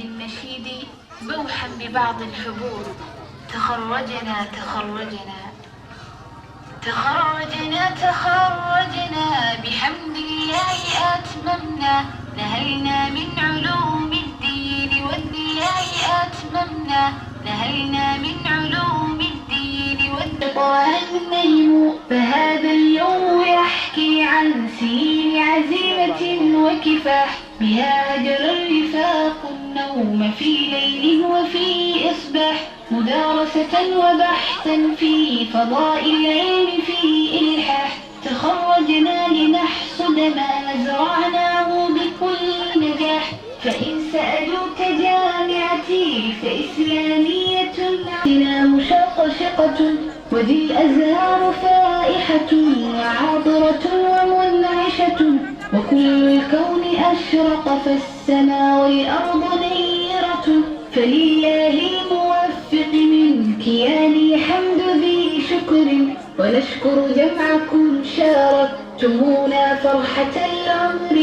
من نشيدي بوحا ببعض الحبور. تخرجنا بحمد الله أتممنا، نهلنا من علوم الدين والضياء أتممنا، نهلنا من علوم الدين والضياء. النجم فهذا اليوم يحكي عن سنين عزيمة وكفاح، بها هجر الرفاق النوم في ليل وفي إصباح، مدارسة وبحثا في فضاء العلم في إلحاح. تخرجنا لنحصد ما زرعناه بكل نجاح، فإن سألوك جامعتي فإسلامية عندنا مشقشقة، وذي الأزهار فائحة وعاطرة ومنعشة، وكل الكون أشرق فالسماء والأرض نيرة، فلله الموفق من كياني حمد ذي شكر، ونشكر جمعكم شاركتمونا فرحة العمر،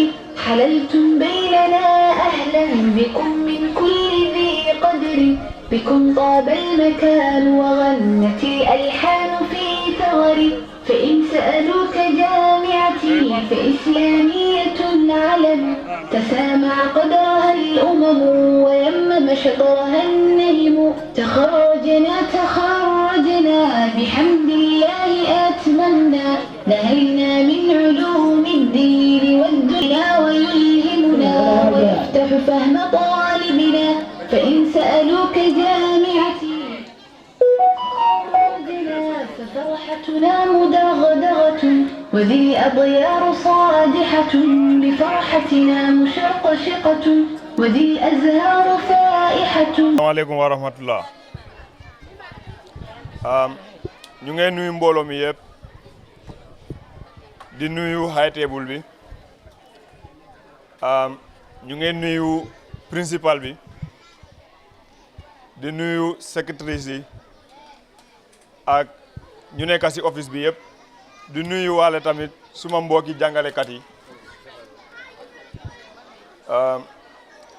حللتم بيننا أهلا بكم من كل ذي قدر، بكم طاب المكان وغنت الألحان في ثغري، فإن سألوك جامعتي فإسلامية علم، تسامع قدرها الأمم ويمم شطرها النهم. تخرجنا بحمد الله أتممنا، نهلنا من علوم الدين والدنيا ويلهمنا ويفتح فهم طالبنا، فإن سألوك جامعتي ففرحتنا مدغدغة، وذي الأضيار صادحة بفرحتنا مشقشقة، وذي الأزهار فائحة. السلام عليكم ورحمة الله. ñu ngi nuyu mbooloo mi yëpp di nuyu high table bi, ñu ngi nuyu principal bi, di nuyu secrétaire yi ak ñu nekk ci office bi yëpp, di nuyu waale tamit suma mbokki jàngalekat yi,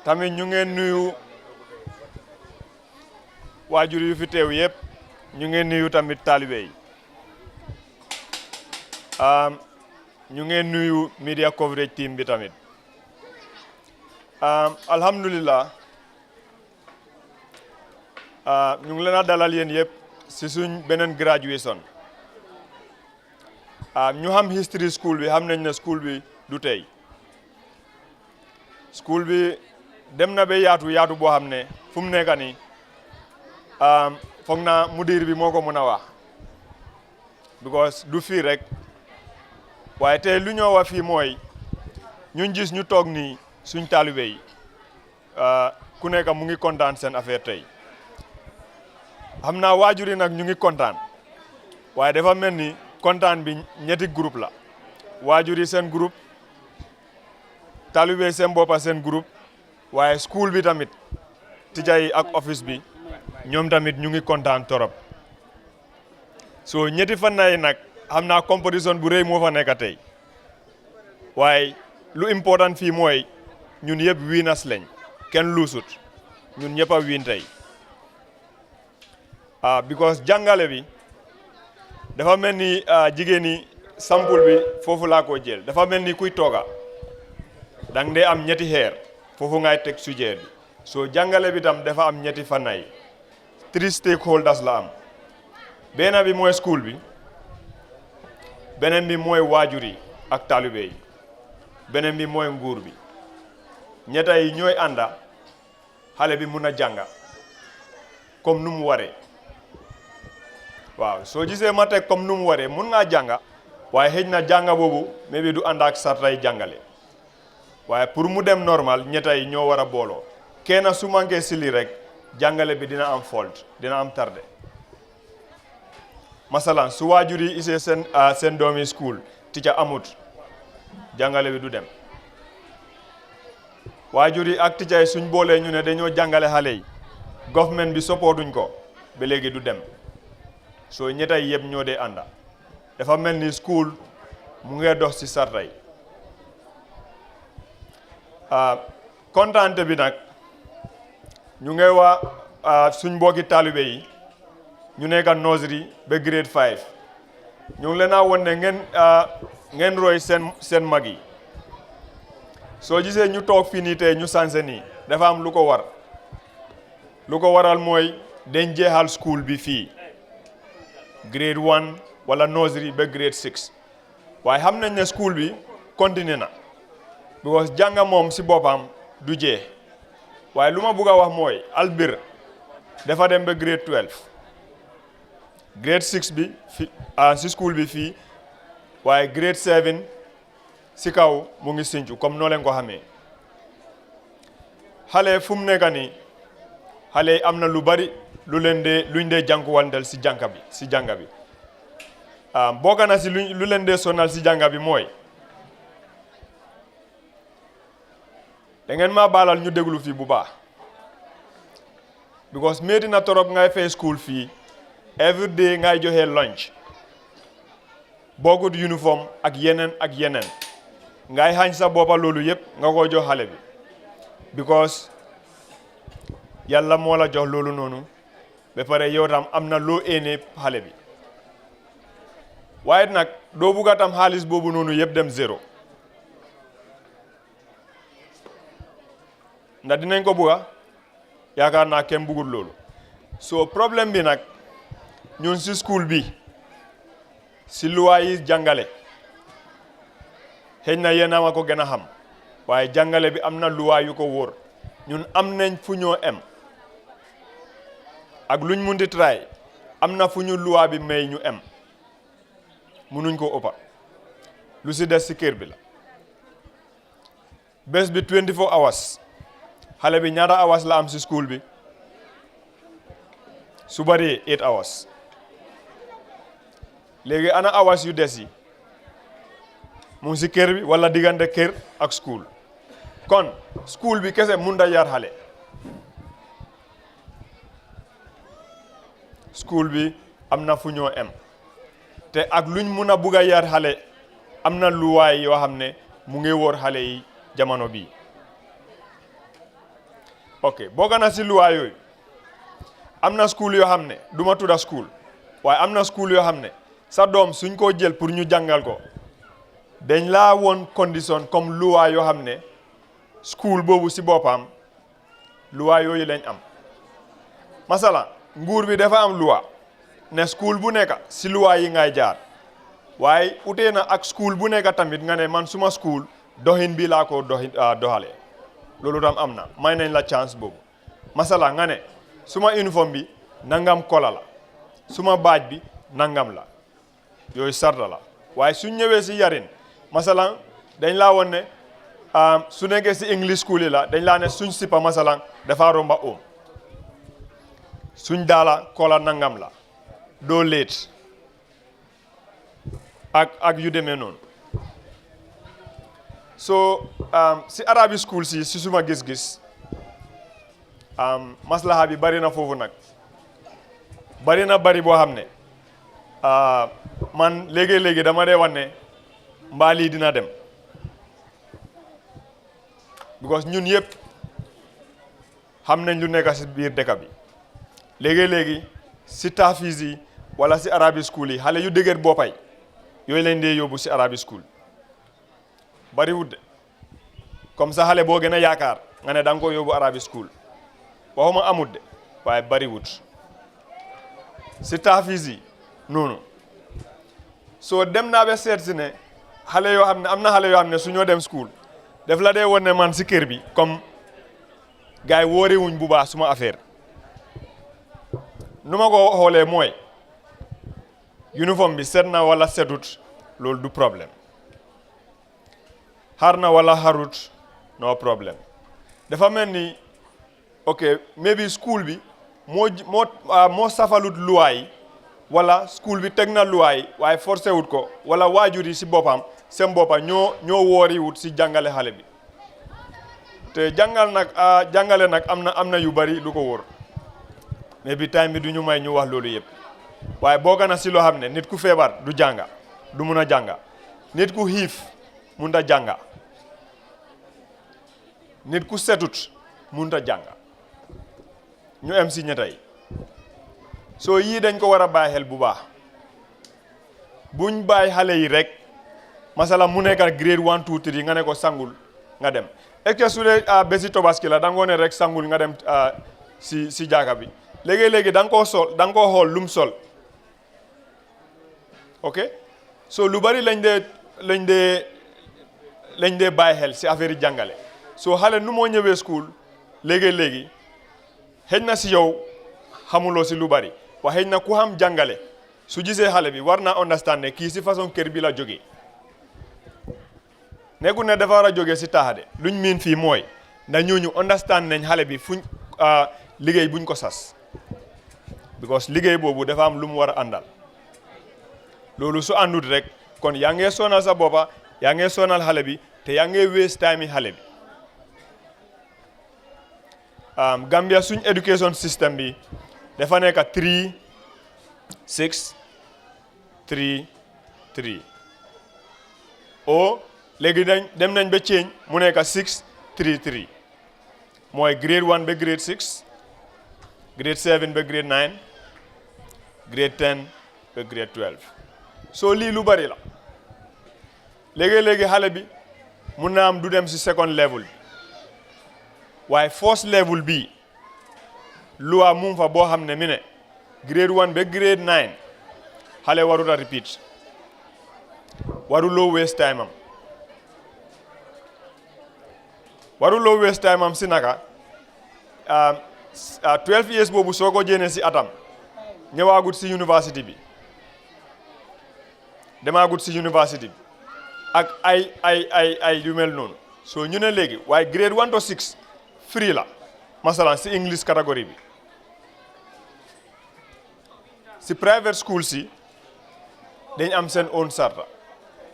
tamit ñu ngi nuyu waajur yu fi teew yëpp, ñu ngi nuyu tamit taalibe yi, ñu ngi nuyu media coverage team bi tamit. Alhamdulillah, ñu ngi leen a dalal yéen yëpp si suñ beneen graduation. ñu xam history school bi xam nañ ne school bi du tey, school bi dem na ba yaatu boo xam ne fu mu nekk nii foog naa mudir bi moo ko mën a wax, because du fii rek, waaye tey lu ñoo wax fii mooy ñun gis ñu toog nii suñ taalibe yi ku nekk mu ngi kontaan seen affaire tey. xam naa waajur yi nag ñu ngi kontaan, waaye dafa mel ni kontaan bi ñetti groupe la, waajur yi seen groupe, taalibe seen boppa seen groupe, waaye school bi tamit teacher yi ak office bi ñoom tamit ñu ngi kontaan torop. so ñetti fan yi nag xam naa compétition bu rëy moo fa nekk tey, waaye lu important fii mooy ñun yëpp winners lañ, kenn luusut, ñun ñëpp a win tey. Because jàngale bi dafa mel ni jigéen ñi sample bi foofu laa ko jël, dafa mel ni kuy tooga dang dee am ñetti xeer foofu ngay teg sujeer bi. so jàngale bi tam dafa am ñetti fànn, 3 stakeholders la am. benn bi mooy school bi, beneen bi mooy waajur yi ak taalibe yi, beneen bi mooy nguur bi. ñetta yi ñooy ànda xale bi mun a jànga comme nu mu waree. waaw soo gisee ma teg comme nu mu waree, mun ngaa jànga waaye xëj na jànga boobu mais bi du ànd ak sartay jàngale, waaye pour mu dem normal ñetta yi ñoo war a booloo. kenn su manqué si lii rek jàngale bi dina am fault, dina am tardé. masalan su waajur yi isee seen doomi school teacher amut, jàngale bi du dem. waajur yi ak teacher yi suñ boolee ñu ne dañoo jàngale xale yi, government bi supportuñ ko, ba léegi du dem. so ñetta yi yëpp ñoo dee ànda, dafa mel ni school mu ngi dox ci sartay. kontaante bi nag ñu ngay wax suñ mbokki taalibe yi ñu nekk nursery ba grade 5 ñu ngi leen a won ne ngeen roy seen mag yi soo gisee ñu toog fii nii tey ñu sanse nii dafa am lu ko war lu ko waral mooy dañ jeexal school bi fii grade 1 wala nursery ba grade 6 waaye xam nañ ne school bi continue na because jànga moom si boppam du jeex waaye lu ma bëgg a wax mooy Albir dafa dem ba grade 12 grade 6 bi fi si school bi fii waaye grade 7 si kaw mu ngi Sinju comme noo leen ko xamee xale fu mu nekk nii xale yi am na lu bari luñ dee jànkuwanteel si jànga bi bokk na si lu leen dee sonal si jànga bi mooy da ngeen ma baalal ñu déglu fii bu baax because métti na torop ngay fay school fii every day ngay joxe lunch boogut uniforme ak yeneen ngay xañ sa boppa loolu yëpp nga ko jox xale bi because yàlla moo la jox loolu noonu ba pare yow tam am na loo éene xale bi waaye nag doo bugga tam xaalis boobu noonu yëpp dem zéro ndax dinañ ko bugga yaakaar naa kenn bugul loolu so problème bi nag ñun si school bi si luwaa yi jàngale xëy na yéen a ma ko gën a xam waaye jàngale bi am na luwaa yu ko wóor ñun am nañ fu ñoo em ak luñ mun di try am na fu ñu luwaa bi may ñu em munuñ ko ëppa lu si des si kër bi la bés bi 24 hours xale bi ñaata hours la am si school bi su bari 8 hours léegi ana hours yu des yi mu ngi si kër bi wala diggante kër ak school kon school bi kese mun da yar xale school bi am na fu ñoo em te ak luñ mun a bugg a yar xale am na luwaay yoo xam ne mu ngi wóor xale yi jamono bii ok bokk na si luwaay yooyu am na school yoo xam ne du ma tudda school waaye am na school yoo xam ne sa doom suñ ko jël pour ñu jàngal ko dañ laa woon condition comme luwaay yoo xam ne school boobu si boppam luwaay yooyu lañ am masala nguur bi dafa am luwa ne school bu nekk si luwaay yi ngay jaar waaye utee na ak school bu nekk tamit nga ne man suma school doxin bi laa ko doxalee loolu tam am na may nañ la chance boobu masala nga ne suma uniforme bi nangam kola la suma baaj bi nangam la yooyu sarta la waaye suñ ñëwee si yarin masalan dañ laa woon ne su nekkee si English school yi la dañ laa ne suñ sipa masalan dafa romba oom suñ daala kola nangam la doo leet ak yu demee noonu so si arabi school si suma gis-gis maslaha bi bari na foofu nag bari boo xam ne man léegi dama dee wan ne mbaa lii dina dem because ñun yëpp xam nañ lu nekk si biir dëkk bi léegi si tafis yi wala si arabi school yi xale yu dëgër boppay yooyu lañ dee yóbbu si arabi school bari wut de comme ça xale boo gën a yaakaar nga ne da nga ko yóbbu arabi school waxuma amut de waaye bari wut si tafis yi noonu soo dem naa ba seet si ne xale yoo xam ne am na xale yoo xam ne su ñoo dem school def la dee woon ne man si kër bi comme gars yi wóore wuñ bu baax suma affaire nu ma ko xoolee mooy uniforme bi set na wala setut loolu du problème xar na wala xarut no problème dafa mel ni ok maybe school bi moo safalut luwaay wala school bi teg na luwaay waaye forcé wut ko wala waajur yi si boppam seen boppa ñoo woori wut si jàngale xale bi te jàngale nag am na yu bari lu ko wóor mais bi time bi du ñu may ñu wax loolu yëpp waaye boo gën a si loo xam ne nit ku feebar du jànga du mun a jànga nit ku xiif mun a jànga nit ku setut mun a jànga ñu am si ñettay soo yii dañ ko war a bàyyi xel bu baax buñ bàyyi xale yi rek masala mu nekk grade 1 2 3 nga ne ko sangul nga dem est-ce que su dee bési tobaski la da nga ne rek sangul nga dem si jaaka bi léegi da nga koo sol da nga koo xool lum sol ok so lu bari lañ dee bàyyi xel si affaire yi jàngale soo xale nu moo ñëwee school léegi xëj na si yow xamuloo si lu bari waaye xëj na ku xam jàngale su gisee xale bi war naa understand ne kii si façon kër bi la jógee nekkul ne dafa war a jógee si taaxade luñ miin fii mooy na ñooñu understand nañ xale bi fuñ liggéey buñ ko sas because liggéey boobu dafa am lu mu war a àndal loolu su àndut rek kon yaa ngee sonal sa boppa yaa ngee sonal xale bi te yaa ngee waste time yi xale bi Gambia suñ education system bi dafa nekk 3 6 3 3 o léegi dem nañ ba change mu nekk 6 3 3 mooy grade 1 ba grade 6 grade 7 ba grade 9 grade 10 ba grade 12 soo lii lu bari la léegi xale bi mun naa am du dem si second level bi waaye first level bi loi mu fa boo xam ne mi ne grade 1 ba grade 9 xale warut a repeat waruloo waste time am waruloo waste time am si naka 12 years boobu soo ko jéene si atam ñëwaagut si university bi demaagut si university bi ak ay yu mel noonu soo ñu ne léegi waaye grade 1 to 6 free la masalan si English catégorie bi si private school si dañ am seen own sarta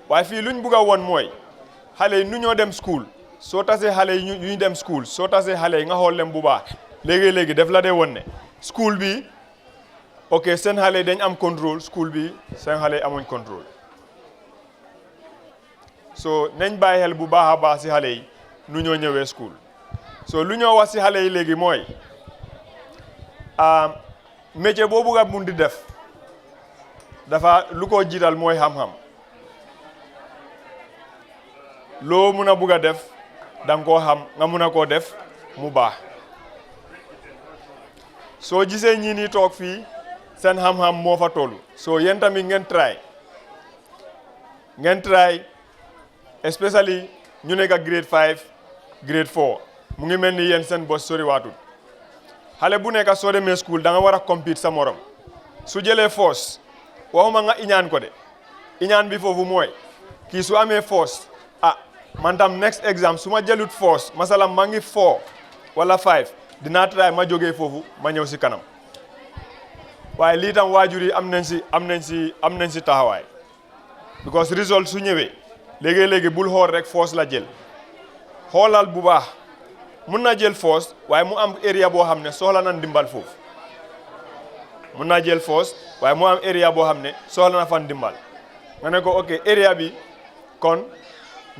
waaye fii luñ bugg a woon mooy xale yi nu ñoo dem school soo tasee xale yi ñu dem school soo tasee xale yi nga xool leen bu baax léegi def la dee woon ne school bi ok seen xale yi dañ am contrôle school bi seen xale yi amuñ contrôle so nañ bàyyi xel bu baax a baax si xale yi nu ñoo ñëwee school so lu ñoo wax si xale yi léegi mooy métier boo bugg a mun di def dafa lu ko jiital mooy xam-xam loo mun a bugg a def danga koo xam nga mun a koo def mu baax soo gisee ñii nii toog fii seen xam-xam moo fa tollu soo yéen tamit ngeen try especially ñu nekk ak grade 5 grade 4 mu ngi mel ni yéen seen bos sori waatul xale bu nekk soo demee school da nga war a compete sa morom su jëlee force waxuma nga iñaan ko de iñaan bi foofu mooy kii su amee force man tam next exam su ma jëlut force masalam maa ngi 4 wala 5 dinaa try ma jógee foofu ma ñëw si kanam waaye lii tam waajur yi am nañ si taxawaay because result su ñëwee léegi bul xool rek force la jël xoolal bu baax mun na jël force waaye mu am area boo xam ne soxla na ndimbal foofu mun naa jël force waaye mu am area boo xam ne soxla na fan ndimbal nga ne ko ok area bi kon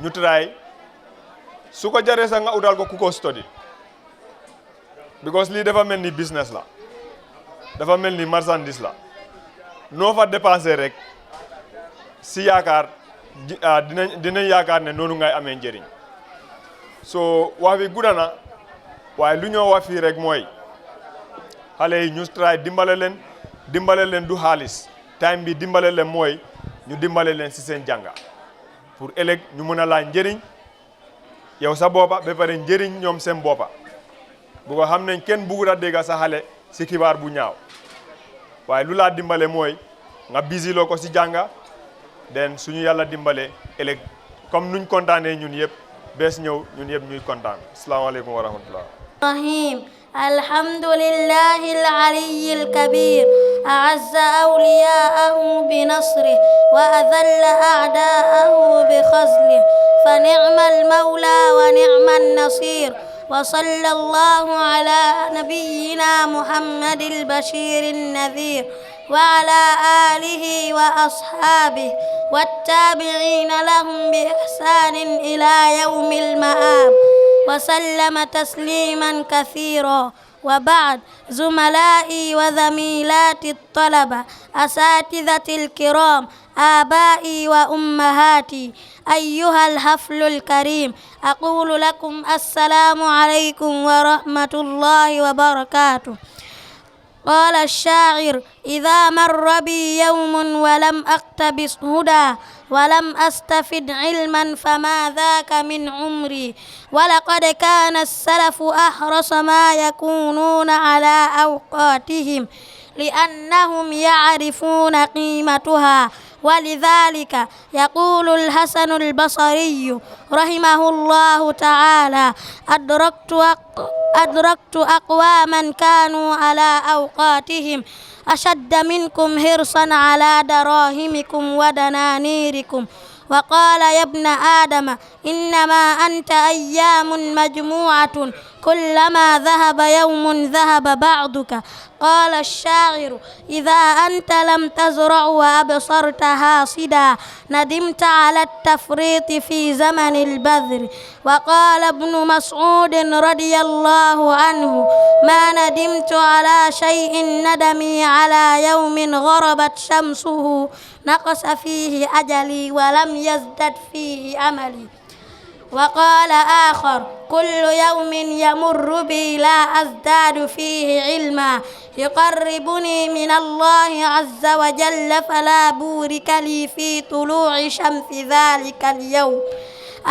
ñu try su ko jaree sax nga utal ko ku ko study because lii dafa mel ni business la dafa mel ni marchandise la noo fa dépensé rek si yaakaar dinañ yaakaar ne noonu ngay amee njëriñ so wax bi gudda na waaye lu ñoo wax fii rek mooy xale yi ñu try dimbale leen du xaalis time bi dimbale leen mooy ñu dimbale leen si seen jànga pour ëllëg ñu mën a laaj njëriñ yow sa boppa ba pare njëriñ ñoom seen boppa bu ko xam ne kenn bëggut a dégg sa xale si xibaar bu ñaaw waaye lu laa dimbale mooy nga busy loo ko si jànga den suñu yàlla dimbale ëllëg comme nuñ kontaanee ñun yëpp bees ñëw ñun yëpp ñuy kontaan asalaamaaleykum wa rahmatullah رحيم الحمد لله العلي الكبير أعز أولياءه بنصره وأذل أعداءه بخذله فنعم المولى ونعم النصير وصلى الله على نبينا محمد البشير النذير وعلى آله وأصحابه والتابعين لهم بإحسان إلى يوم المآب وسلم تسليما كثيرا وبعد، زملائي وزميلاتي الطلبة، أساتذتي الكرام، آبائي وأمهاتي، أيها الحفل الكريم، أقول لكم السلام عليكم ورحمة الله وبركاته. قال الشاعر: إذا مر بي يوم ولم أقتبس هدى ولم أستفد علما فما ذاك من عمري. ولقد كان السلف أحرص ما يكونون على أوقاتهم لأنهم يعرفون قيمتها. ولذلك يقول الحسن البصري رحمه الله تعالى: أدركت أقواما كانوا على أوقاتهم أشد منكم حرصا على دراهمكم ودنانيركم. وقال: يا ابن آدم إنما أنت أيام مجموعة، كلما ذهب يوم ذهب بعضك. قال الشاعر: إذا أنت لم تزرع وأبصرت حاصدا ندمت على التفريط في زمن البذر. وقال ابن مسعود رضي الله عنه: ما ندمت على شيء ندمي على يوم غربت شمسه نقص فيه أجلي ولم يزدد فيه أملي. وقال آخر: كل يوم يمر بي لا أزداد فيه علما يقربني من الله عز وجل فلا بورك لي في طلوع شمس ذلك اليوم.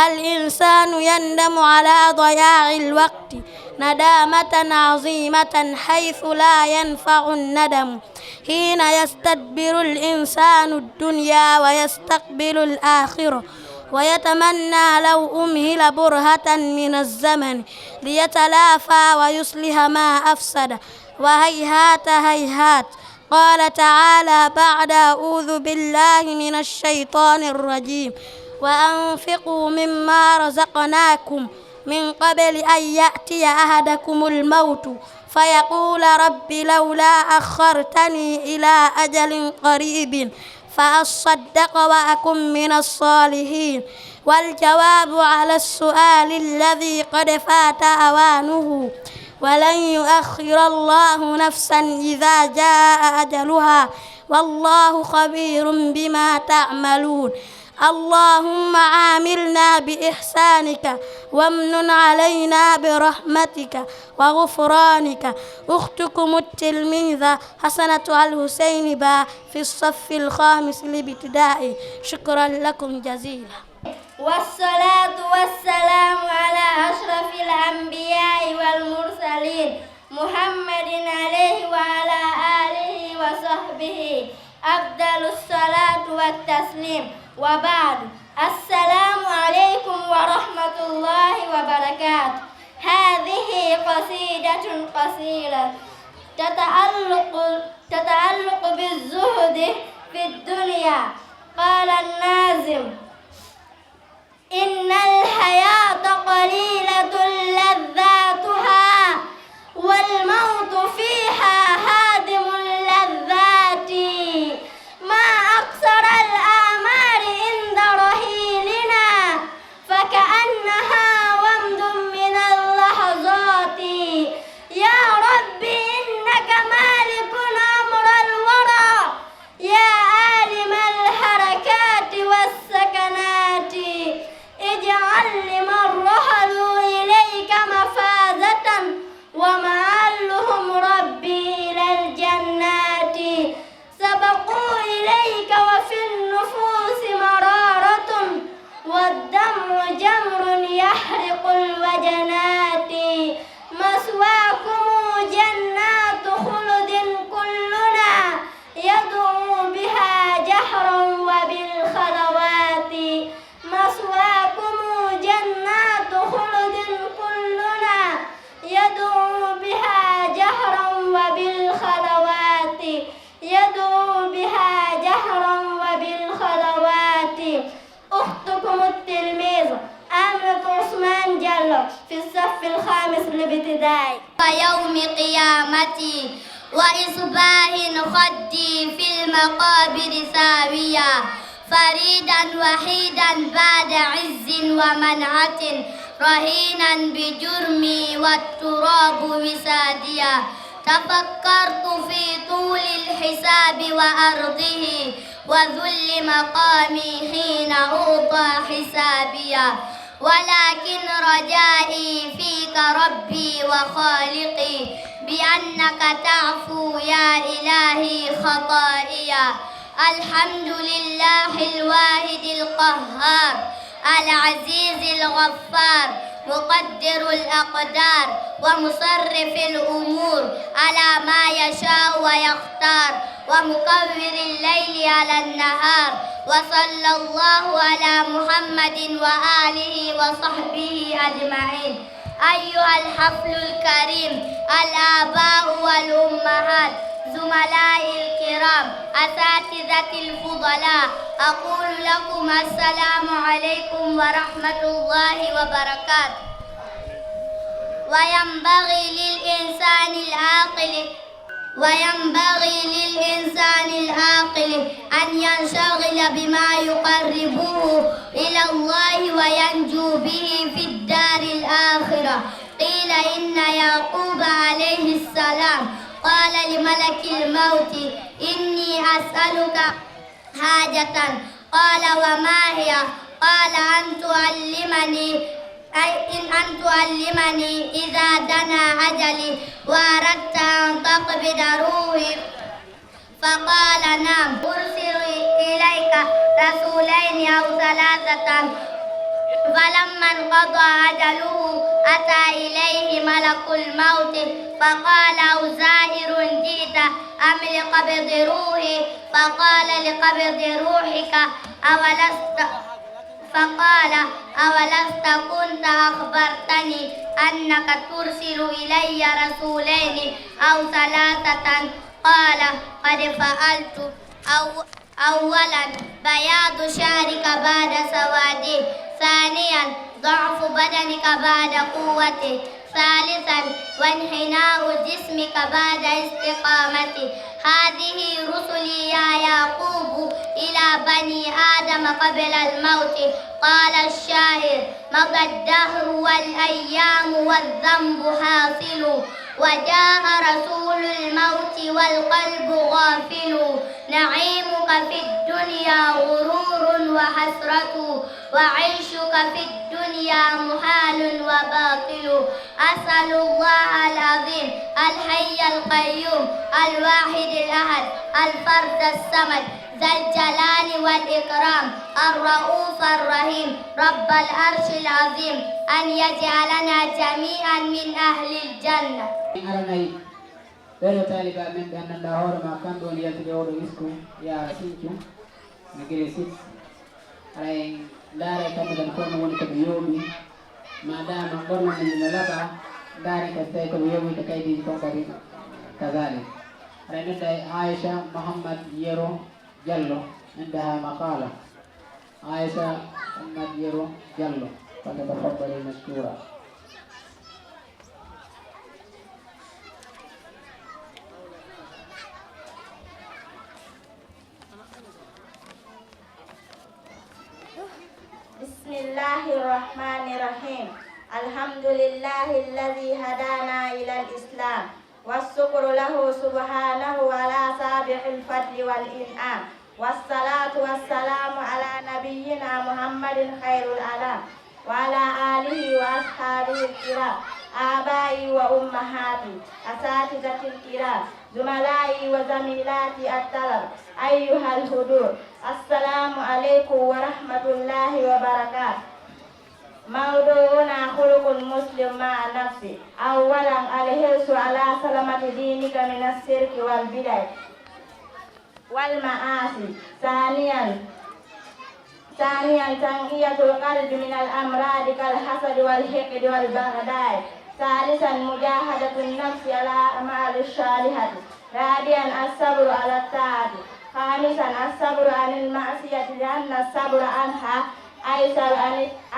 الإنسان يندم على ضياع الوقت ندامة عظيمة حيث لا ينفع الندم حين يستدبر الإنسان الدنيا ويستقبل الآخرة ويتمنى لو أمهل برهة من الزمن ليتلافى ويصلح ما أفسد. وهيهات هيهات. قال تعالى بعد: أعوذ بالله من الشيطان الرجيم: وأنفقوا مما رزقناكم من قبل أن يأتي أحدكم الموت فيقول رب لولا أخرتني إلى أجل قريب فأصدق وأكن من الصالحين. والجواب على السؤال الذي قد فات أوانه: ولن يؤخر الله نفسا إذا جاء أجلها والله خبير بما تعملون. اللهم عاملنا بإحسانك وامنن علينا برحمتك وغفرانك. أختكم التلميذة حسنة الحسين با في الصف الخامس الابتدائي. شكرا لكم جزيلا. والصلاة والسلام على أشرف الأنبياء والمرسلين محمد عليه وعلى آله وصحبه أفضل الصلاة والتسليم. وبعد، السلام عليكم ورحمة الله وبركاته. هذه قصيدة قصيرة تتعلق بالزهد في الدنيا. قال الناظم: إن الحياة قليلة لذاتها والموت فيها هادم اللذات. ما أقصر الآمال عند رحيلنا فكأنها ومض من اللحظات. يا ربي إنك مالك أمر الورى يا عالم الحركات والسكنات. اجعل لمن رحلوا إليك مفازة ومآلهم ربي إلى الجنات. سبقوا إليك وفي النفوس مرارة والدمع جمر يحرق الوجنات. مسواكم جنات خلد كلنا يدعو بها جهرا وبالخلوات. مسواكم جنات خلد كلنا يدعو بها جهرا وبالخلوات. يدعو بها جهرا وبالخلوات. أختكم التلميذ آمنة عثمان جلو في الصف الخامس الابتدائي. ويوم قيامتي وإصباح خدي في المقابر ساويا فريدا وحيدا بعد عز ومنعة رهينا بجرمي والتراب وساديا تفكرت في طول الحساب وأرضه وذل مقامي حين أعطى حسابيا ولكن رجائي فيك ربي وخالقي بأنك تعفو يا إلهي خطائيا الحمد لله الواحد القهار العزيز الغفار مقدر الأقدار ومصرف الأمور على ما يشاء ويختار ومكور الليل على النهار وصلى الله على محمد وآله وصحبه أجمعين أيها الحفل الكريم الآباء والأمهات زملاء الكرام أساتذة الفضلاء أقول لكم السلام عليكم ورحمة الله وبركاته وينبغي للإنسان العاقل أن ينشغل بما يقربه إلى الله وينجو به في الدار الآخرة قيل إن يعقوب عليه السلام قال لملك الموت إني أسألك حاجة قال وما هي قال أن تعلمني إذا دنا أجلي وأردت أن تقبض روحي فقال نعم أرسل إليك رسولين أو ثلاثة فلما انقضى أجله أتى إليه ملك الموت فقال أوزائر جئت أم لقبض روحي فقال لقبض روحك أولست كنت أخبرتني أنك ترسل إلي رسولين أو ثلاثة قال قد فعلت أولا بياض شعرك بعد سواده ثانيا ضعف بدنك بعد قوته ثالثا وانحناء جسمك بعد استقامته هذه رسلي يا يعقوب إلى بني آدم قبل الموت قال الشاعر مضى الدهر والأيام والذنب حاصل وجاء رسول الموت والقلب غافل نعيمك في الدنيا غرور وحسرة وعيشك في الدنيا محال وباطل أسأل الله العظيم الحي القيوم الواحد الأحد الفرد الصمد ذا الجلال والإكرام الرؤوف الرحيم رب العرش العظيم أن يجعلنا جميعا من أهل الجنة. Belo taliba men be annda hoore ma kamɓe woni yaltude oɗo isku ya Sinthiou no gueɗe 6 aray ndaare kamɓe tan kono woni koɓe yooɓi madama ɓorno men no laaɓa ndaare kadi tawi koɓe yooɓi kaydiji kon kadi kazalik aray nodda Aisha Mouhammad Yero Diallo indaha maqala Aisha Mouhammad Yero Diallo فليتفضل مشكورا. بسم الله الرحمن الرحيم الحمد لله الذي هدانا إلى الإسلام والشكر له سبحانه على سابق الفضل والإنعام والصلاة والسلام على نبينا محمد خير الأنام وعلى آله وأصحابه الكرام آبائي وأمهاتي أساتذة الكرام زملائي وزميلاتي الطلب أيها الحضور السلام عليكم ورحمة الله وبركاته. موضوعنا خلق المسلم مع نفسه. أولا الحرص على سلامة دينك من الشرك والبدع والمعاصي. ثانيا تنقية القلب من الأمراض كالحسد والحقد والبغضاء. ثالثا مجاهدة النفس على أعمال الصالحة. رابعا الصبر على الطاعة. خامسا الصبر عن المعصية لأن الصبر عنها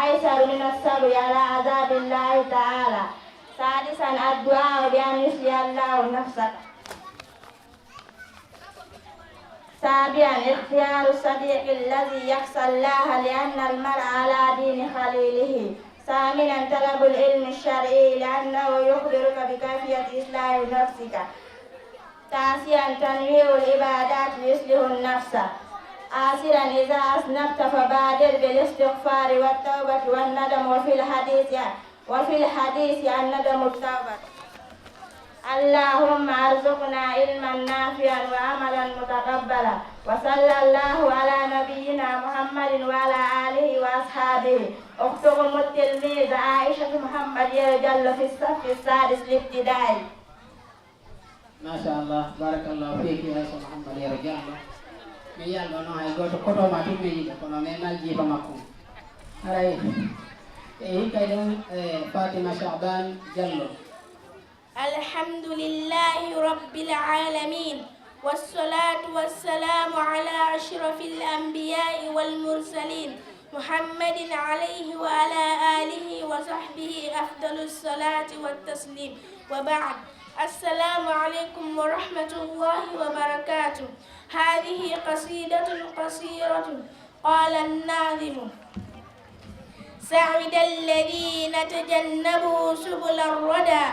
أيسر من الصبر على عذاب الله تعالى. سادسا الدعاء بأن يحيي الله نفسك. سابعا اختيار الصديق الذي يخشى الله لأن المرء على دين خليله. ثامنا طلب العلم الشرعي لأنه يخبرك بكيفية إصلاح نفسك. تاسعا تنويع العبادات يصلح النفس. عاشرا إذا أذنبت فبادر بالاستغفار والتوبة والندم وفي الحديث الندم التوبة. اللهم ارزقنا علما نافعا وعملا متقبلا وصلى الله على نبينا محمد وعلى آله وأصحابه. أختكم التلميذة عائشة محمد يرجل في الصف السادس الابتدائي. ما شاء الله بارك الله فيك يا عائشة محمد يرجل mi yallo no hay goto koto ma tumbe yida kono me mal jifa makko aray kay don Fatima Sha'ban Diallo. الحمد لله رب العالمين والصلاة والسلام على أشرف الأنبياء والمرسلين محمد عليه وعلى آله وصحبه أفضل الصلاة والتسليم وبعد. السلام عليكم ورحمة الله وبركاته. هذه قصيدة قصيرة. قال الناظم: سعد الذين تجنبوا سبل الردى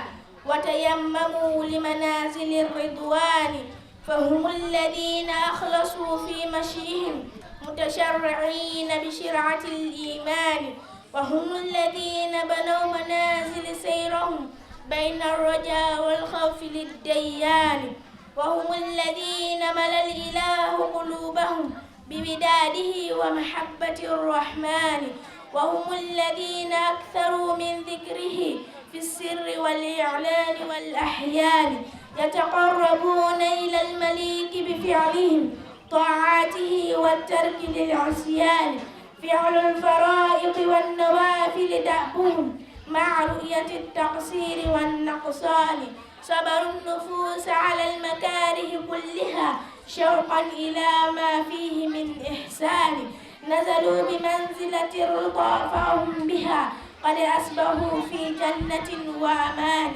وتيمموا لمنازل الرضوان، فهم الذين أخلصوا في مشيهم متشرعين بشرعة الإيمان، وهم الذين بنوا منازل سيرهم بين الرجاء والخوف للديان، وهم الذين ملأ الإله قلوبهم بوداده ومحبة الرحمن، وهم الذين أكثروا من ذكره في السر والإعلان والأحيان، يتقربون إلى المليك بفعلهم طاعاته والترك للعصيان، فعل الفرائض والنوافل دأبهم مع رؤية التقصير والنقصان، صبر النفوس على المكاره كلها شوقا إلى ما فيه من إحسان، نزلوا بمنزلة الرضا فهم بها قد أصبحوا في جنة وأمان،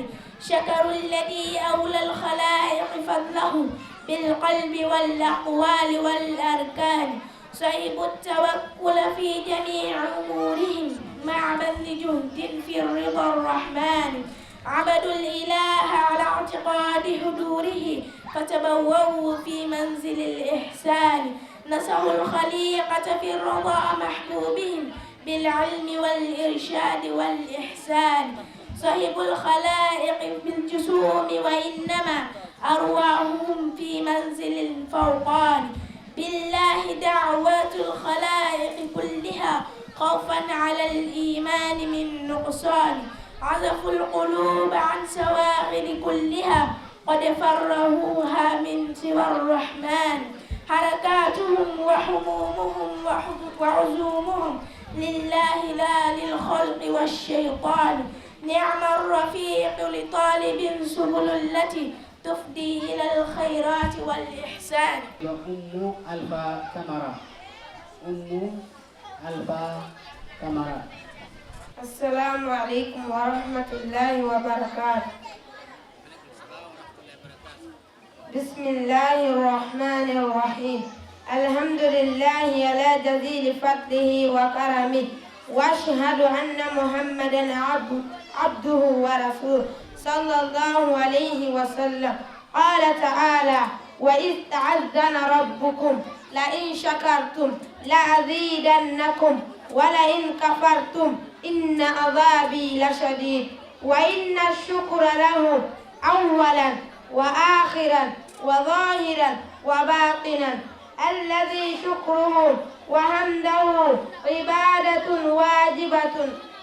شكروا الذي أولى الخلائق فضله بالقلب والأقوال والأركان، صيبوا التوكل في جميع أمورهم مع بذل جهد في الرضا الرحمن، عبدوا الإله على اعتقاد حضوره فتبوأوا في منزل الإحسان، نصحوا الخليقة في الرضا محبوبهم بالعلم والإرشاد والإحسان، صحبوا الخلائق بالجسوم وإنما أرواحهم في منزل الفوقان، بالله دعوات الخلائق كلها خوفا على الإيمان من نقصان، عزفوا القلوب عن سواغر كلها قد فرهوها من سوى الرحمن، حركاتهم وحمومهم وعزومهم لله لا للخلق والشيطان، نعم الرفيق لطالب سبل التي تفدي إلى الخيرات والإحسان. أم ألفا كاميرا. أم ألفا كاميرا. السلام عليكم ورحمة الله وبركاته. بسم الله الرحمن الرحيم. الحمد لله على جزيل فضله وكرمه، واشهد أن محمدا عبده ورسوله صلى الله عليه وسلم. قال تعالى: وإذ تأذن ربكم لئن شكرتم لأزيدنكم ولئن كفرتم إن عذابي لشديد. وإن الشكر له أولا وآخرا وظاهرا وباطنا، الذي شكره وحمده عبادة واجبة،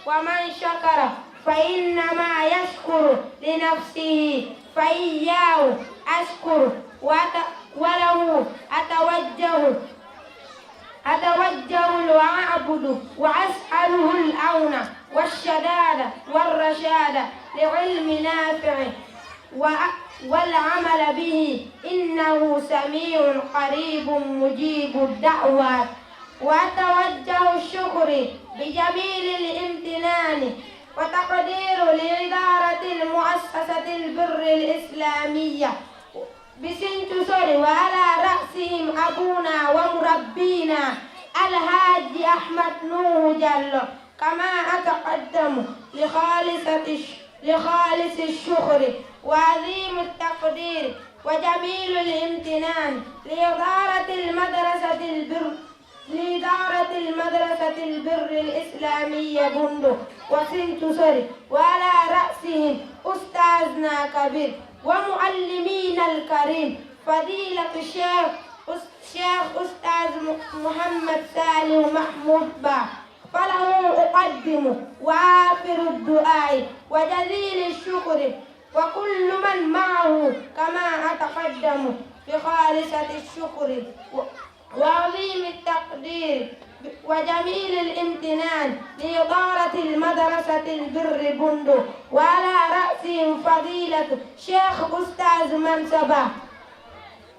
ومن شكر فإنما يشكر لنفسه، فإياه أشكر وله أتوجه وأعبد وأسأله العون والشداد والرشاد لعلم نافع والعمل به، إنه سميع قريب مجيب الدعوات. وأتوجه الشكر بجميل الامتنان وتقدير لإدارة المؤسسة البر الإسلامية بسنتسر، وعلى رأسهم أبونا ومربينا الحاج أحمد نوح جل، كما أتقدم لخالص الشكر وعظيم التقدير وجميل الامتنان لإدارة المدرسة البر الإسلامية بندق وسنتسري وعلى رأسهم أستاذنا كبير ومعلمين الكريم فضيلة الشيخ أستاذ محمد صالح محمود با فله أقدم وآخر الدعاء وجزيل الشكر وكل من معه كما أتقدم بخالصة الشكر وعظيم التقدير وجميل الامتنان لإدارة المدرسة البر بندق وعلى رأسهم فضيلة شيخ أستاذ منصبة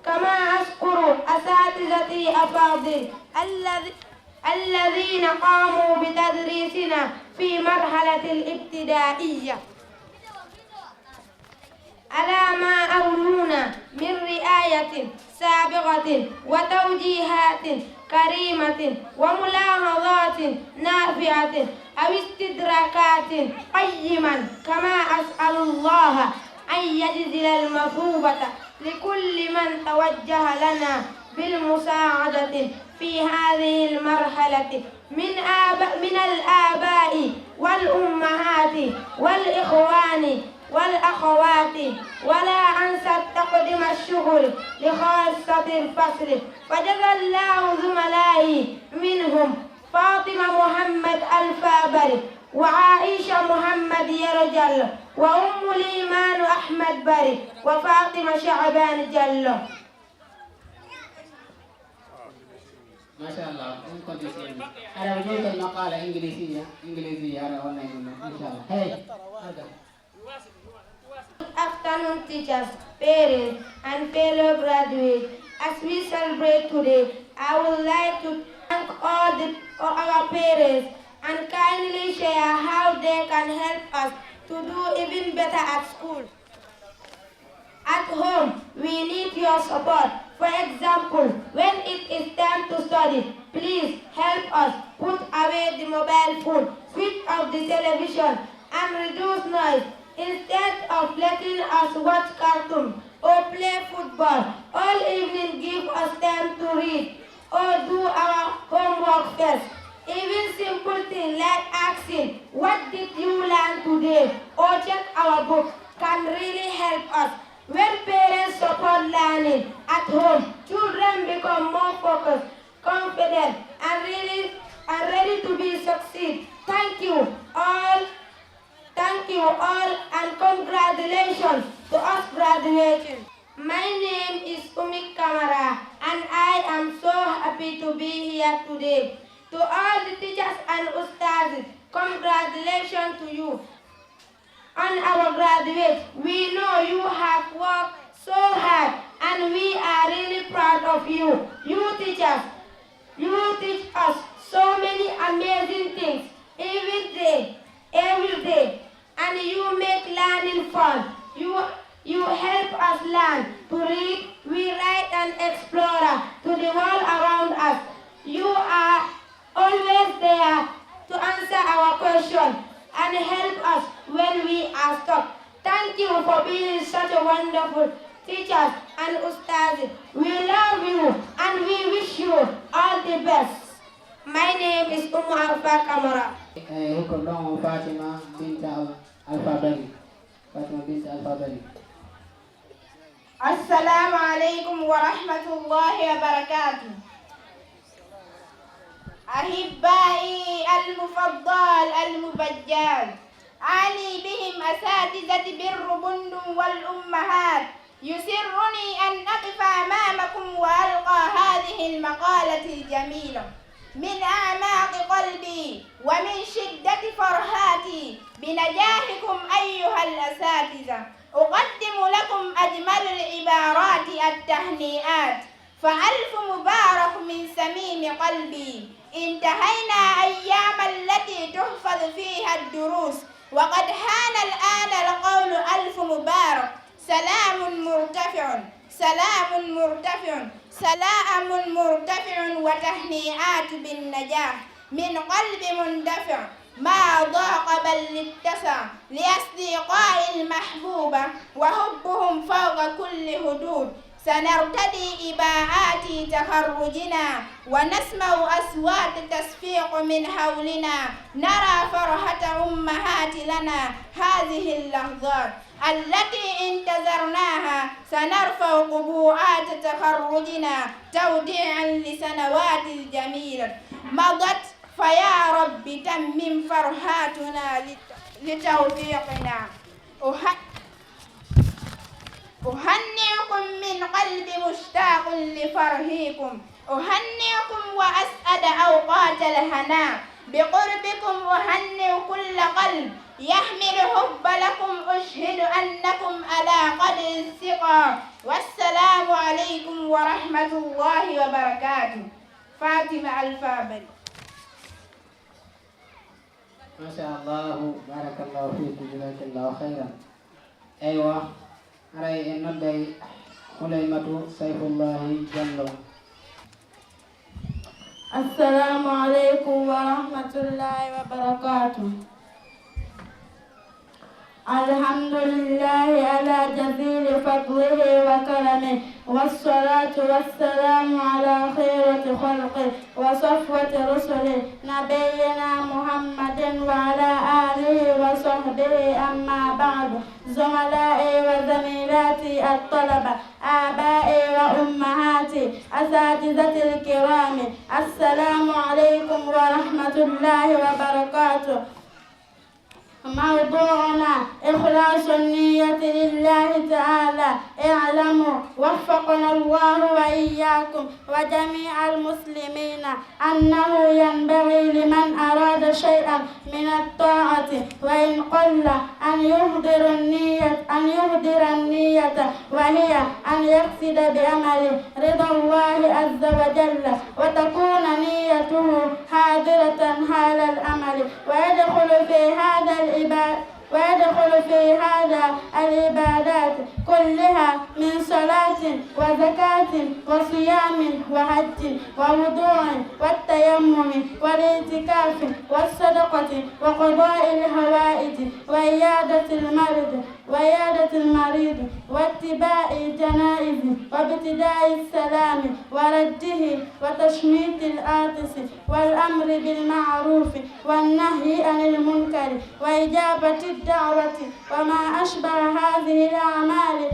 كما أشكر أساتذتي أفاضل الذين قاموا بتدريسنا في مرحلة الابتدائية على ما أولونا من رعاية سابقة وتوجيهات كريمة وملاحظات نافعة أو استدراكات قيما كما أسأل الله أن يجزل المثوبة لكل من توجه لنا بالمساعدة في هذه المرحلة من الآباء والأمهات والإخوان والأخوات ولا أنسى تقديم الشكر لخاصة الفصل فجزا الله زملائي منهم فاطمة محمد الفابري وعائشة محمد يرجل وأم الإيمان أحمد بري وفاطمة شعبان جل. ما شاء الله. أنا وجدت المقالة إنجليزية أنا والله إن شاء الله. Hey. Good afternoon, teachers, parents, and fellow graduates. As we celebrate today, I would like to thank all our parents and kindly share how they can help us to do even better at school. At home, we need your support. For example, when it is time to study, please help us put away the mobile phone, switch off the television, and reduce noise. Instead of letting us watch cartoons or play football all evening, give us time to read or do our homework first. Even simple things like asking, what did you learn today? Or check our book can really help us. When parents support learning at home, children become more focused, confident, and ready to be succeed. Thank you all, and congratulations to us graduating. My name is Umi Kamara, and I am so happy to be here today. To all the teachers and ustads, congratulations to you. On our graduates, we know you have worked so hard, and we are really proud of you. You teachers, you teach us so many amazing things every day, and you make learning fun. You help us learn to read, we write, and explore to the world around us. You are always there to answer our questions and help us when we are stuck. Thank you for being such a wonderful teachers and ustads. We love you and we wish you all the best. My name is Alfa Kamara. Fatima bint Alfabari. Assalamu alaikum wa rahmatullahi wa barakatuh. أحبائي المفضل المبجل، أعني بهم أساتذة بر بندق والأمهات. يسرني أن أقف أمامكم وألقى هذه المقالة الجميلة من أعماق قلبي ومن شدة فرحاتي بنجاحكم أيها الأساتذة. أقدم لكم أجمل العبارات التهنئات، فألف مبارك من صميم قلبي. انتهينا أيام التي تحفظ فيها الدروس، وقد حان الآن القول ألف مبارك. سلام مرتفع، سلام مرتفع، سلام مرتفع، وتهنئات بالنجاح من قلب مندفع. ما ضاق بل اتسع لأصدقاء المحبوبة وحبهم فوق كل حدود. سنرتدي إباءات تخرجنا ونسمع أصوات تصفيق من حولنا، نرى فرحة أمهات لنا هذه اللحظات التي انتظرناها. سنرفع قبوعات تخرجنا توديعا لسنوات الجميلة مضت، فيا رب تمم فرحاتنا لتوفيقنا. أهنئكم من قلب مشتاق لفرحكم، أهنئكم وأسعد أوقات الهناء بقربكم. أهنئ كل قلب يحمل حب لكم، أشهد أنكم على قدر الثقة. والسلام عليكم ورحمة الله وبركاته. فاطمة الفابري. ما شاء الله، بارك الله فيك، جزاك الله خيرا. أيوة، أرأي أن ندعي حليمة سيف الله جل. السلام عليكم ورحمة الله وبركاته. الحمد لله على جزيل فضله وكرمه، والصلاة والسلام على خيرة خلقه وصفوة رسله نبينا محمد وعلى آله وصحبه. أما بعد، زملائي وزميلاتي الطلبة، آبائي وأمهاتي، أساتذتي الكرام، السلام عليكم ورحمة الله وبركاته. موضوعنا إخلاص النية لله تعالى. اعلموا وفقنا الله وإياكم وجميع المسلمين أنه ينبغي لمن أراد شيئا من الطاعة وإن قل أن يهدر النية، وهي أن يقصد بعمله رضا الله عز وجل، وتكون نيته حاضرة حال الأمل، ويدخل في هذا العبادات كلها من صلاة وزكاة وصيام وحج ووضوء والتيمم والاعتكاف والصدقة وقضاء الحوائج وعيادة المريض واتباع الجنائز وابتداء السلام ورده وتشميت العاطس والأمر بالمعروف والنهي عن المنكر وإجابة الدعوة وما أشبه هذه الأعمال،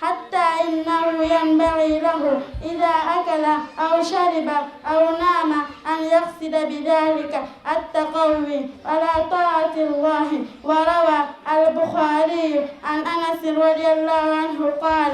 حتى إنه ينبغي له إذا أكل أو شرب أو نام أن يقصد بذلك التقوي على طاعة الله. وروى البخاري عن أنس رضي الله عنه قال: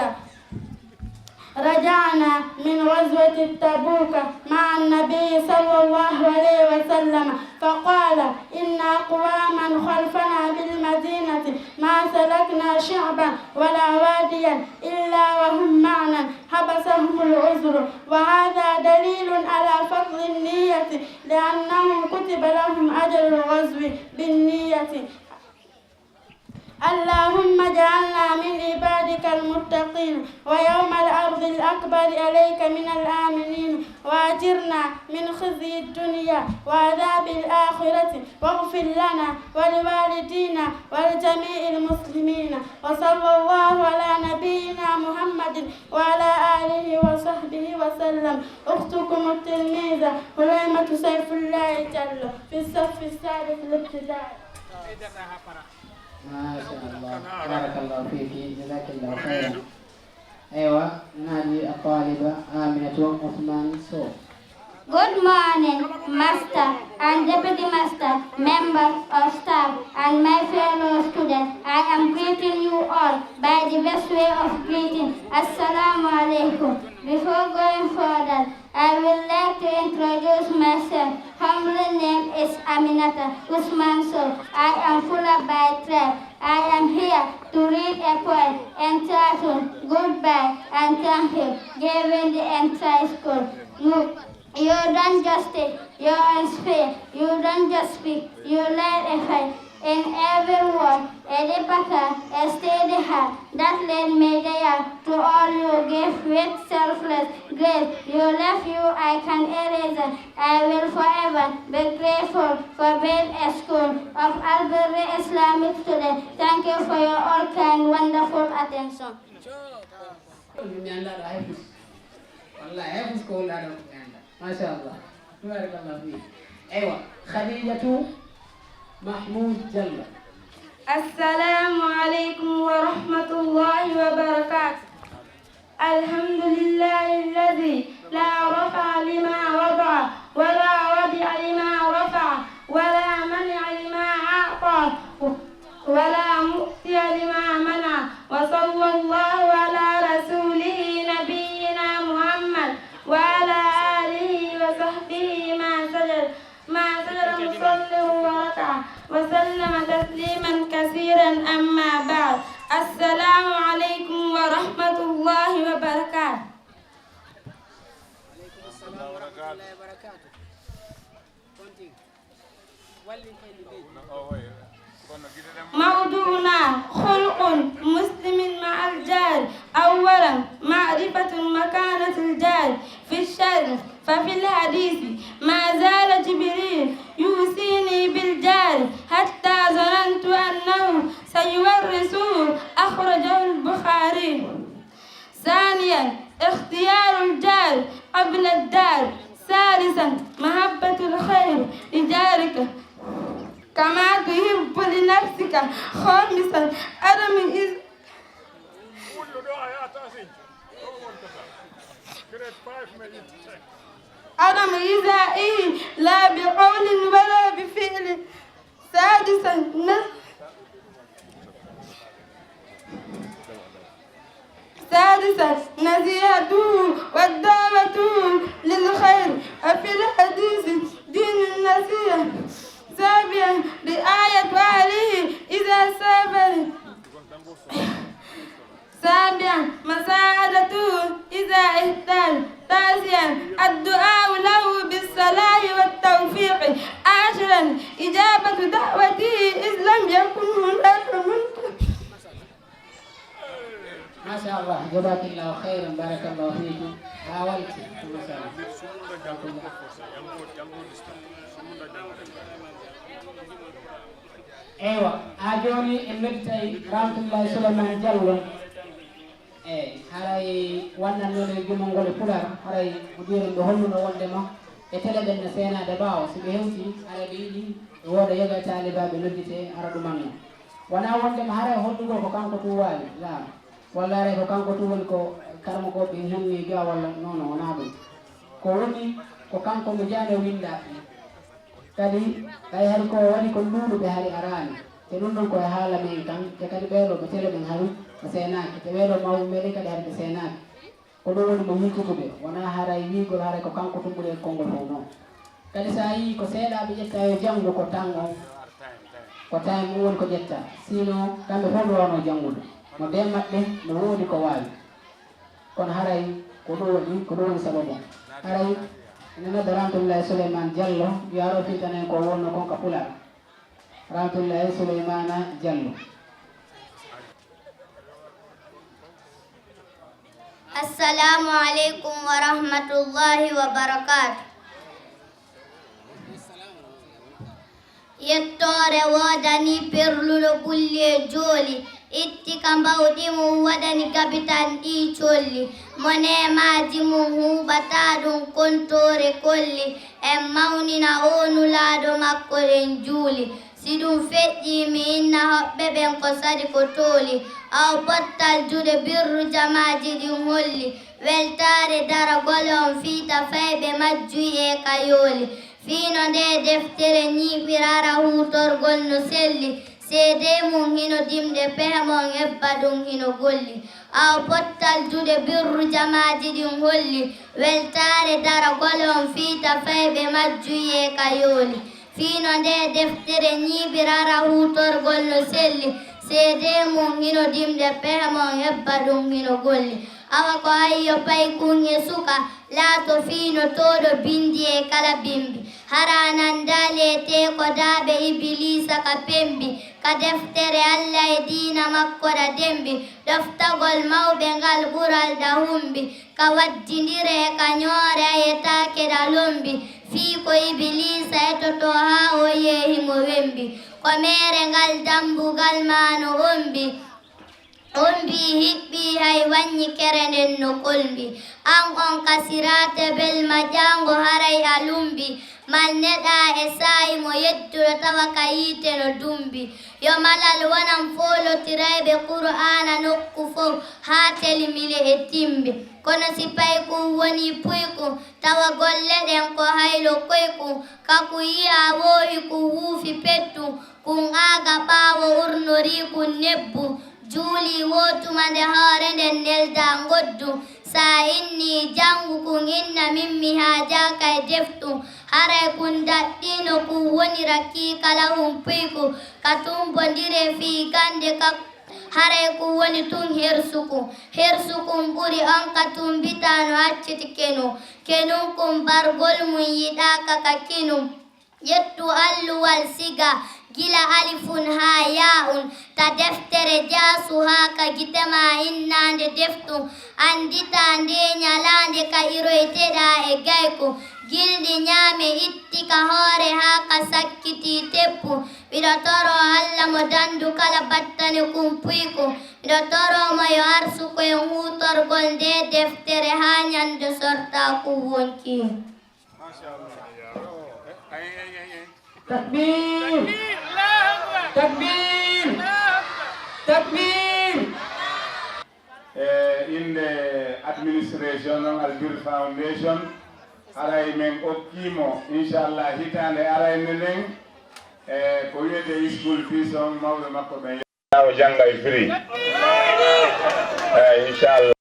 رجعنا من غزوة تبوك مع النبي صلى الله عليه وسلم، فقال: إن أقواما خلفنا بالمدينة ما سلكنا شعبا ولا واديا إلا وهم معنا حبسهم العذر. وهذا دليل على فضل النية، لأنهم كتب لهم أجر الغزو بالنية. اللهم اجعلنا من عبادك المتقين، ويوم الأرض الأكبر عليك من الآمنين، وأجرنا من خزي الدنيا وعذاب الآخرة، واغفر لنا ولوالدينا ولجميع المسلمين. وصلى الله على نبينا محمد وعلى آله وصحبه وسلم. أختكم التلميذة حليمة سيف الله جل في الصف الثالث الابتدائي. ما شاء الله، بارك الله فيك، جزاك الله خيرا. أيوة، نادي الطالبة آمنة عثمان سو. Good morning, Master and Deputy Master, members of staff, and my fellow students. I am greeting you all by the best way of greeting. Assalamu alaikum. Before going further, I would like to introduce myself. Humble name is Aminata Usman Sow. I am Fula by tribe. I am here to read a poem entitled Goodbye and Thank You, given the entire school. You don't just take, you inspire. You don't just speak, you light a fire. In every word, a departure, a steady heart, that led me there. To all you give with selfless grace, you left you I can erase. I will forever be grateful for being a school of Al-Birri Islamic students. Thank you for your all kind, wonderful attention. والله حفظ كل هذا ما شاء الله بارك الله فيك. ايوه خديجة محمود جلة. السلام عليكم ورحمة الله وبركاته. الحمد لله الذي لا رفع لما وضع ولا وضع لما رفع ولا منع لما أعطى ولا مؤتي لما منع. وصلى الله على رسوله نبينا محمد وعلى آله وصحبه ما سجد مصلي وركع وسلم تسليما كثيرا. أما بعد، السلام عليكم ورحمة الله وبركاته. موضوعنا خلق مسلم مع الجار. أولا معرفة مكانة الجار في الشرع. ففي الحديث ما زال جبريل يوصيني بالجار حتى ظننت أنه سيورثه. أخرجه البخاري. ثانيا اختيار الجار قبل الدار. ثالثا محبة الخير لجارك كما تحب لنفسك. خامسا عدم إيذائه لا بقول ولا بفعل. سادسا نصيحته والدعوة للخير. وفي الحديث دين النصيحة. سابعا رعاية أهله إذا سافر. سابعا مساعدته إذا احتاج. تاسعا الدعاء له بالصلاح والتوفيق. عاشرا إجابة دعوته إذ لم يكن هناك منكر. ما شاء الله جزاك الله خيرا بارك الله فيكم. حاولت ايوه اجوني المبتاي رحمه الله سليمان جلو haray wannan none gimongole pular haray mudire ndo holluno wondema e teleɓen no senade ɓaawo soɓe hewti ara ɓe yiɗi wooda yoga talibaɓe noddite ara ɗumanno wona wondema haray hoddugo ko kanko tu waali la walla aray ko kanko tu woni ko karmo ko ɓe hunni ga walla nono wona ɗum ko woni ko kanko mo jaano winda kadi ay hari ko woni ko luuɗuɓe hari arani te ɗum ɗon koye haala men kan te kadi ɓeeɗo ɓe tele ɓen hari ɓe senaki te ɓeeɗo mawɓe meɗen kadi hari ɓe senaki ko ɗum woni mo yituɓe wona haray wiigol haray ko kanko tumɓuɗe e konngol fof noon kadi sa yii ko seeɗaɓe ƴetta yo janngu ko tango ko time ɗum woni ko ƴetta sinon kamɓe fof ɓe wano janngude mo ɓe maɓɓe no woodi ko waawi kono haray ko ɗum woni sababu haray ene nodda Ramatullahi Souleymane Diallo yo aro fitanen ko wonno konka Pulaar. Ramatullahi Souleymane Diallo. Assalamu alaikum wa rahmatullahi wa barakatuh. Yettore wodani perlulo kulle joli itti kambawdi mum waɗani gabitan ɗi colli mone maji mum huɓata ɗum kontore kolli en mawnina onulaɗo makko en juuli si ɗum feƴƴi mi inna hoɓɓe ɓen ko sadi ko tooli aw pottal juɗe birru jamaji ɗin holli weltare daragole on fiita fayɓe majjuyi e kayoli fiino nde deftere ñiɓirara hutorgol no selli seede mum hino dimde pehmon ebba ɗum hino golli aw pottal juɗe birru jamaji ɗin holli weltare daragole on fiita fayɓe majjuyi e kayoli fiino nde deftere ñiɓirara hutorgol no selli seede mum hino dimde pehe mon hebba ɗum hino golli awa ko ayyo pay kunge suka laato fiino toɗo bindi e kala bimbi haranandale te ko daaɓe ibilisa ka pembi ka deftere allah e diina makko ɗa dembi ɗoftagol mawɓe ngal ɓural ɗa humbi ka waddindire e ka ñoore ayetake ɗa lombi fii ko ibilisa etoto haa o yeehimo wembi ko mere ngal dambugal maano ombi hiɓɓi hay waññi kere nden no kolmbi an on kasirate belma ƴango haray alumbi mal neɗa e saayi mo yettuɗo tawa ka yiite no dumbi yo malal wonan folotirayɓe qur'ana nokku fof haa telimile e timbi kono si pay kum woni puyku tawa golle ɗen ko haylo koyku kaku yi'a woowi ku wuufi pettu kun aaga ɓaawo urnori kun nebbu juuli wootuma nde hoore nden nelda ngoddu sa inni jangu kun inna mimmi haa jaaka e deftu haray kun daɗɗino kun woni rakkikala hum puyku ka tumbondire fii gande ka haray kun woni tun hersukum ɓuri on ka tumbitano acciti kenum kun bargol mum yiɗaka ka kinum yettu alluwal siga gila alifun haa ya'un ta deftere jaasu haa ka gitema innande deftu andita nde nyalande ka iroyteɗa e gayku gilɗi ñaame itti ka hoore haa ka sakkiti teppu miɗo toro allah mo dandu kala battane kumpuyku miɗo toromo yo arsu koye huutorgol nde deftere haa ñande sorta ku wonki takbir takbir takbir inde administration Albir Foundation aray men okkimo inchallah hitande aray nenen ko wiyete school fees on mawɓe makko ɓe o jangga e free inchallah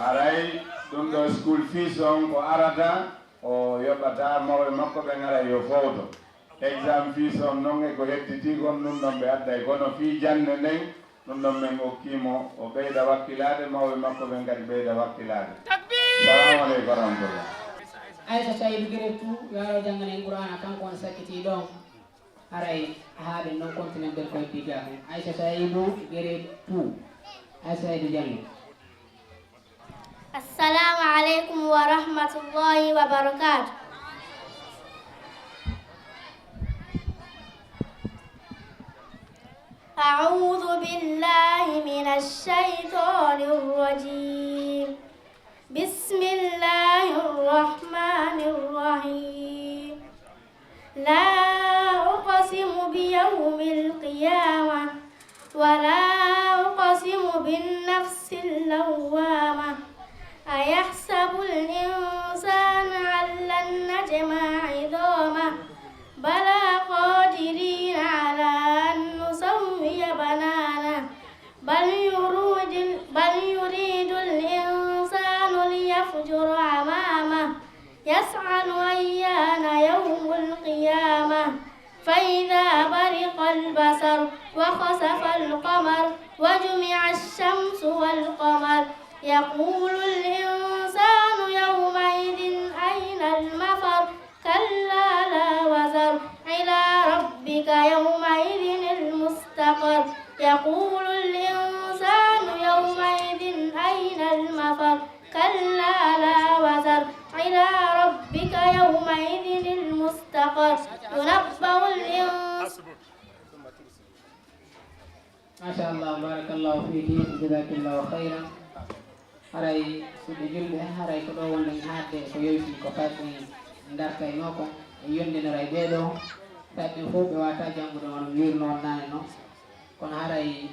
aray ɗum ɗo school fees on ko arata o yoɓata mawɓe makko ɓe ngara yo fowto exam fees on noon e ko hedditi kon ɗum ɗon ɓe adday kono fii jande nden ɗum ɗon men okkimo o ɓeyda wakkilade mawɓe makko ɓe ngadi ɓeyda wakkilade salamu aleykum warahmatullah Aisha Saïdou grade 2 yo aro jangganen qur'ana kanko on sakkiti ɗon haray haaɓe noon continue nder koye diga Aisha Saïdou grade 2 Aisha Saïdou jangi Assalamu alaikum wa rahmatullahi wa barakatuh. أعوذ بالله من الشيطان الرجيم بسم الله الرحمن الرحيم لا أقسم بيوم القيامة ولا أقسم بالنفس اللوامة أيحسب الإنسان أن لن نجمع عظامه بلى قادرين على أن نسوي بنانه بل يريد الإنسان ليفجر أمامه يسأل أيان يوم القيامة فإذا برق البصر وخسف القمر وجمع الشمس والقمر يقول الإنسان يومئذ أين المفر كلا لا وزر إلى ربك يومئذ المستقر يقول الإنسان يومئذ أين المفر كلا لا وزر إلى ربك يومئذ المستقر ينبأ الإنسان ما شاء الله بارك الله فيك جزاك الله خيرا haray suɓe julɓe haray ko ɗo wonɗen haadde ko yewti ko fatni darta e noko e yondinora e ɓeeɗo taɓɓe fof ɓe wata janngude on wirno on nane noon kono haray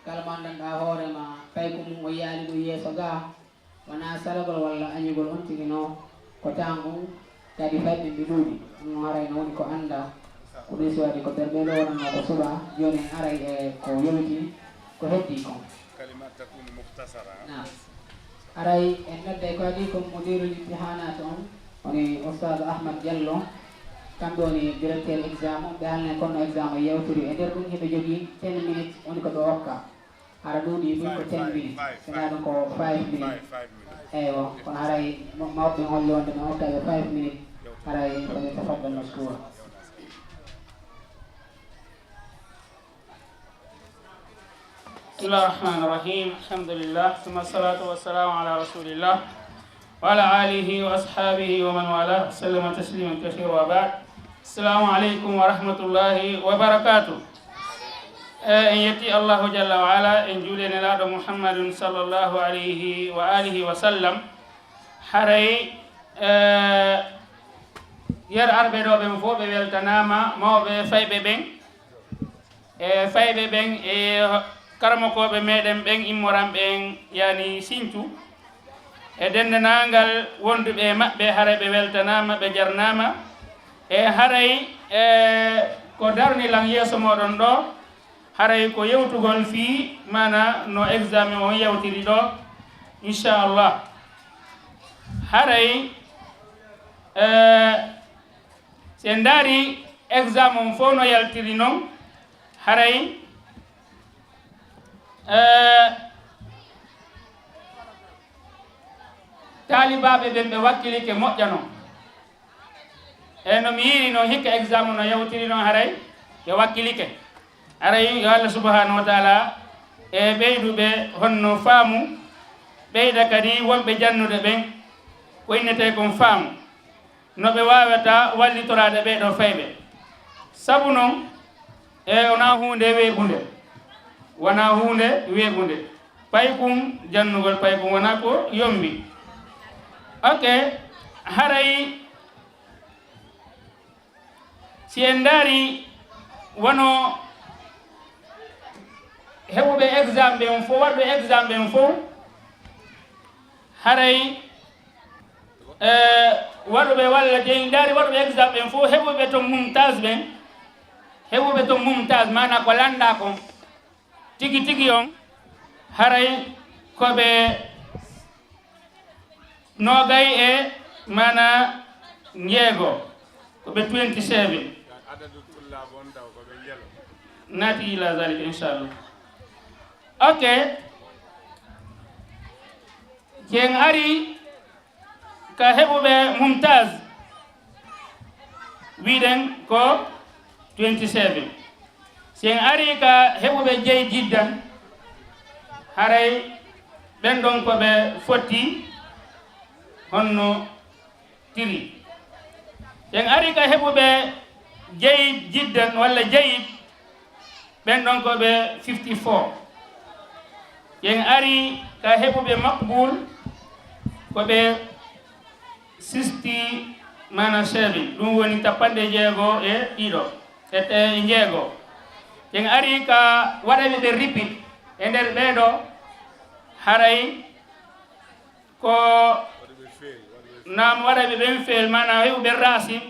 kala mo anndanɗa hoorema tawi ko mum o yaali ɗum yeeso ga wona salagol walla añugol on tigi no ko tangu kadi fayɓe mbi ɗuuɗi ɗum haray no woni ko anda ko ɗesi waɗi ko ɓerɓe ɗo wonanno ko suɓa joni aray e ko yewti ko heddi ko aray en nodday ko adi ko mudirul imtihanat on woni oustad Ahmad Diallo kamɓe woni directeur exam ɓe halne konno exam o yewtori e nder ɗum heɓe jogii 10 minutes woni ko ɓe hokka hara ɗuuɗi ɗum ko 10 minutes sona ɗum ko 5 minutes eyyo kono haray mawɓe holli wonde ɓe hokkaaɓe 5 minutes haray koɓe tafaddal maskura. بسم الله الرحمن الرحيم الحمد لله ثم الصلاة والسلام على رسول الله وعلى آله وأصحابه ومن والاه وسلم تسليما كثيرا وبعد السلام عليكم ورحمة الله وبركاته. إن يتي الله جل وعلا إن جولنا لاد محمد صلى الله عليه وآله وسلم حري ير أربع دو بين فوق بيلتناما ما بفاي بين فاي بين karamokoɓe meɗen ɓen immoran ɓen yani Sinthiou e dendanangal wonduɓe maɓɓe haray ɓe weltanama ɓe jarnama e haray ko darnilan yeeso moɗon ɗo haray ko yewtugol fi mana no examen on yewtiri ɗo inchallah haray sen daari examen on fof no yaltiri noon haray taalibaɓe ɓen ɓe wakkilike moƴƴano e no mi yiri noon hikka examen no yewtiri noon haray ɓe wakkilike haray yo Allah subhanahu wa taala e ɓeyduɓe honno faamu ɓeyda kadi wonɓe jannude ɓen ko innete kon faamu no ɓe wawata wallitorade ɓeɗo fayɓe sabu noon e wona hunde weɓunde wona hunde weɓunde pay kum jannugol pay kum wona ko yombi ok haray si en daari wono heɓuɓe exam ɓen fof waɗɓe exam ɓen fof haray waɗuɓe walla jeyi daari waɗuɓe exam ɓen fof heɓuɓe to mumtage ɓen heɓuɓe to mumtage mana ko landa kon tigi tigi on haray koɓe nogay e mana jeego koɓe 27 naati ila zalika inchallah ok ken ari ka heɓuɓe mumtage wiɗen ko 27 sen ari ka heɓuɓe jeyi jiddan haray ɓen ɗon koɓe fotti honno tiri sen ari ka heɓuɓe jeyi jiddan walla jeyid ɓen ɗon koɓe 54 sen ari ka heɓuɓe makbul koɓe 60 mana 7 ɗum woni tappanɗe jeego e ɗiɗo e jeego en ari ka waɗaɓe ɓe repeat e nder ɓeɗo haray ko nam waɗaɓe ɓen fail mana heɓuɓe raasi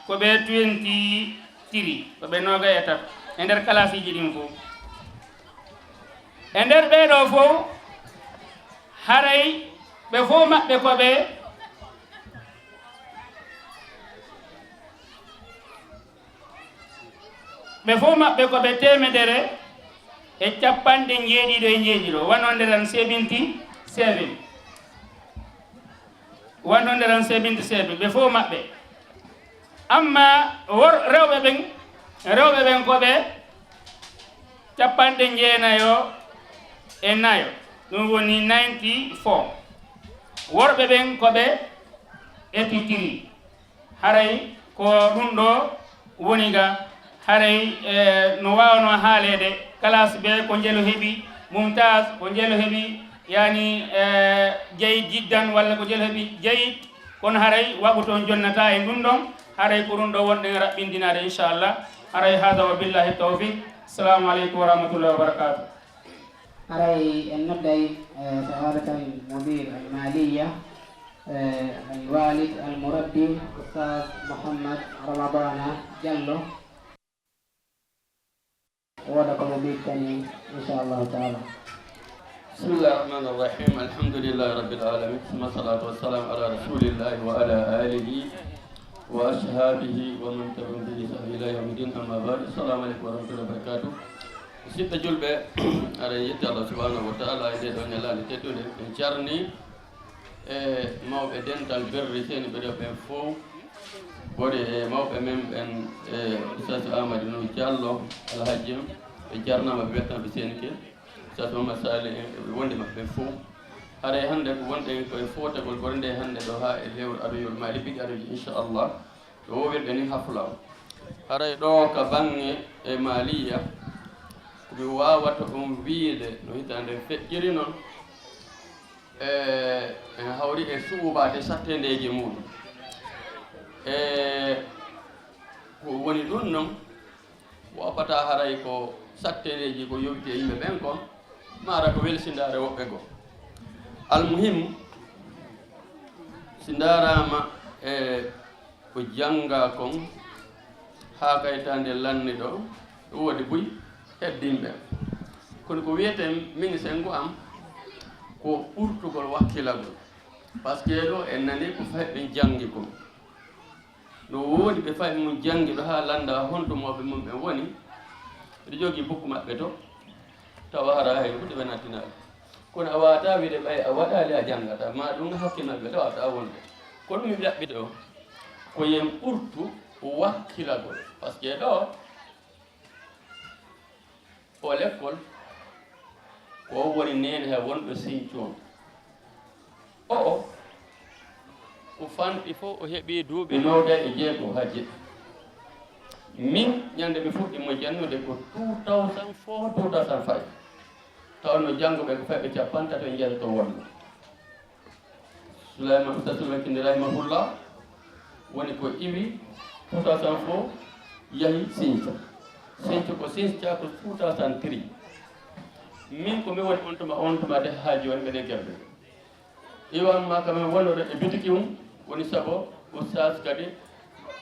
ko ɓe 23 ko ɓe noga e tati e nder classe ji ɗin fof e nder ɓeɗo fof haray ɓe fof maɓɓe koɓe ɓe fof maɓɓe koɓe temedere e capanɗe jeeɗiɗo e jeeɗiɗo 177 177 ɓe fof maɓɓe amma rewɓe ɓen koɓe capanɗe jeenayo e nayo ɗum woni 94 worɓe ɓen koɓe 83 haray ko ɗum ɗo woni ga haray no wawno haalede classe ɓe ko jeelo heeɓi mumtage ko jeelo heeɓi yani jeyid jiddan walla ko jeelo heeɓi jeyid kono haray waɓu toon jonnata e ɗum ɗon haray ko ɗum ɗo wonɗen raɓɓindinade inchallah haray hada wa billahi tawfiq assalamu aleykum wa rahmatullahi wa barakatuh haray en nodday sahadata almudir almaliya alwalid almurabbi ustad Mouhammad Ramadana Diallo ودكم بيتني إن شاء الله تعالى. بسم الله الرحمن الرحيم الحمد لله رب العالمين ثم الصلاة والسلام على رسول الله وعلى آله وأصحابه ومن تبعهم بإحسان إلى يوم الدين. أما بعد السلام عليكم ورحمة الله وبركاته. Sitta julɓe aɗa yetti Allah subhanahu wa ta'ala e nde ɗo ñalande teddude en jarni e mawɓe dental berri seni ɓeɗo ɓen fof bode e mawɓe men ɓen e Oustaz Amadou no Diallo alhaji en ɓe jarnama ɓe wettanɓe seni ke Oustaz Mamadou Sali en wonde maɓɓe ɓen fof haɗa hannde ko wonɗen koye fotagol gonɗe hannde ɗo ha e lewru aroyol mali ɓiɗɗi aroji inchallah ɗo wowirɗe ni hafla o haɗay ɗo ka bange e maliya mi wawata ɗum wiide no hitande feƴƴiri noon en hawri e suubade sattendeji muɗum ko woni ɗum noon woɓata haray ko sattendeji ko yowiti e yimɓe ɓen kon mara ko welsindare woɓɓe goo almuhim si darama e ko janga kon ha kaytande lanni ɗo ɗum wodi buy heddimɓe kono ko wiyeten min sengo am ko ɓurtugol wakkilagol par ce que ɗo en nani ko fayi ɓe jangi kon no wodi ɓe fayi mum jangi ɗo ha landa hontumoɓe mum ɓe woni ɓeɗo jogui bukku maɓɓe to tawa hara hay hude ɓe nattinaɗe kono a wawata wiide ɓay a waɗali a jangata ma ɗum hakke maɓɓe tawata wonde kono mi ɗaɓɓiɗo ko yen ɓurtu wakkilagol par ce que ɗo o l'école ko woni nene he wonɓe Sinthiou o ko fanɗi fof o heeɓi duuɓi 96 ha jeɗɗi min ñande mi fuɗɗimo jannude ko 2004 2005 tawno janngoɓe ko faɓe 50 jeeta to wonno Souleymane Oustaz Souleymane rahimahullah woni ko iwi 2004 yahi Sinthiou ko Sinthiou ko 2003 min ko mi woni on tuma de ha joni mbeɗe gerɓe iwanma kamen wonore e bitiki mum woni saabu Oustaz kadi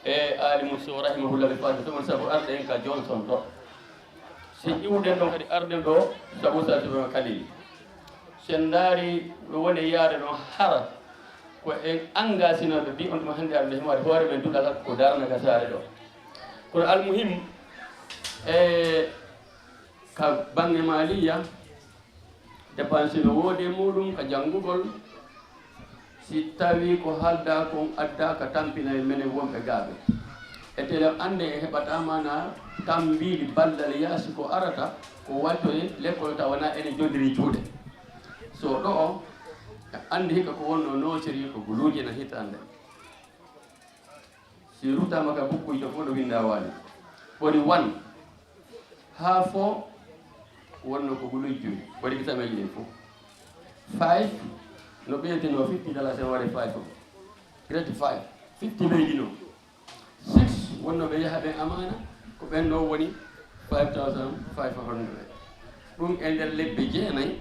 e Ali Mousso rahimahullah ɓe fati to woni saabu arɗe en ka Johnson to si iwɗen ɗon kadi arɗen ɗo saabu Oustaz Ibrahima Khalil sen daari ɗo woni yaade ɗon hara ko en engasinoɓe mbi on tuma hannde arde hemade hoore men duɗata ko darnaga saare ɗo kono almuhim ka bange maliya dépense no woodi muɗum ka janngugol si tawi ko halda kon adda ka tampina e menen wonɓe gaaɓe e tele ande e heɓatama na tambiɗi ballal yaasi ko arata ko wattoye l'école tawana ene jodiri juuɗe so ɗo o andi hikka ko wonno nosiri ko guluuje na hitande si rutama ka bukkuji fof ɗo winda waali woni 1 ha fo wonno ko guluuje joyi waɗi ki tameji ɗin fof 5 no ɓeytino 50 dollars en waɗi 5 o grade 5 50 leydi no 6 wonno ɓe yaha ɓen amana ko ɓen ɗo woni 5500 ɗum e nder lebbe jeenayyi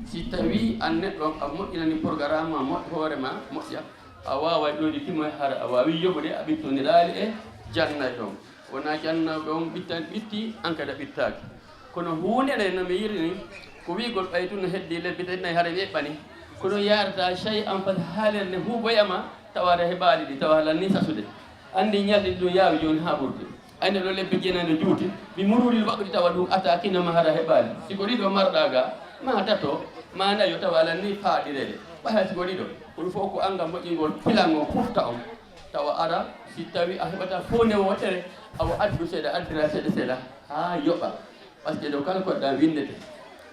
si tawi an neɗɗo a moƴƴinani programme ma moƴƴi hoorema moƴƴa a wawa ƴoodi timo hara a wawi yoɓude a ɓittodiraali e jannay ɗon wona jannaɓe on ɓitti an kadi a ɓittaki kono hunde nde no mi yiri ni ko wigol ɓaytu no heddi lebbi tati nayi hara weɓɓani kono yarata chey en fat haalerde huuboyama tawata heɓaali ɗi tawa halan ni sasude andi ñalɗi ɗum yaawi joni ha ɓurdi ande ɗo lebbi jeenayno juuti mi mururi waɗɗi tawa ɗum attaquinoma hara heɓaali siko ɗiɗo marɗa ga ma tato ma nayo tawa alan ni faaɗirede ɓaya siko ɗiɗo ɗum fof ko anga moƴƴingol pilango fufta on tawa ara si tawi a heɓata fof nde wotere awo addu seeɗa addira seeɗa seeɗa ha yoɓa par ce que ɗo kala koɗɗa windete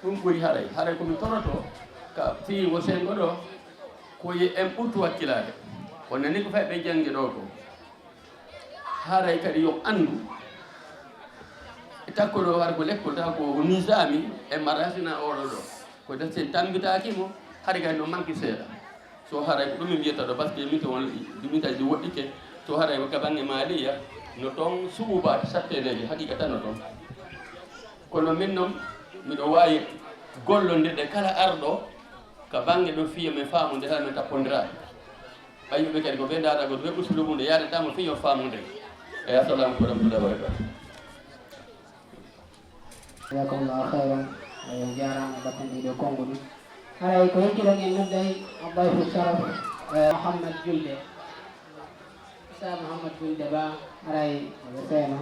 ɗum ɓuuri haray komi toroto ka fii wo sengo ɗo koye en ɓurtu wakkilade wonno ni ko fayi ɓe jangi ɗo ko haray kadi yo andu e takko ɗo har ko l'école ta ko nisami e marasina oɗo ɗo ko de sen tambitakimo haɗa kadi no manque seeɗa so haray ko ɗum mi wiyata ɗo par ce que min to won ɗumitaji ɗi woɗɗike to haray ko kabange maliya no toon suɓubade satteneji haqiqa no toon kono min noon miɗo wawi gollondirde kala arɗo ka bange ɗo fiya min faamude tan min tappodiraɓe ɓayyuɓe kadi ko ɓe dadago ɓe uslumude yadetamo fiyo faamude eyi assalamu aleykum warahmatullahi wabarakatu jazakumllahu khairan jarama battanɗiɗo konngol haray ko hekkiɗon en nodday abbayhu sharaf Mouhammad Julde Ustaz Muhammad bin Daba aray Seno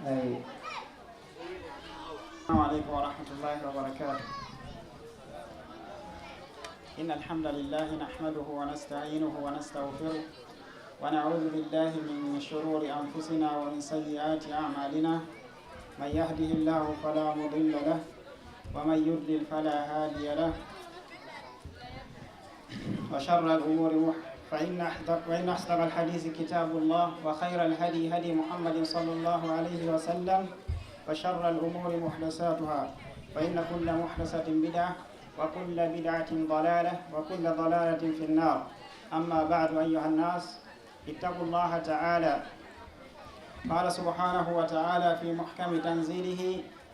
ay. Assalamu alaikum wa rahmatullahi wa barakatuh. إن الحمد لله نحمده ونستعينه ونستغفره ونعوذ بالله من شرور أنفسنا ومن سيئات أعمالنا من يهده الله فلا مضل له ومن يضلل فلا هادي له وشر الأمور فإن أصدق الحديث كتاب الله وخير الهدي هدي محمد صلى الله عليه وسلم وشر الأمور محدثاتها فإن كل محدثة بدعة وكل بدعة ضلالة وكل ضلالة في النار. أما بعد أيها الناس اتقوا الله تعالى. قال سبحانه وتعالى في محكم تنزيله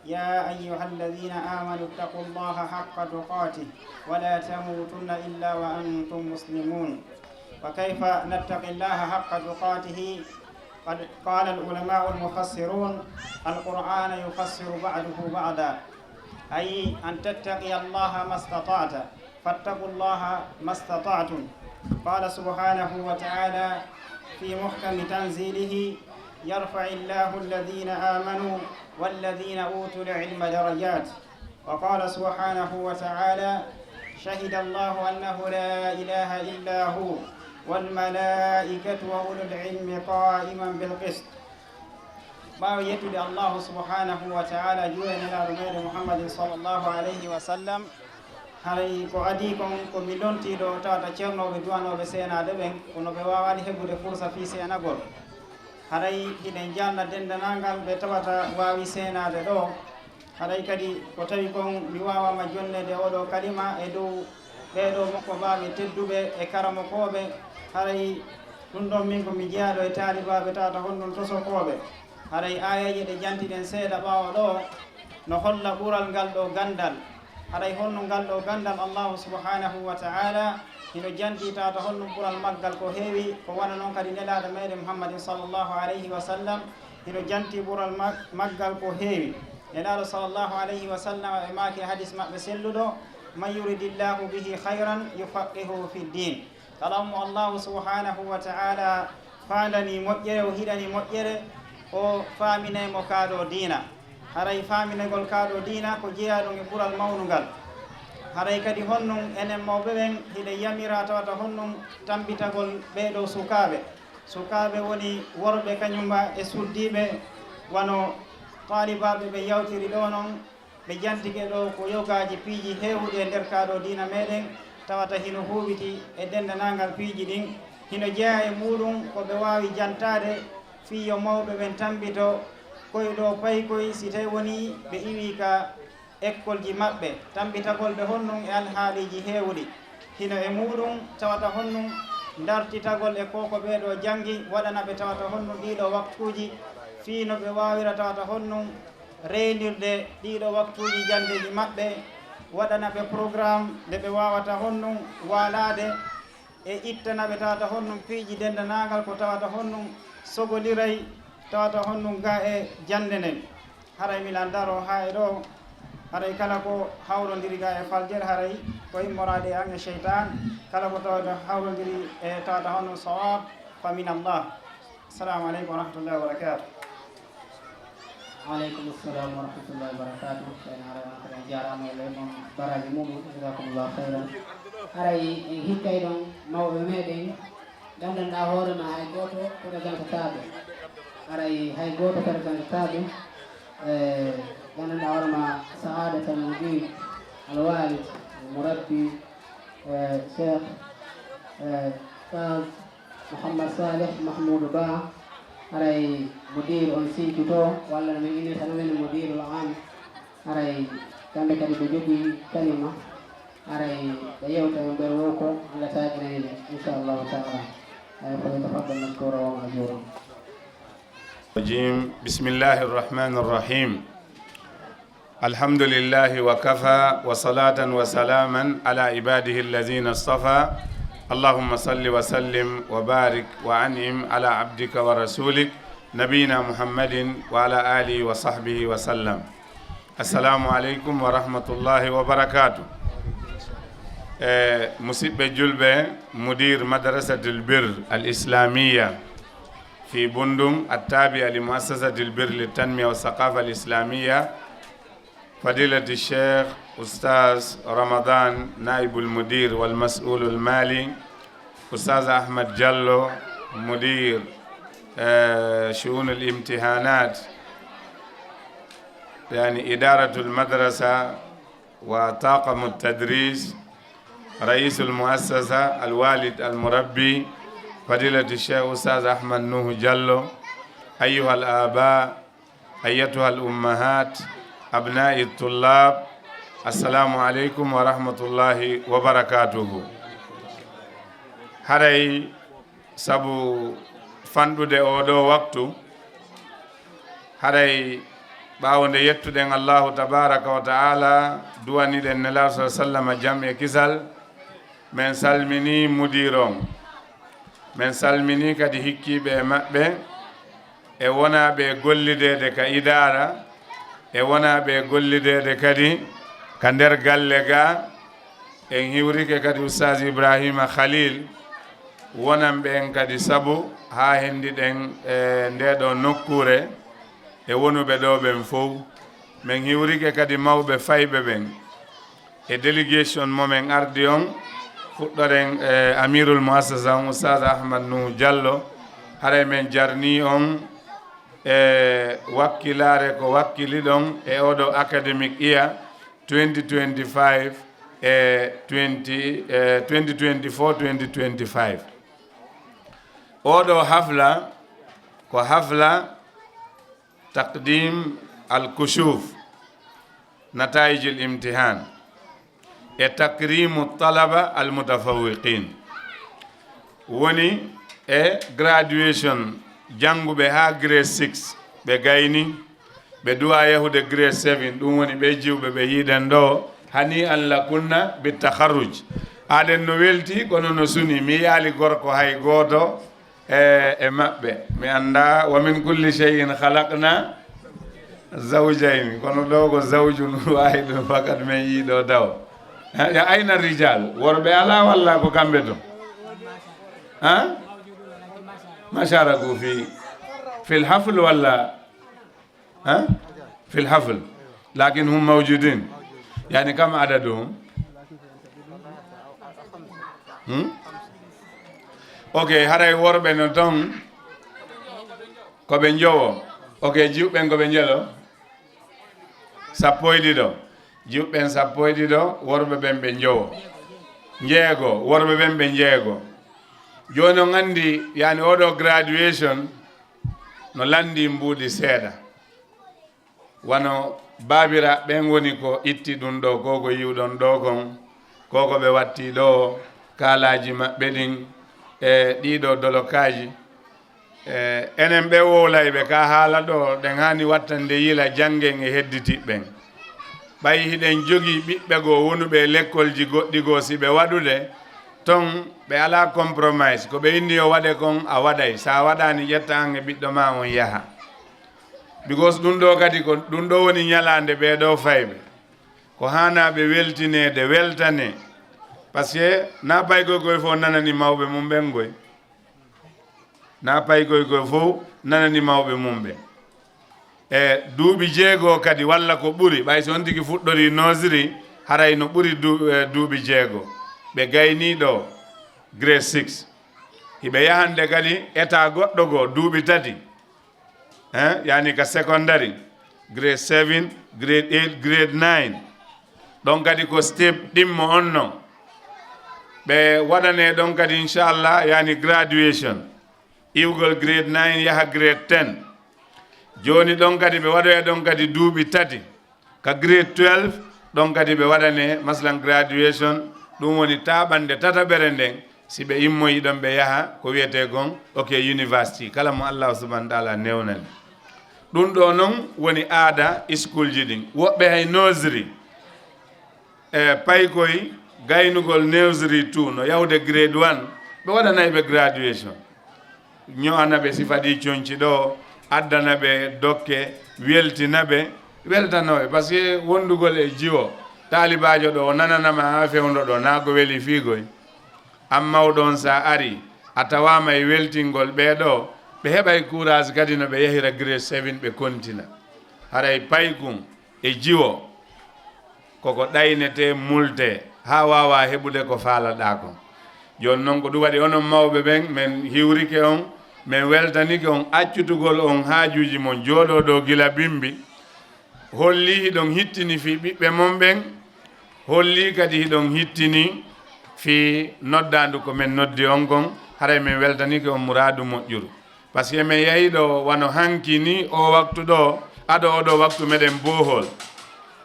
يا أيها الذين آمنوا اتقوا الله حق تقاته ولا تموتن إلا وأنتم مسلمون. وكيف نتقي الله حق تقاته؟ قد قال العلماء المفسرون القرآن يفسر بعضه بعضا، أي أن تتقي الله ما استطعت، فاتقوا الله ما استطعتم. قال سبحانه وتعالى في محكم تنزيله يرفع الله الذين آمنوا والذين أوتوا العلم درجات. وقال سبحانه وتعالى شهد الله أنه لا إله إلا هو والملائكة وأولو العلم قائما بالقسط. ما يتد الله سبحانه وتعالى جوين إلى رمير محمد صلى الله عليه وسلم haray ko adi kon ko mi lontiɗo tawata ceernoɓe duwanoɓe seenade ɓen kono ɓe wawani heɓude fursa fi seenagol. haray hiɗen jalna dendanangal ɓe tawata wawi seenade ɗo. haray kadi ko tawi kon mi wawama jonnede oɗo kalima e dow ɓeɗo makko baɓe tedduɓe e karamokoɓe. haray ɗum ɗon min ko mi jeeyaɗo e taalibaɓe tawata honɗum tosokoɓe. haray ayaji ɗe jantiɗen seeɗa ɓawa ɗo no holla ɓural ngal ɗo gandal. haray honno ngal ɗo gandal allahu subhanahu wa ta'ala hino janti tawata honɗum ɓural maggal ko heewi ko wana noon kadi nelaɗo meɗen muhammadin sallllahu alayhi wa sallam hino janti ɓural maggal ko heewi. nelaɗo sallllahu alayhi wa sallam e maaki hadis maɓɓe selluɗo man yuridillahu bihi hayran yufaqihu fi ddin. kala mo allahu subhanahu wa ta'ala fandani moƴƴere o hiɗani moƴƴere o faaminaymo kaaɗo diina. haray faaminegol kaaɗo diina ko jeeyaɗum e ɓural mawnugal. haray kadi honnum enen mawɓe ɓen hiɗe yamira tawata honnum tambitagol ɓeɗo sukaaɓe woni worɓe kañumba e suddiɓe wano taalibaɓe ɓe yawtiri ɗo noon ɓe jantike ɗo ko yogaji piiji heewɗi e nder kaaɗo diina meɗen tawata hino huɓiti e dendanangal piiji ɗin hino jeeya e muɗum ko ɓe wawi jantade fiyo mawɓe ɓen tambito koyɗo paykoy si tawi woni ɓe iwi ka école ji maɓɓe tambitagol ɓe honnum e alhaaliji heewɗi hino e muɗum tawata honnum dartitagol e koko ɓeɗo jangi waɗana ɓe tawata honnum ɗiɗo waktuji fiino ɓe wawira tawata honnum reynirde ɗiɗo waktuji jandeji maɓɓe waɗana ɓe programme nde ɓe wawata honnum walade e ittana ɓe tawata honnum piiji dendanagal ko tawata honnum sogoliray tawata honnum ga e jande nden. haray milan daro ha e ɗo haray kala ko hawrodiri ga e faljere haray ko immorade an e cheytan kala ko tawata hawrodiri e tawata honnum sawab fa min allah. assalamu aleykum wa rahmatullahi wa barakatuh. وعليكم السلام ورحمة الله وبركاته. أنا جارم لهم برا جموم جزاكم الله خيرا. هاي هيك أيضا موضوع مدين دمنا نهور مع هاي جوتو كذا جان كتابه. هاي جوتو كذا جان كتابه. دمنا نهور مع سعادة المدير الوالد المربي شيخ أستاذ محمد صالح محمود با. haray mudir on sinkito walla no min ini tan men mudir al am haray kamɓe kadi ɓe jogii kalima haray ɓe yewta e nder woko allah taƴinayɓe inchallahu taala فليتفضل مشكورا ومأجورا. بسم الله الرحمن الرحيم. الحمد لله وكفى وصلاة وسلاما على عباده الذين اصطفى. اللهم صل وسلم وبارك وأنعم على عبدك ورسولك نبينا محمد وعلى آله وصحبه وسلم. السلام عليكم ورحمة الله وبركاته. مسيب جلبة مدير مدرسة البر الإسلامية في بندم التابعة لمؤسسة البر للتنمية والثقافة الإسلامية، فضيلة الشيخ أستاذ رمضان نائب المدير والمسؤول المالي، أستاذ أحمد جلو مدير شؤون الامتحانات يعني إدارة المدرسة وطاقم التدريس، رئيس المؤسسة الوالد المربي فضيلة الشيخ أستاذ أحمد نوح جلو، أيها الآباء، أيتها الأمهات، أبناء الطلاب، السلام عليكم ورحمة الله وبركاته. هاي سبو فندو دي أودو وقتو هاي باونde yettuɗen allahu tabaraka wa taala duwaniɗen nelaɗo sa sallam jam e kisal min salmini mudiron min salmini kadi hikkiɓe e maɓɓe e wonaɓe gollidede ka idara e wonaɓe gollidede kadi ka nder galle ga en hiwrike kadi oustaz ibrahima khalil wonanɓe en kadi sabu ha hendiɗen e ndeɗo nokkure e wonuɓe ɗo ɓen fof min hiwrike kadi mawɓe fayɓe ɓen e délégation momin ardi on fuɗɗoɗen amirul muassasa on oustaz ahmad nou diallo haray men jarni on e wakkilare ko wakkili ɗon e oɗo académique year 2025 e 2024-2025 oɗo hafla ko hafla تقديم الكشوف نتائج الامتحان تكريم الطلبة المتفوقين وني graduation جانغو بها grade 6 بغايني بدوا يهود grade 7 دون وني بيجيو بيهيدن دو هني أن لكنا بالتخرج aden no welti kono no suni mi yali gorko hay goto e mabbe mi anda wa min kulli shay'in khalaqna zawjayn kono do ko zawjun wahidun fakat men yido daw ya ayna rijal worbe ala walla ko kambe to ha masharaku fi الحفل ولا ها في الحفل لكن هم موجودين يعني كم عددهم Okay, haray worbe no ton ko be njowo. Okay, jiwben ko be njelo. Sappoydido. Jiwben sappoydido, worbe ben be njowo. Njeego, worbe ben be njeego. Jono ngandi yani odo graduation no landi mbudi seeda. Wano babira ben woni ko itti dun do koko yiwdon do kon koko be watti do kalaji mabbe din ɗiɗo dolokaji enen ɓe wowlayɓe ka haala ɗo ɗen hani wattande yila janggen e hedditiɓɓen ɓay hiɗen jogii ɓiɓɓe goo wonuɓe lekkolji goɗɗi goo si ɓe waɗude ton ɓe ala compromise ko ɓe inni yo waɗe kon a waɗay sa waɗani ƴetta an e ɓiɗɗo ma on yaha because ɗum ɗo kadi ko ɗum ɗo woni ñalande ɓeɗo fayɓe ko hanaɓe weltinede weltane parce que na paygoy goy fo nanani mawɓe mum ɓen goy na paygoy goy fo nanani mawɓe mum ɓe e duuɓi jeego kadi walla ko ɓuri ɓay so on tigi fuɗɗori nosiri haray no ɓuri duuɓi jeego ɓe gayniɗo grade 6 hiɓe yahande kadi état goɗɗo goo duuɓi tati yani ka secondary grade 7 grade 8 grade 9 ɗon kadi ko step ɗimmo on non ɓe waɗane ɗon kadi inchallah yani graduation iwgol grade 9 yaha grade 10 joni ɗon kadi ɓe waɗoya ɗon kadi duuɓi tati ka grade 12 ɗon kadi ɓe waɗane maslan graduation ɗum woni taɓande tataɓere nden si ɓe immoyi ɗon ɓe yaha ko wiyete gon ok university kala mo allah subhanahu wa taala newnani ɗum ɗo noon woni aada school ji ɗin woɓɓe hay nursery paykoy gaynugol nursery 2 no yawde grade 1 ɓe waɗanayi ɓe graduation ño'ana ɓe sifa ɗi coñci ɗo addana ɓe dokke weltina ɓe weltanoɓe par ce que wondugol e jiwo taalibajo ɗo o nananama ha fewdo ɗo nago weli fiigoy an mawɗon sa ari a tawama e weltingol ɓeɗo ɓe heɓay courage kadi no ɓe yahira grade 7 ɓe kontina haray paygum e jiwo koko ɗaynete multe ha wawa heɓude ko faalaɗa ko joni noon ko ɗum waɗi onon mawɓe ɓen min hiwrike on min weltanike on accutugol on haajuji mon jooɗo ɗo gila bimbi holli hiɗon hittini fi ɓiɓɓe mon ɓen holli kadi hiɗon hittini fi noddandu ko min noddi on kon haray min weltanike on mouradu moƴƴuru par ce que min yehi ɗo wano hanki ni o waktu ɗo aɗo oɗo waktu meɗen bohol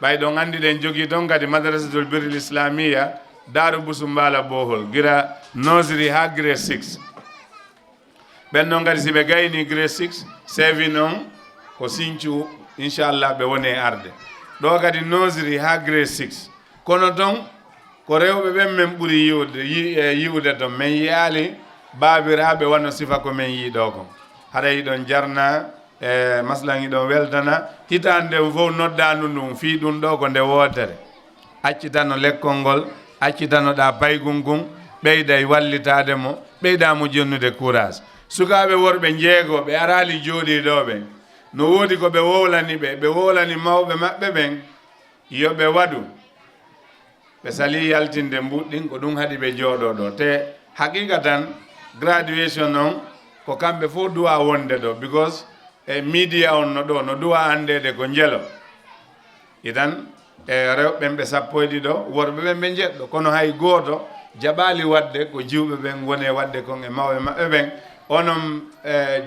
ɓay ɗon andi ɗen jogui toon kadi madrasatul birril islamia Daaru Busumbala bohol gira nursery ha grade 6 ɓen noon kadi siɓe gayni grade 6 7 on ko Sinthiou inchallah ɓe woni arde ɗo kadi nursery ha grade 6 kono toon ko rewɓe ɓen min ɓuuri yiwde toon min yiyali babiraɓe wano sifa ko min yiiɗo ko haɗa yiɗon jarna maslan yiɗon weltana hitande fof noddandu ndum fi ɗum ɗo ko nde wootere accitano lekkol ngol accitanoɗa paygum gun ɓeyda e wallitade mo ɓeyda mo jonnude courage sukaɓe worɓe jeego ɓe arali jooɗi ɗo ɓen no woodi ko ɓe wowlani ɓe wowlani mawɓe maɓɓe ɓen yoɓe waɗu ɓe sali yaltinde mbuɗɗin ko ɗum haɗi ɓe jooɗo ɗo te haqiqa tan graduation on ko kamɓe fof duwa wonde ɗo because media on no ɗo no duwa andede ko jelo itan rewɓen ɓe sappoyɗi ɗo worɓe ɓen ɓe jeɗɗo kono hay gooto jaɓali wadde ko jiwɓe ɓen woni wadde kon e mawɓe maɓɓe ɓen onon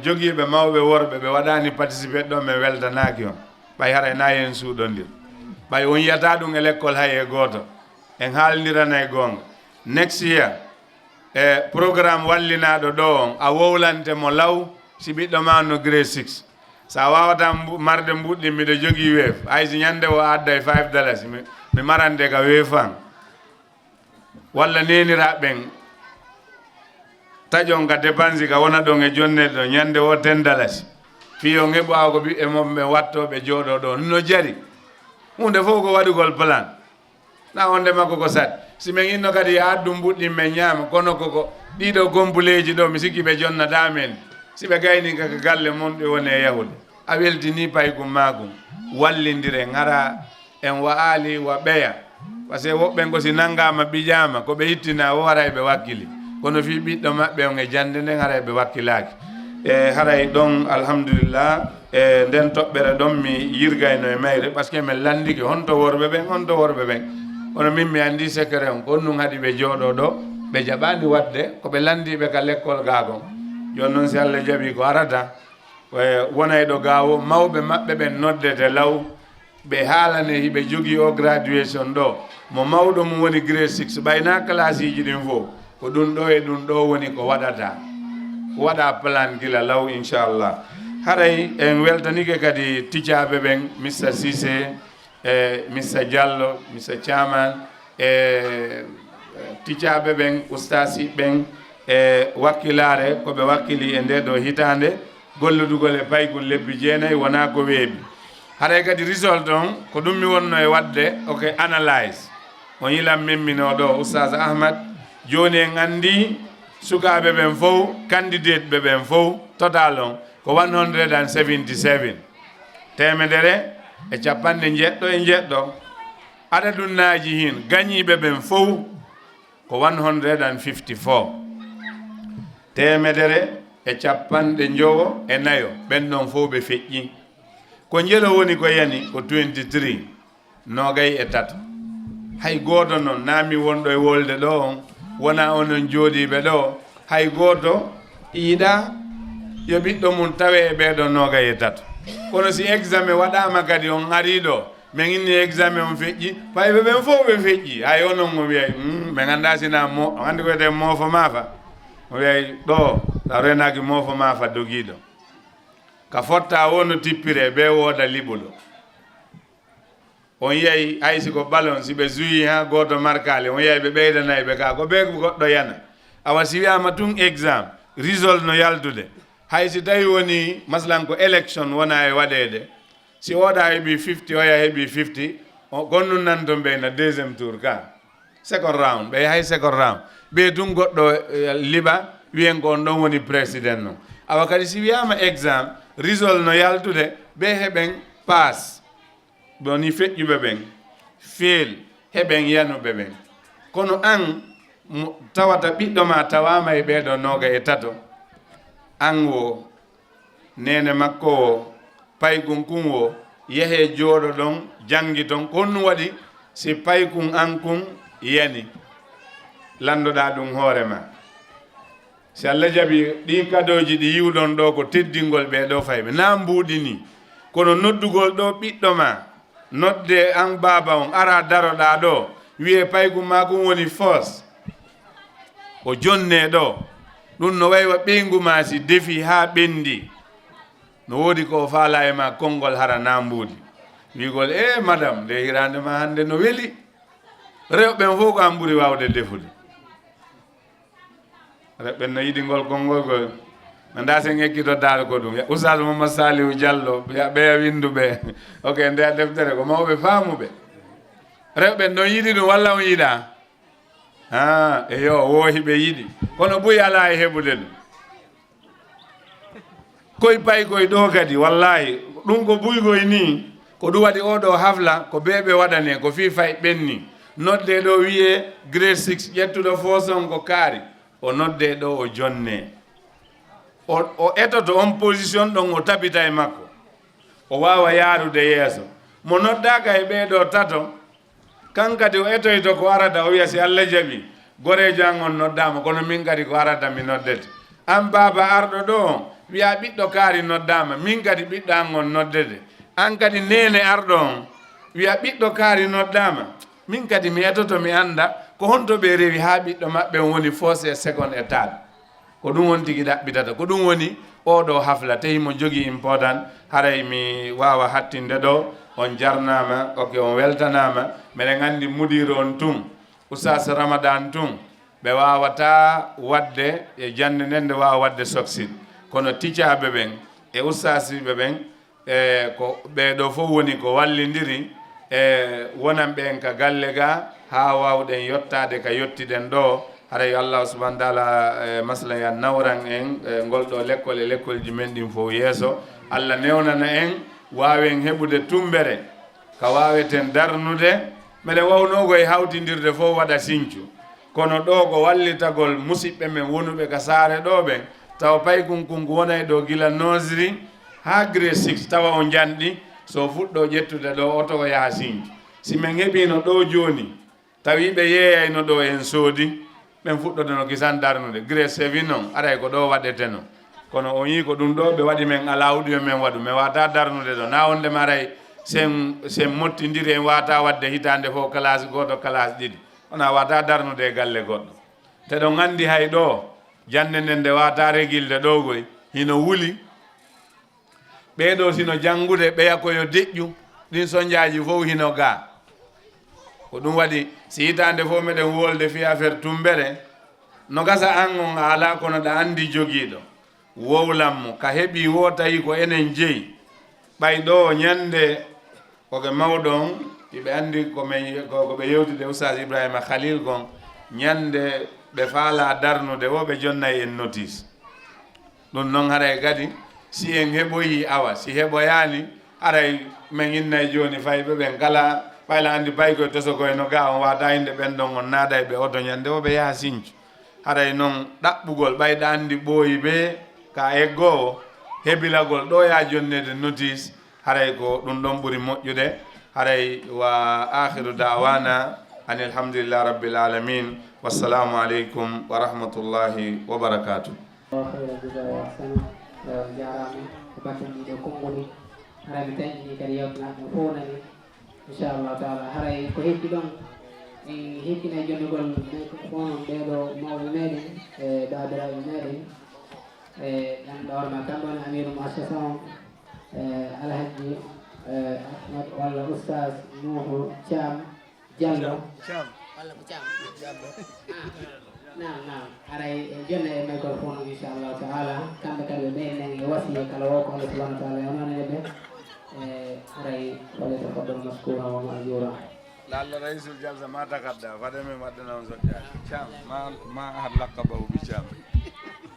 jogiiɓe mawɓe worɓe ɓe waɗani participé ɗo mi weltanaki on ɓay hara na hen suuɗondir ɓay on yiyata ɗum e l'école hay e gooto en haaldirana e goonga next year programme wallinaɗo ɗo on a wowlante mo law si ɓiɗɗo ma no grade 6 sa wawata marde mbuɗɗi mbiɗo jogii weef haysi ñande o adda $5 mi marande ka weefan walla nenira ɓen taƴon ka dépense ka wona ɗon e jonne ɗo ñande o $10 fiyo heɓu aw ko ɓiɓɓe mom ɓe wattoɓe jooɗo ɗo no jari hunde fof ko waɗugol plan na onde makko ko sat si min inno kadi addu mbuɗɗin men ñaama kono koko ɗiɗo gombuleji ɗo mi sikki ɓe jonnata men si ɓe gayni kaka galle mon ɓe woni e yahude a weltini paygum magum wallidire ngara en wa'ali wa ɓeya par ce que woɓɓen ko si nanggama ɓijama ko ɓe hittina o haray ɓe wakkili kono fi ɓiɗɗo maɓɓe on e jande nden haray ɓe wakkilaki e haray ɗon alhamdulillah e nden toɓɓere ɗon mi yirgayno e mayre par ce que min landiki honto worɓe ɓen kono min mi andi secret on ko ɗum haɗi ɓe jooɗo ɗo ɓe jaɓani wadde koɓe landiɓe ka l'école gagon joni noon si Allah jaaɓi ko arata wonay ɗo gawo mawɓe maɓɓe ɓen noddete law ɓe haalane hiɓe jogii o graduation ɗo mo mawɗo mum woni grade 6 ɓayna classe ji ɗin fof ko ɗum ɗo e ɗum ɗo woni ko waɗata waɗa plan gila law inchallah haray en weltanike kadi ticcaɓe ɓen Mr Cissé Mr Diallo Mr Chairman ticcaɓe ɓen ustasi ɓen wakkilare koɓe wakkili e nde ɗo hitande golludugol e paygol lebbi 9 wona ko weeɓi haray kadi result on ko ɗum mi wonno e wadde ok analyse on yilan memmino ɗo oustaz Ahmad joni en andi sukaɓe ɓen fof candidate ɓe ɓen fof total on ko 177 temedere e capanɗe jeɗɗo e jeɗɗo adadunnaji hin gañiɓe ɓen fof ko 154 temedere e capanɗe jowo e nayo ɓen ɗon fof ɓe feƴƴi ko jelo woni ko yani ko 23 nogay e tato hay goto noon nami wonɗo e wolde ɗo on wona onon jooɗiɓe ɗo hay goto yiiɗa yo ɓiɗɗo mum tawe e ɓeɗo nogay e tato kono si examen waɗama kadi on ari ɗo min inni examen on feƴƴi payɓe ɓen fof ɓe feƴƴi hay onon mo wiyay mi ganda sina mo andi koyete moofo maafa mo wiyay ɗo taw renaki moofo maafa dogiɗo ka fotta wono tippire ɓe wooda liɓuɗo on yiyay haysi ko ballon si ɓe juyi ha goto markali on yiyay ɓe ɓeydanayi ɓe ka ko ɓe goɗɗo yana awa si wiyama tun exam result no yaltude haysi tawi woni maslan ko élection wona e waɗede si oɗa heeɓi 50 oya heeɓi 50 gonɗum nan to mbeyna deuxiéme tour ka second round ɓe hay second round ɓe tun goɗɗo liɓa wiyen ko on ɗon woni président no awa kadi si wiyama exam result no yaltude ɓe heɓen pass boni feƴƴuɓe ɓen fail heɓen yanuɓe ɓen kono an tawata ɓiɗɗo ma tawama e ɓeeɗo noga e tato an wo nene makko o paykun kun o yehe jooɗo ɗon jangi ton ko honno waɗi si paykun an kun yani landoɗa ɗum hoorema si Allah jaɓi ɗi kadoji ɗi yiwɗon ɗo ko teddingol ɓeeɗo fayɓe na mbuɗini kono noddugol ɗo ɓiɗɗo ma nodde an baba on ara daroɗa ɗo wiye paygu ma kum woni fos o jonne ɗo ɗum no waywa ɓeygu ma si defi ha ɓendi no woodi ko faala e ma konngol hara nambuudi wigol madame nde hirande ma hande no weli rewɓen fof ko an ɓuuri wawde defude rewɓen no yiɗi ngol konngol gol nda sen ekkito dal ko ɗum oustad Mamadou Saliou Diallo ɓeya winduɓe ok nde a deftere ko mawɓe faamuɓe rewɓe no yiɗi ɗum walla on yiɗa eyo woohi ɓe yiɗi kono ɓuyi ala e heɓude ɗum koye pay koye ɗo kadi wallahi ɗum ko ɓuygoy ni ko ɗum waɗi oɗo hafla ko beɓe waɗane ko fi fay ɓenni nodde ɗo wiye grade 6 ƴettuɗo foson ko kaari o nodde ɗo o jonne o etoto on position ɗon o tabita e makko o wawa yaarude yeeso mo noddaka e ɓeeɗo tato kankadi o etoyto ko arata o wiya si Allah jaɓi gorejo an on noddama kono min kadi ko arata mi noddete an baba arɗo ɗo wiya ɓiɗɗo kaari noddama min kadi ɓiɗɗo an on noddede an kadi nene arɗo on wiya ɓiɗɗo kaari noddama min kadi mi etoto mi anda ko honto ɓe rewi ha ɓiɗɗo maɓɓe woni fausse second état ko ɗum won tigi ɗaɓɓitata ko ɗum woni oɗo hafla tawi mo jogui important haray mi wawa hattinde ɗo on jarnama ok on weltanama mbeɗen andi mudir on tun oustaz Ramadan tun ɓe wawata wadde e jande nden nde wawa wadde succide kono ticcaɓe ɓen e oustasiɓe ɓen ko ɓeɗo fof woni ko wallidiri wonan ɓen ka galle ga ha wawɗen yottade ka yettiɗen ɗo haray Allah subhanahu wa taala masalan ya nawran en ngol ɗo l'école e l'école ji men ɗin fof yeeso Allah newnana en wawen heɓude tumbere ka waweten darnude mbeɗen wawnogo e hawtidirde fof waɗa sincu kono ɗo ko wallitagol musidɓe men wonuɓe ka saare ɗo ɓen tawa paykunkunko wonay ɗo gila nosiri ha grade 6 tawa o janɗi so fuɗɗo ƴettude ɗo oto ko yaha sincu si min heɓino ɗo joni tawi ɓe yeeyayno ɗo en soodi ɓen fuɗɗode no kisan darnude grade 7 noon aray ko ɗo waɗete no kono o yi ko ɗum ɗo ɓe waɗi men ala huɗuɓe men waɗu mais wata darnude ɗo na wondema aray sen mottidiri en wata wadde hitande fof classe goto classe ɗiɗi ona wata darnude e galle goɗɗo te ɗon andi hay ɗo jande nden nde wata regilde ɗo goy hino wuli ɓeɗo sino janngude ɓeya koyo deƴƴu ɗin soñdiaji fof hino ga ko ɗum waɗi si hitande fof meɗen wolde fi affaire tumbere no gasa an on ala kono ɗa andi joguiɗo wowlanmo ka heeɓi wo tawi ko enen jeeyi ɓay ɗo ñande koke mawɗo on iɓe andi koɓe yewtide oustaz Ibrahima Khalil gon ñande ɓe faala darnude wo ɓe jonnayi en notice ɗum noon haray kadi si en heɓoyi awa si heɓoyani haray min innay joni fayɓe ɓen kala ɓayla andi baykoye tosokoye no ga on wata inde ɓen ɗon on naada ɓe oto ñande o ɓe yaha sincu haray noon ɗaɓɓugol ɓayɗa andi ɓooyi ɓe ka eggowo heɓilagol ɗo ya jonnede notice haray ko ɗum ɗon ɓuuri moƴƴude haray wa akhiru dawana ani alhamdulillah rabbil alamin wassalamu aleykum wa rahmatullahi wa barakatuh jarama ko batten ɗiɗo konngoli haray mi tañini kadi yewtanaɓe fof nani inchallahu taala haray ko heddi ɗon en hekkine jonnugol microphone ɓeɗo mawɓe meɗen e babiraɓe meɗen e ganduɗa hoorema kamɓone amiru muassasa alhaji ahmad walla oustaz Nuhu Thiam Diallo walla ko Thiam nam haray jonna e microphone inchallahu taala kamɓe kadi ɓe ɓeynen e wasiye kala wo ko Allah subahanahu wa taala yonanaɓe haray walete fodɗon maskura wama ajura lalla raisul jalsa ma takadda fade min waɗɗana on soƴƴade Thiam ma ahad lakkabahu bi Thiam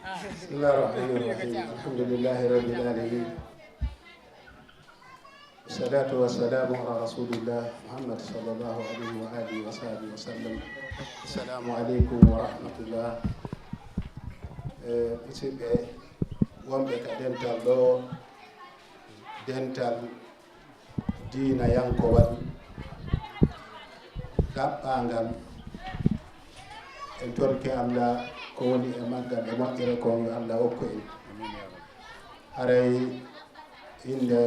بسم الله الرحمن الرحيم الحمد لله رب العالمين والصلاة والسلام على رسول الله محمد صلى الله عليه وآله وصحبه وسلم السلام عليكم ورحمة الله musidɓe wonɓe ka dental ɗo dental diina yanko waɗi ɗaɓɓangal en torki Allah ko woni e maggal e moƴƴere kon yo Allah hokku en haray inde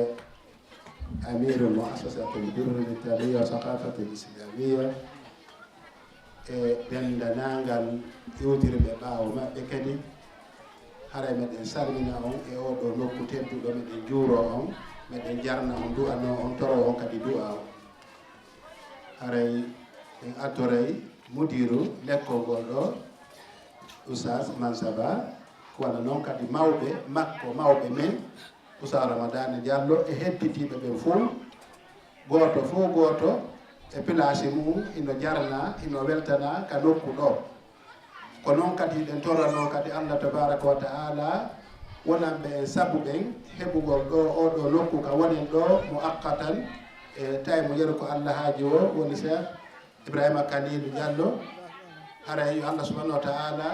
amiru muassasatul birri l'islamiyya wa saqafatul islamiyya e dendanangal iwtirɓe ɓaawo maɓɓe kadi haray meɗen salmina on e oɗo nokku tedduɗo meɗen juuro on meɗen jarna on du'ano on toro on kadi du'a on haray en attoray mudiru lekkol ngol ɗo Oustaz Mansaba walla noon kadi mawɓe makko mawɓe men Oustaz Ramadane Diallo e hedditiɓe ɓen fof goto e place mum ino jarna ino weltana ka nokku ɗo ko noon kadi ɗen torano kadi Allah tabaraka wa ta'ala wonanɓe en sabu ɓen heɓugol ɗo oɗo nokku ka wonen ɗo mo akkatan e tawi mo yeru ko Allah haaji o woni Cheikh Ibrahima Khalilou Diallo haray yo Allah subhanahu wa ta'ala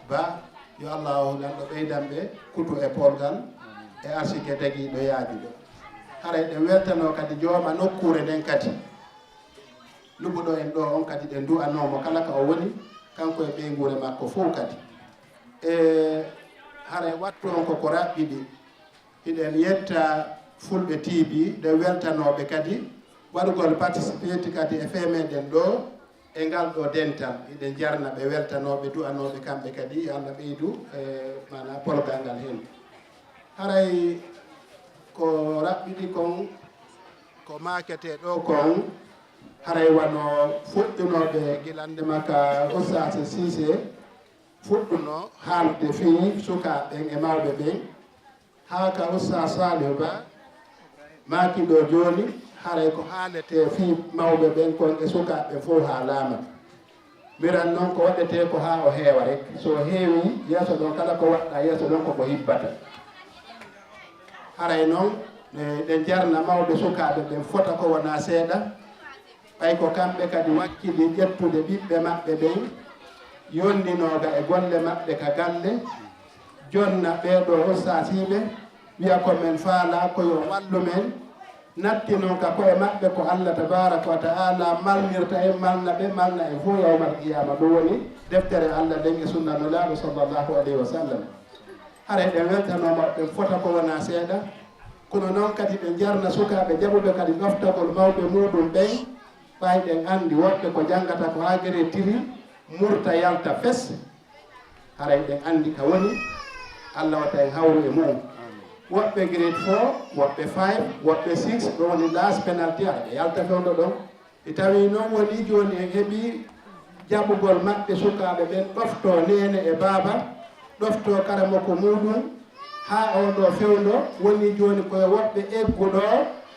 ba yo Allah lanɗo ɓeydanɓe kutu e polgal e arsike tagi ɗo yaadi ɗo haray ɗen weltano kadi jooma nokkure nden kadi luɓuɗo en ɗo on kadi ɗen du'anomo kala ka o woni kanko e ɓeygure makko fof kadi e haray wattu on koko raɓɓiɗi hiɗen yetta fulɓe tiibi ɗe weltanoɓe kadi waɗugol participate kadi e femeɗen ɗo e ngal ɗo dental eɗen jarna ɓe weltanoɓe du'anoɓe kamɓe kadi Allah ɓeydu e mana polgal ngal hen haray ko raɓɓiɗi kon ko makete ɗo kon haray wano fuɗɗunoɓe gilande makka Oustaz Cissé fuɗɗuno haalde fii sukaɓen e mawɓe ɓen haa ka Oustaz Saliou Ba makiɗo joni haray ko haalete fii mawɓe ɓen kon e sukaɓe fof haalama miran noon ko waɗete ko haa o heewa rek so heewi yeeso ɗon kala ko waɗɗa yeeso ɗon koko hibbata haray noon ɗen jarna mawɓe sukaɓe ɓen fota ko wona seeɗa ɓay ko kamɓe kadi wakkili ƴettude ɓiɓɓe maɓɓe ɓen yondinoga e golle maɓɓe ka galle jonna ɓeeɗo ustasiɓe wiya komin faala koyo wallu men nattino ka koye maɓɓe ko Allah tabaraka wa ta'ala malnirta en malna ɓe malna en fof yawmal qiyama ɗum woni deftere Allah nden e sunna nulaaɗo sallllahu alayhi wa sallam haray ɗen weltanoma ɓen fota ko wona seeɗa kono noon kadi ɓe jarna sukaɓe jaɓuɓe kadi ɗoftagol mawɓe muɗum ɓen ɓay ɗen andi woɓɓe ko janggata ko ha guere tiri murta yalta fes haray ɗen andi ka woni Allah watta en hawru e mum woɓɓe grade 4 woɓɓe 5 woɓɓe 6 ɗo woni las penalty aɗa yalta fewdo ɗon e tawi noon woni joni en heeɓi jaɓugol maɓɓe sukaɓe ɓen ɗofto nene e baaba ɗofto karamo ko muɗum ha oɗo fewdo woni joni koye woɓɓe egguɗo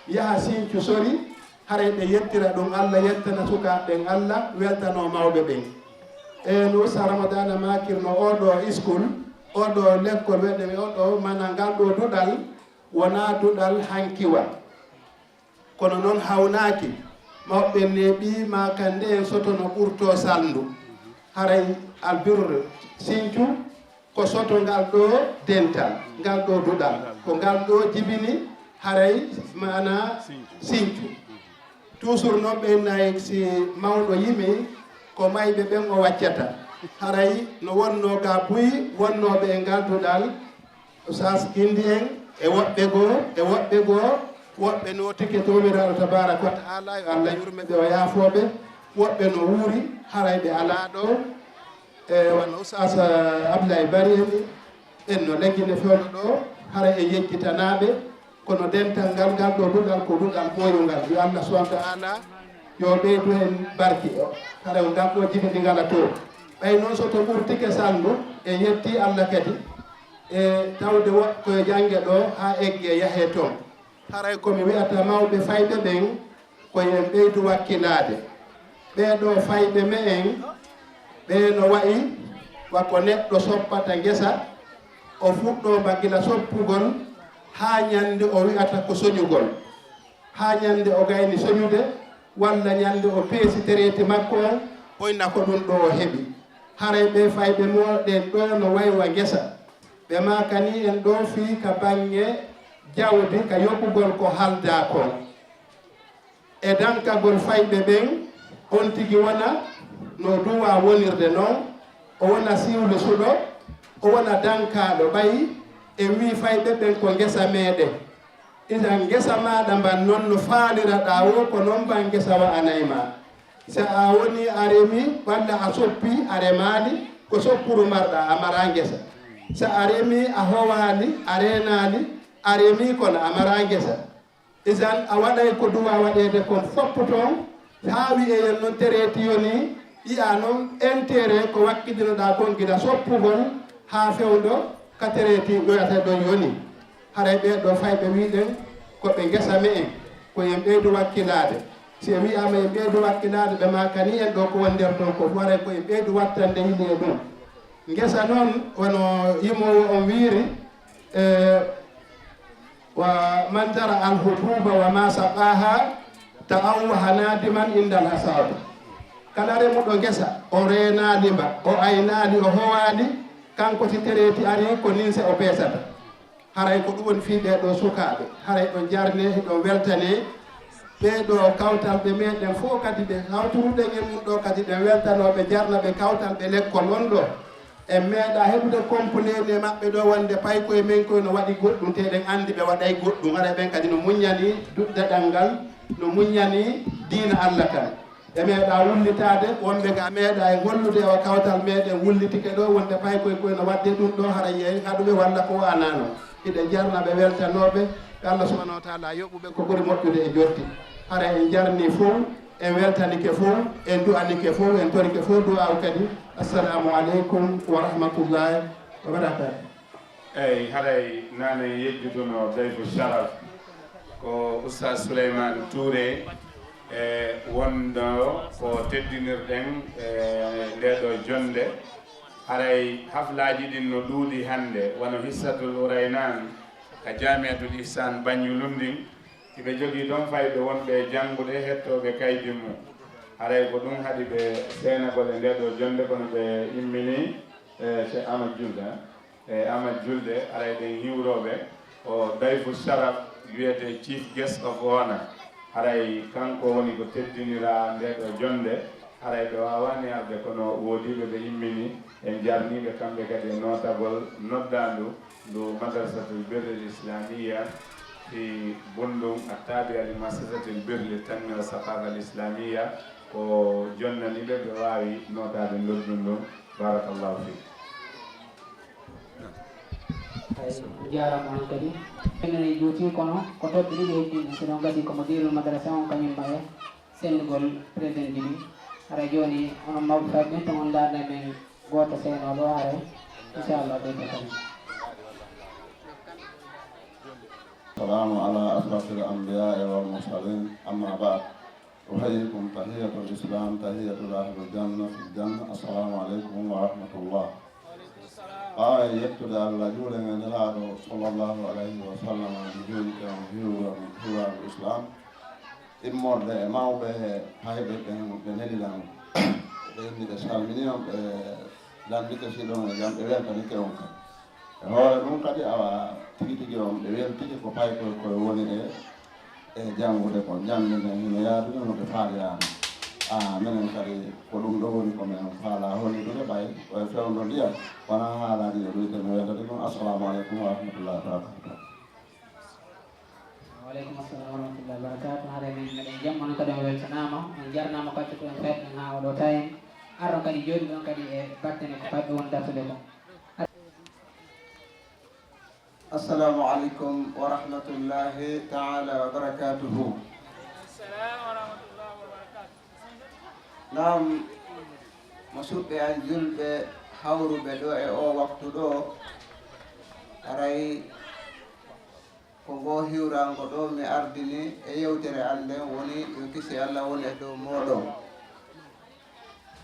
yaha Sinthiou sori haray ɓe yettira ɗum Allah yettana sukaɓen Allah weltano mawɓe ɓen e no Oustaz Ramadana makirno oɗo school oɗo lekkol weɗe oɗo mana ngal ɗo duɗal wona duɗal hankiwa kono noon hawnaki mawɓe neeɓi ma kande en soto no ɓurto salndu haray albirre Sinthiou ko soto ngal ɗo dental ngal ɗo duɗal ko ngal ɗo jibini haray mana Sinthiou toujours noon ɓe nayi si mawɗo yimi ko mayɓe ɓen o waccata haray no wonno ga buyi wonnoɓe e ngal duɗal Oustaz Gindi en e woɓɓe goo woɓɓe no tike tomiraɗo tabaraka wa ta'ala yo Allah yurmeɓe o yaafoɓe woɓɓe no wuuri haray ɓe ala ɗo e wonno Oustaz Abdoulaye Bari en no leggine fewɗo ɗo haray e yejjitanaɓe kono dental ngal ngal ɗo duɗal ko duɗal ɓoyungal yo Allah subhanahu wa ta'ala yo ɓeydu hen barki o haray ngal ɗo jibini ngala to ɓay noon soto ɓurtike salndu e yetti Allah kadi e tawde woɓɓe koye jangge ɗo ha egge yahe toon haray komi wiyata mawɓe fayɓe ɓen koyen ɓeydu wakkilade ɓeɗo fayɓe me en ɓe no wayi wako neɗɗo soppata ngesa o fuɗɗo bagila soppugol ha ñande o wi'ata ko soñugol ha ñande o gayni soñude walla ñande o peesi tereti makko on oyna ko ɗum ɗo o heɓi haray ɓe fayɓe moɗen ɗo no waywa gesa ɓe makani en ɗo fi ka bange jawdi ka yoɓugol ko halda ko e dankagol fayɓe ɓen on tigi wona no duwa wonirde noon o wona siwle suɗo o wona dankaɗo ɓayi e wi fayɓe ɓen ko gesa meɗen isan gesa maɗa mban noon no faaliraɗa o ko noon mban gesa wa anayma so a woni a remi walla a soppi a remali ko soppuru marɗa a mara gesa so a remi a howali a renali a remi kono a mara gesa isan a waɗay ko duwa waɗede kon foppo toon ha wiyeyen noon tereti yoni yiya noon intérêt ko wakkidinoɗa kon guiɗa soppugol ha fewdo ka tereti ɗoyata ɗon yoni haray ɓeɗo fayɓe wiɗen koɓe gesa me en ko yen ɓeydu wakkilade si wiyama yen ɓeydu wakkilade ɓe makani en ɗo ko won nder ɗon ko waray ko yen ɓeydu wattande yile ɗum gesa noon wono yimowo on wiiri wa man tara alhububa wa ma saqaha ta'awwaha nadiman indal hasad kala remuɗo gesa o renalima o aynali o howali kanko si tereti ari ko nin se o pesata haray ko ɗum woni fi ɓeɗo sukaɓe haray ɗo jarne ɗo weltane ɓeɗo kawtalɓe meɗen fof kadi ɓe hawturuɗen e mum ɗo kadi ɓe weltanoɓe jarnaɓe kawtalɓe lekkol on ɗo en meeɗa heɓude compléne maɓɓe ɗo wonde pay koye men koye no waɗi goɗɗum teɗen andi ɓe waɗay goɗɗum haray ɓen kadi no muññani duɗɗaɗal ngal no muññani diina Allah kan e meeɗa wullitade wonɓe ga meeɗa e gollude o kawtal meɗen wullitike ɗo wonde pay koye koye no wadde ɗum ɗo hara yeey haɗuɓe walla ko wanano hiɗe jarnaɓe weltanoɓe ɓe Allah subahanahu wa taala yoɓuɓe ko ɓuuri moƴƴude e jotti hara en jarni fof en weltanike fof en du'anike fof en torike fof du'aw kadi assalamu aleykum wa rahmatullahi wa barakatuh eyyi haɗay nane yejjuduno dayfo sharaf ko oustad Souleymane Touré e wonɗo ko teddinirɗen ndeɗo jonde haray haflaji ɗin no ɗuuɗi hande wono hissatul ouraynan ka jamiatul ihsan Bagnulundin iɓe jogii ɗon fayɓe wonɓe janngude hettoɓe kaydi mum haray ko ɗum haɗi ɓe seenagol e ndeɗo jonde kono ɓe immini cheikh Amadou Julde Amadou Julde haray ɗen hiwroɓe o dayfo sharaf wiyete chief guest of honor haray kanko woni ko teddinira ndeɗo jonde haray ɓe wawani arde kono woodiɓe ɓe immini en jarniɓe kamɓe kadi e notagol noddandu ndu madrasatul birril islamia fi Bundung attabi al masasatil birri tanmira saqafa al islamia ko jonnaniɓe ɓe wawi notade ndoddum ɗum barakallahu fi jarama on kadi enen juuti kono ko toɓɓe ɗiɗi heddiɗi so ɗon gadi komo dirul madrasa on kañum maye sendugol président ji ɗi hara joni onon mawɓe fayɓe to on darna men goto seenoɗo haare inchallah ɓeyde kadi السلام على أشرف الأنبياء والمرسلين أما بعد أحييكم تحية الإسلام تحية أهل الجنة في الجنة السلام عليكم ورحمة الله يبتدى الرجل من الله صلى الله عليه وسلم بجودك وهو الإسلام إمور ده ما هو به هاي بنهدي لهم بإني كسالمينيهم لان بكسيلهم جام إيران تنيكهم hoore ɗum kadi awa tigi tigi on ɓe weltiki ko pay ko woni e janngude ko janggude hino yaadude no ɓe faalirama minen kadi ko ɗum ɗo woni komin faala hollidude ɓay koye fewdo ndiyam wona haalaji e ɗuyte mi weldade ɗum assalamu aleykum wa rahmatullahi wabarakatuh waaleykum assalam wa rahmatullahi wa barakatuh haɗa min meɗen jam on kadi o weltanama on jarnama kacce to en feɗɗen ha oɗo tayen arɗon kadi jooɗi ɗon kadi e battene ko fayɓe won dartude ko السلام عليكم ورحمة الله تعالى وبركاته. السلام ورحمة الله وبركاته. نعم مسؤول عن جلب حور بدوء أو وقت دو أرأي كونغو هيوران كدو مي أردني أيوتري الله وني يكسي الله وني دو مودو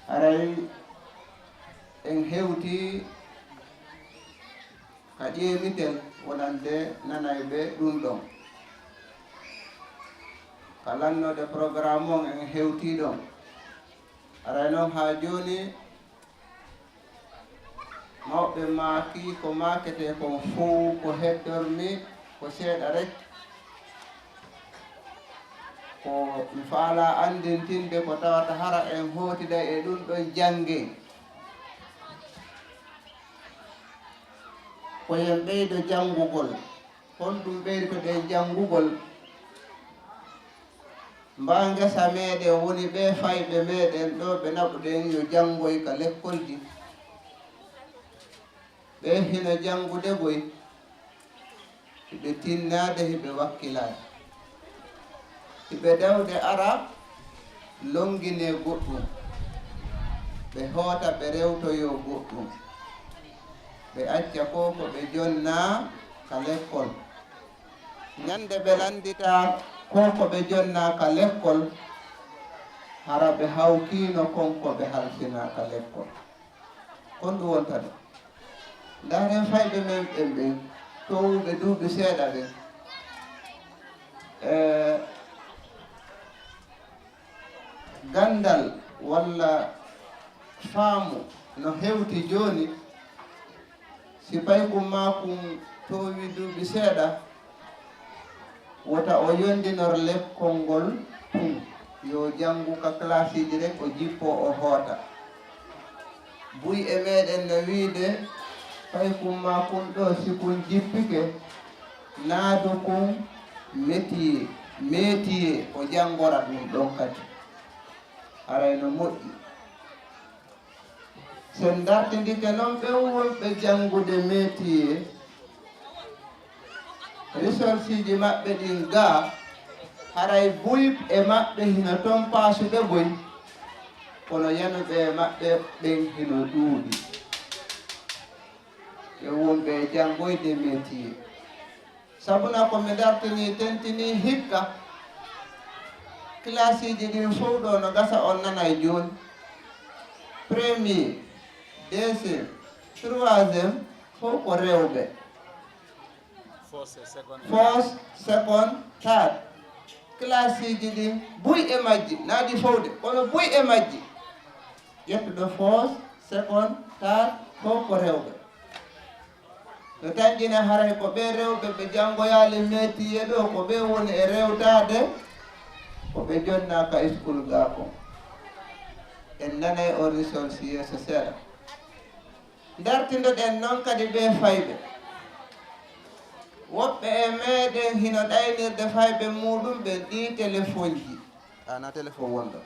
أرأي إن هيوتي ka ƴeewiten wonande nanayɓe ɗum ɗon ka lannode programme on en hewti ɗon aray noon ha joni mawɓe maaki ko makete kon fuu ko heddormi ko seeɗa rek ko mi faala andintinde ko tawata hara en hootida e ɗum ɗon jangge koyen ɓeydo janngugol honɗum ɓeydotoɗen janngugol mba ngesa meɗen woni ɓe fayɓe meɗen ɗo ɓe naɓuɗen yo janngoy ka lekkolji ɓe hino janngude boy hiɓe tinnade hiɓe wakkilade hiɓe dawde ara longine goɗɗum ɓe hoota ɓe rewtoyo goɗɗum ɓe acca ko ko ɓe jonna ka lekkol ñande ɓe landita ko ko ɓe jonna ka lekkol hara ɓe hawkino konko ɓe halfina ka lekkol kon ɗum wonta ɗo ndaren fayɓe men ɓen ɓen towuɓe duuɓi seeɗa ɓen gandal walla faamu no hewti joni si pay kum makum towi duuɓi seeɗa wota o yondinor lekkol ngol tum yo janngu ka classe ji rek o jippo o hoota buy e meɗen no wiide pay kum makum ɗo si kun jippike naadu kum métier o janngora ɗum ɗon kadi aray no moƴƴi sen dartindike noon ɓen wonɓe janngude métier resource ji maɓɓe ɗin ga haray buy e maɓɓe hino toon paasuɓe boy kono yanuɓe e maɓɓe ɓen hino ɗuuɗi ɓe wonɓe janngoyde métier sabuna komi dartini tentini hikka classe ji ɗin fof ɗo no gasa on nanay joni premier deuxième troisième fof ko rewɓe first second third classe ji ɗin buy e majji naadi fowde kono buy e majji ƴettuɗo first second third fof ko rewɓe to tanƴine haray ko ɓe rewɓe ɓe janngoyaali métier ɗo ko ɓe woni e rewtade ko ɓe jonnaka school ga kon en nanay o resource yeeso seeɗa dartindoɗen noon kadi ɓe fayɓe woɓɓe e meɗen hino ɗaynirde fayɓe muɗum ɓe ɗi téléphone ji ana téléphone wonɗo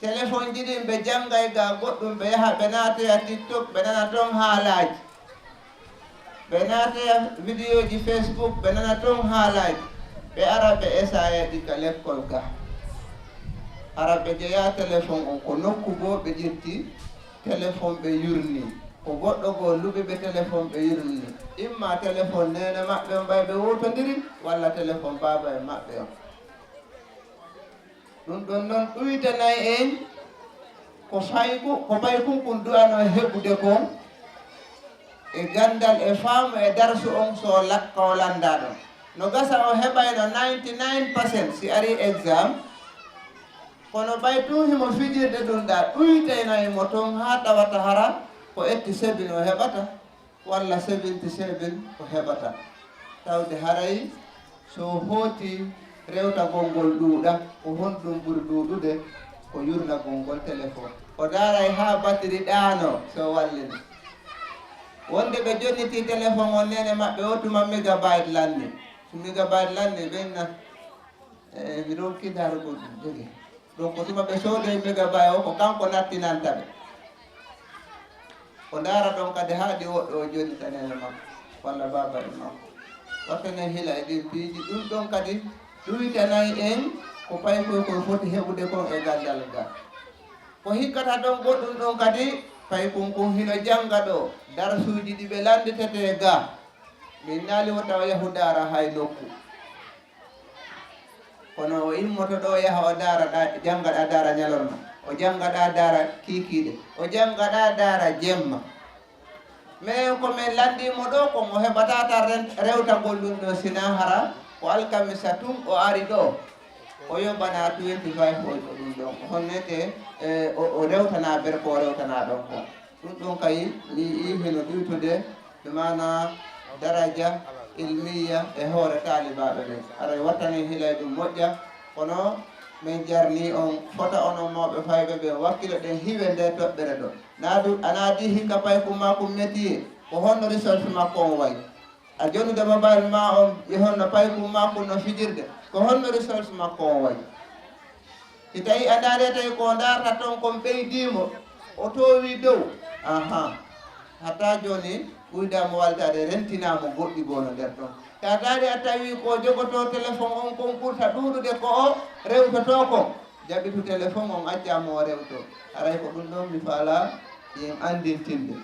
téléphone ji ɗin ɓe janngay ga goɗɗum ɓe yaha ɓe naatoya tiktok ɓe nana toon haalaji ɓe naatoya vidéo ji facebook ɓe nana toon haalaji ɓe ara ɓe essaya ɗi ka l'école ga ara ɓe jeeya téléphone on ko nokku goo ɓe ƴetti téléphone ɓe yurni ko goɗɗo goo luɓi ɓe téléphone ɓe yurni imma téléphone nene maɓɓe on mbay ɓe wurtodiri walla téléphone baba e maɓɓe on ɗum ɗon noon ɗuytanayi en ko pay kun du'ano heɓude kon e gandal e faamu e darsu on so lakka o landa ɗon no gasa o heɓayno 99% si ari exam kono ɓay tun himo fijirde ɗum ɗa ɗuytaynaymo toon ha tawata hara ko 87 o heɓata walla 77 o heɓata tawde haray so hooti rewtagol ngol ɗuuɗa ko honɗum ɓuri ɗuuɗude ko yurnagol ngol téléphone o daaray ha batiri ɗaano so wallini wonde ɓe jonniti téléphone on nene maɓɓe o tuma mégabyte lanni so mégabyte lanni ɓenna mi ronkidaro ko ɗum jogi donc ko tuma ɓe soodoy mégabyte o ko kanko nattinantaɓe o ndaara ɗon kadi haaɗi woɗɗo o jonnitanene makko walla baba e makko wattane hila e ɗin piiji ɗum ɗon kadi ɗuytanayi en ko pay koy koye foti heɓude kon e gandal ga ko hikkata ɗon goɗɗum ɗon kadi pay kon hino janga ɗo darsuji ɗi ɓe landitete ga min naali wo tawa yahu daara hay nokku kono o immoto ɗo yaha o daara jangaɗa daara ñalorma o jangaɗa daara kikiɗe o jangaɗa daara jemma mais ko men landimo ɗo komo heɓatata rewtagol ɗum ɗo sina hara ko alkamisa tum o ari ɗo o yoɓana 25 o ɗum ɗon honnete o rewtana ber ko rewtana ɗon ko ɗum ɗum kay mi hino ɗuytude ɓe mana daraja ilmiya e hoore talibaɓe ɓe aɗa wattani hilay ɗum moƴƴa kono min jarni on fota onon mawɓe fayɓe ɓe wakkilo ɗen hiwe nde toɓɓere ɗo ana di hikka pay kumma kum métier ko honno resolve makko on wayi a jonude mobile ma on honno pay kumma kum no fijirde ko honno resolve makko on wayi si tawi a ndaari tawi ko darta toon kon ɓeydimo o towi dow hatta joni ɓuydamo waldade rentinamo goɗɗi gono nder ɗon tatari a tawi ko jogoto téléphone on kon ɓurta ɗuɗude ko o rewtoto ko jaɓitu téléphone on accamo o rewto aray ko ɗum ɗon mi faala yen andintinde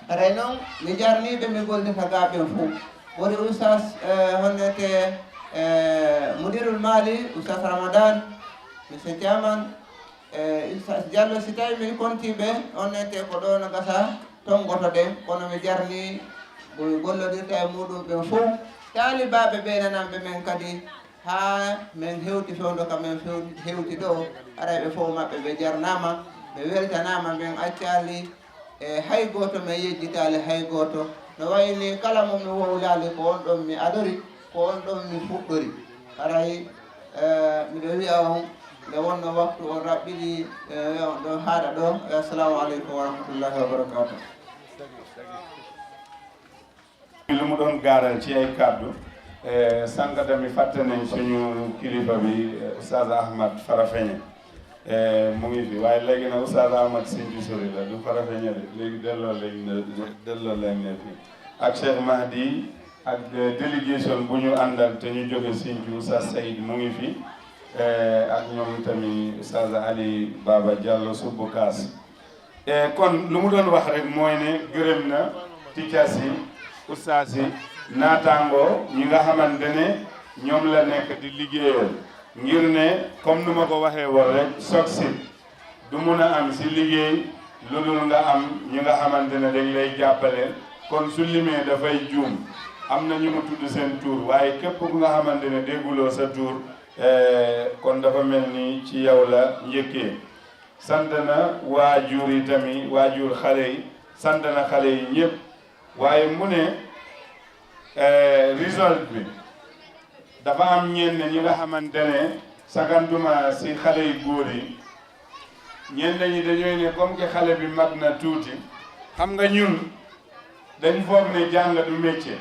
aray noon mi jarniɓe mi gollita gaɓen fof woni oustas honnete mudirul mali oustas ramadan monsieur Thiaman oustas Diallo si tawi mi kontiɓe honnete ko ɗo no gasa tongoto ɗen kono mi jarni gollodirta e muɗum ɓen fof talibaɓe ɓe nananɓe men kadi ha min hewti fewdo ka min hewti ɗo aray ɓe fof maɓɓe ɓe jarnama ɓe weltanama min accali e hay goto min yejjitali hay goto no wayni kala mo mi wowlali ko on ɗon mi adori ko on ɗon mi fuɗɗori aray miɗo wiya on nde wonno waktu on raɓɓiɗi ɗo haaɗa ɗo assalamu aleykum wa rahmatullahi wa barakatuh lu mu doon gaaral ci ay kàddu sànq tamit fàtte nañ suñu kilifa bi Oustaz Ahmad Farafeñe mu ngi fi waaye léegi nag Oustaz Ahmad Sinti Sori la du Farafeñe de léegi delloo lañ ne fi ak Cheikh Mahdi ak délégation bu ñu àndal te ñu jóge Sinti Oustaz Saïd mu ngi fi ak ñoom tamit Oustaz Ali Baba Diallo Subbu Kaas kon lu mu doon wax rek mooy ne gërëm na teachers yi ustaas yi naataangoo ñi nga xamante ne ñoom la nekk di liggéeyal ngir ne comme nu ma ko waxee woon rek soksi du mun a am si liggéey lu dul nga am ñi nga xamante ne dañ lay jàppale kon su limee dafay juum am na ñu mu tudd seen tuur waaye képp ku nga xamante ne dégguloo sa tuur kon dafa mel ni ci yow la njëkkee sant na waajur yi tamit waajur xale yi sant na xale yi ñëpp waaye mu ne result bi dafa am ñenn ñi nga xamante ne sagantuma si xale yu góor yi ñenn ñi dañooy ne comme que xale bi mag na tuuti xam nga ñun dañ foog ne jàng du métier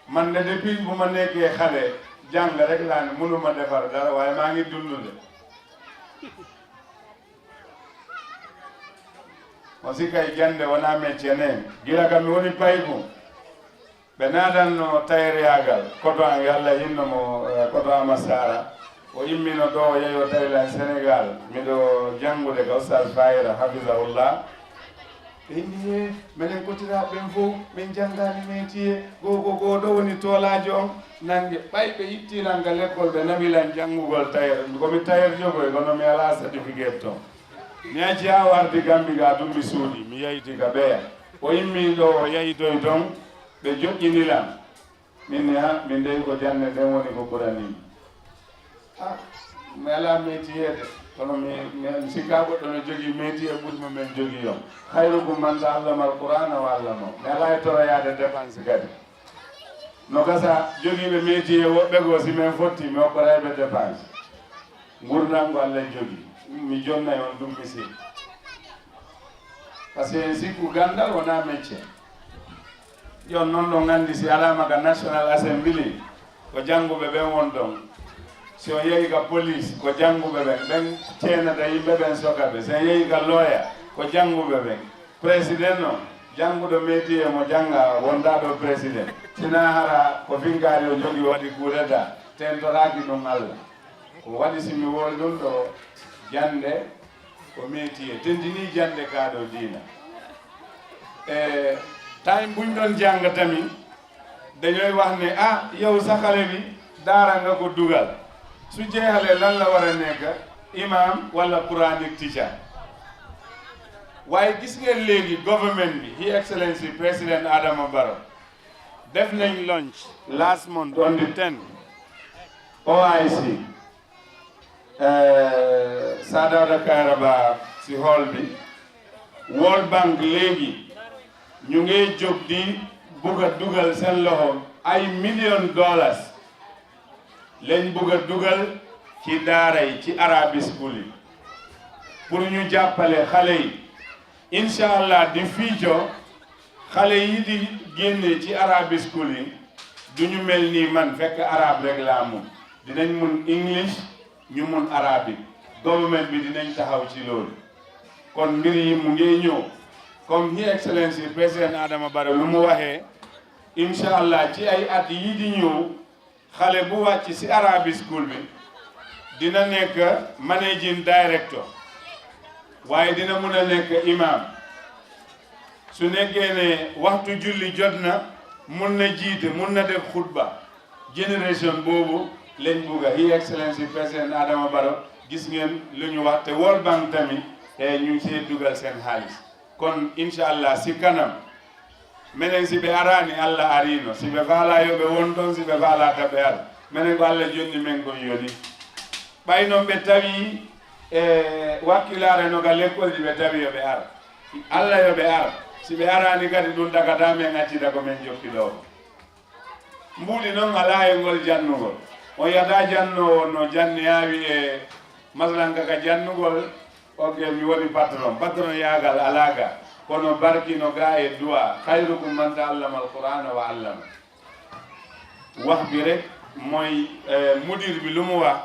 man de depuis bu ma nekkee xale jàng rek laa ne mënuma defar dara waaye maa ngi dund de osi kay jande wona métier ne gila kam mi woni paygu ɓe nadanno tayreyagal koto an yalla hinnomo koto ama sara o immino ɗo o yeeyo tawila sénégal miɗo janngude ka oustad fayira hafisahullah ɓe inni minen kotiraɓe ɓen fof min janngani métier go ɗo woni toolaji on nangue ɓay ɓe ittinanga l'école ɓe nawilan janngugol tayre komi tayre jogoy kono mi ala certificat toon mi acci ha wardi Gambi ga ɗum mi suuɗi mi yayti ka ɓeya o immi ɗo o yaytoy toon ɓe joƴƴinilam minne ha min ndewi ko jande nden woni ko ɓuranimi mi ala métier de kono mi sikka goɗɗo no jogui métier ɓurimo men jogui on hayrukum man ta'allama al-qur'ana wa 'allamahu mi ala e toroyade dépense kadi no gasa joguiɓe métier woɓɓe go si min fotti mi hokkorayɓe dépense gurdam ko Allah jogui mi jonnay on ɗum mi sii par ce que sikku gandal wona métier jon noon ɗo gandi si alama ka national assembly ko jannguɓe ɓen won ɗon si on yehi ka police ko jannguɓe ɓen ɓen ceenata yimɓe ɓen sokaɓe si on yehi ka lawyer ko jannguɓe ɓen président o jannguɗo métier mo jannga wonda ɗo président sina hara ko finkari o jogui waɗi coup d'état tentoraki ɗum Allah ko waɗi simi woli ɗum ɗo jande ko métier tentini jande kaɗo diina time buñ doon jàng tamit dañooy wax ne yow sa xale bi daara nga ko dugal su jeexalee lan la war a nekk imam wala quranic teacher waaye gis ngeen léegi government bi His Excellency President Adama Barrow def nañ launch last month on the 10th OIC Sadawda Kairaba si hall bi World Bank léegi ñu ngi jóg di bugg a dugal seen loxo ay $millions lañ bugg a dugal ci daara yi ci Arabic school yi pour ñu jàppale xale yi incha allah di fiico xale yi di génne ci Arabic school yi du ñu mel nii man fekk arabe rek laa mun dinañ mun English ñu mun arabique government bi dinañ taxaw ci loolu kon mbir yi mu ngi ñëw comme His Excellency Président Adama Barrow lu mu waxee incha allah ci ay at yi di ñëw xale bu wàcc ci Arabic school bi dina nekk managing director waaye dina mun a nekk imam su nekkee ne waxtu julli jot na mun na jiite mun na def xutba génération boobu lañ bugga His Excellency Président Adama Barrow gis ngeen lu ñu wax te World Bank tamit ñu ngi see dugal seen xaalis kon incha allah si kanam menen si ɓe arani allah arino si ɓe faala yo ɓe won ɗon si ɓe faalata ɓe ara minen ko allah jonni men gon yoni ɓay noon ɓe tawi wakkilare no ga l'école ji ɓe tawi yo ɓe ara allah yo ɓe ara si ɓe arani kadi ɗum dagata men accida ko men jokki ɗo mbuuɗi noon ala e ngol jannugol on yata jannowo no janniyawi e masalan kaka jannugol ok mi woni patron yagal alaga kono barkino ga e duwa khayrukum man ta'allama alqur'ana wa 'allama wax bi rek mooy mudir bi lu mu wax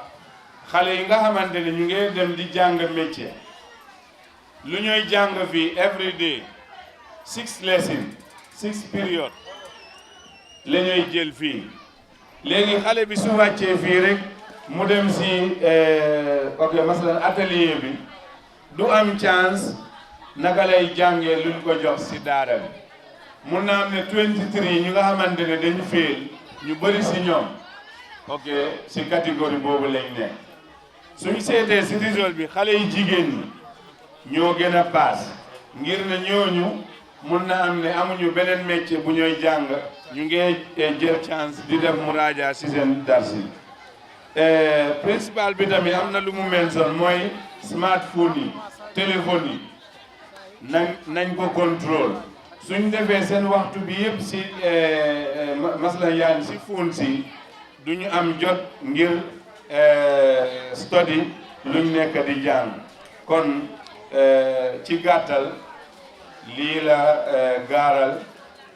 xale yi nga xamante ne ñu ngi dem di jàng métier lu ñuy jàng fii every day 6 lessons 6 period la ñuy jël fii léegi xale bi su wàccee fii rek mu dem si ok masalan atelier bi du am chance naka lay jàngee luñ ko jox si daara bi mun na am ne 23 ñu nga xamante ne dañu féel ñu bëri si ñoom ok si catégorie boobu lañ ne suñu seetee si réseau bi xale yi jigéen ñi ñoo gën a paas ngir ne ñooñu mun na am ne amuñu beneen métier bu ñooy jàng ñu ngi jël chance di def muraaja si seen darsi principal bi tamit am na lu mu mention mooy smartphone yi téléphone yi nañ ko contrôle suñ defee seen waxtu bi yëpp si masla yaan si phone si duñu am jot ngir study luñ nekk di jàng kon ci gàttal lii la gaaral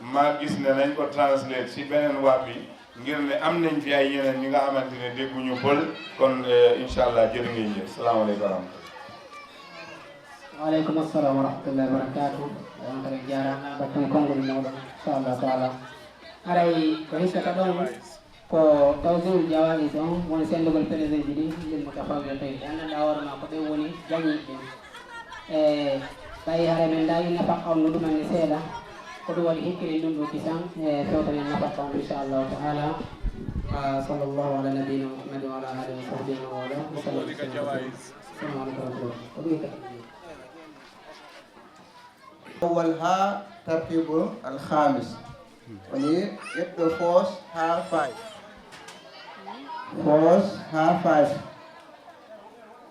ma gis ne nañ ko translate si beneen wax bi ngir ne am nañ fi ay yeneen ñi nga xamante ne dégguñu pël kon incha allah jërë ngeen jëf salaamaaleykum wa rahmatulah. waaleykum assalam wa rahmatullahi wa barakatuh. on kare jarama batten konngol mawɗon inchallah taala aray ko hissata ɗon ko tawsir jawani ɗon woni sendugol président ji ɗi lil mutafawila tawi ɓe anndanɗa hoore ma ko ɓe woni jañiɓe e tawi hara men dawi nafaka on no ɗumanne seeɗa ko ɗum waɗi hikkiri ɗum ɗo kisan e fewtanen nafaka on inchallahu taala sallllahu ala nabiyina muhammadin wa ala alihi wa sahbihi wa wala assalamu aleykum wa rahmatullah. أول ها ترتيب الخامس وني يبدو فوس ها 5 فوس ها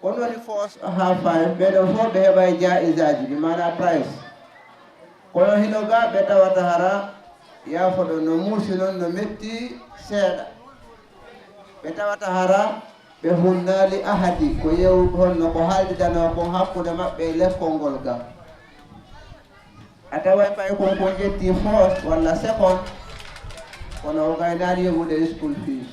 5 وني فوس ها 5 بدو فو بهبا جائزة بمعنى برايس kono hinoga ɓe tawata hara yafoɗo no muusi noon no metti seeɗa ɓe tawata hara ɓe hunnali ahadi ko yew honno ko haaldidano kon hakkude maɓɓe e lekkol ngol ga a taway ɓay kon ko ƴetti first walla second kono o gaynani yeɓude school fees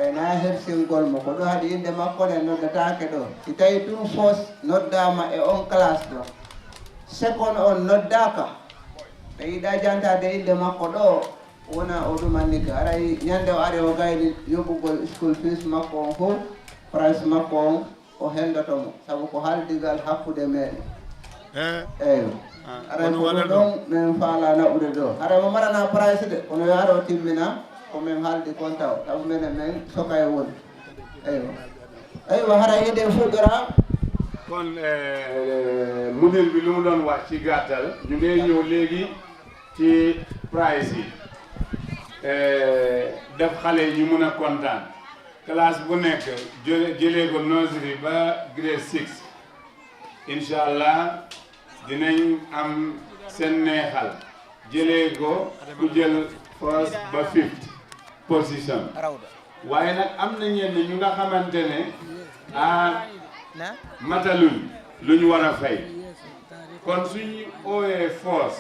ayna hersingol mo ko ɗo haɗi inde makko ne noddatake ɗo si tawi ɗum first noddama e on classe ɗo second on noddaka ɓe yiɗa jantade inde makko ɗo wona o ɗumannika aray ñande o ari o gayni yoɓugol school fees makko on fof price makko on o hendotomo saabu ko haldigal hakkude meɗen eyo aray ko ɗon min faala naɓude ɗo haray mo marana price de kono yo ara o timmina ko min haaldi kon taw saabu minen min sokay woni eyo eywa haray ide fuɗɗora kon mudir bi lu mu doon wax ci gàttal ñu ngi ñëw léegi ci price yi def xale ñu mun a kontaan classe bu nekk jëlee ko nursery ba grade 6 incha allah dinañ am seen neexal jëlee ko ku jël first ba 5th position waaye nag am na ñenn ñu nga xamante ne mataluñ lu ñu war a fay kon suñu ooyee force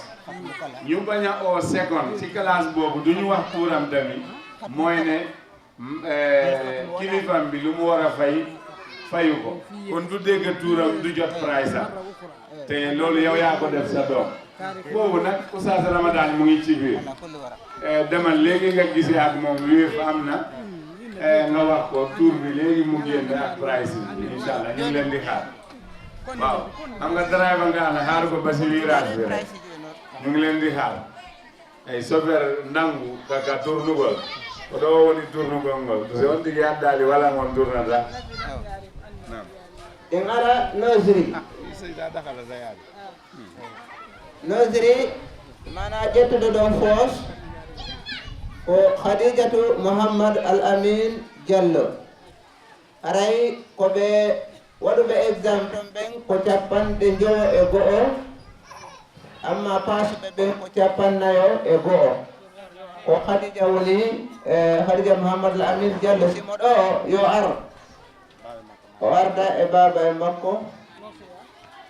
ñu bañ a oo second ci classe boobu du ñu wax tuuram tamit mooy ne kilifam bi lu mu war a fay fayu ko kon du dégg tuuram du jot price am te loolu yow yaa ko def sa doom boobu nag Oustaz Ramadan mu ngi ci biir demal léegi nga gisee ak moom wéef am na nga wax ko tour bi léegi mu génn ak price bi incha allah ñu ngi leen di xaar waaw xam nga driver nga ne xaar ko ba si virage bi rek ñu ngi leen di xaar ay chauffeur nangu kaka tournugol ko ɗo woni tournugol ngol so on tigi addali wala ngon tournata en ara nursery nursery mana ƴettuɗo ɗon foos ko khadijatu mouhammad al amin diallo aray koɓe waɗuɓe exam ɗon ɓen ko 51 amma pasuɓe ɓen ko 59 ko khadija woni khadija mouhammad al amin diallo simo ɗo yo ar o arda e baba e makko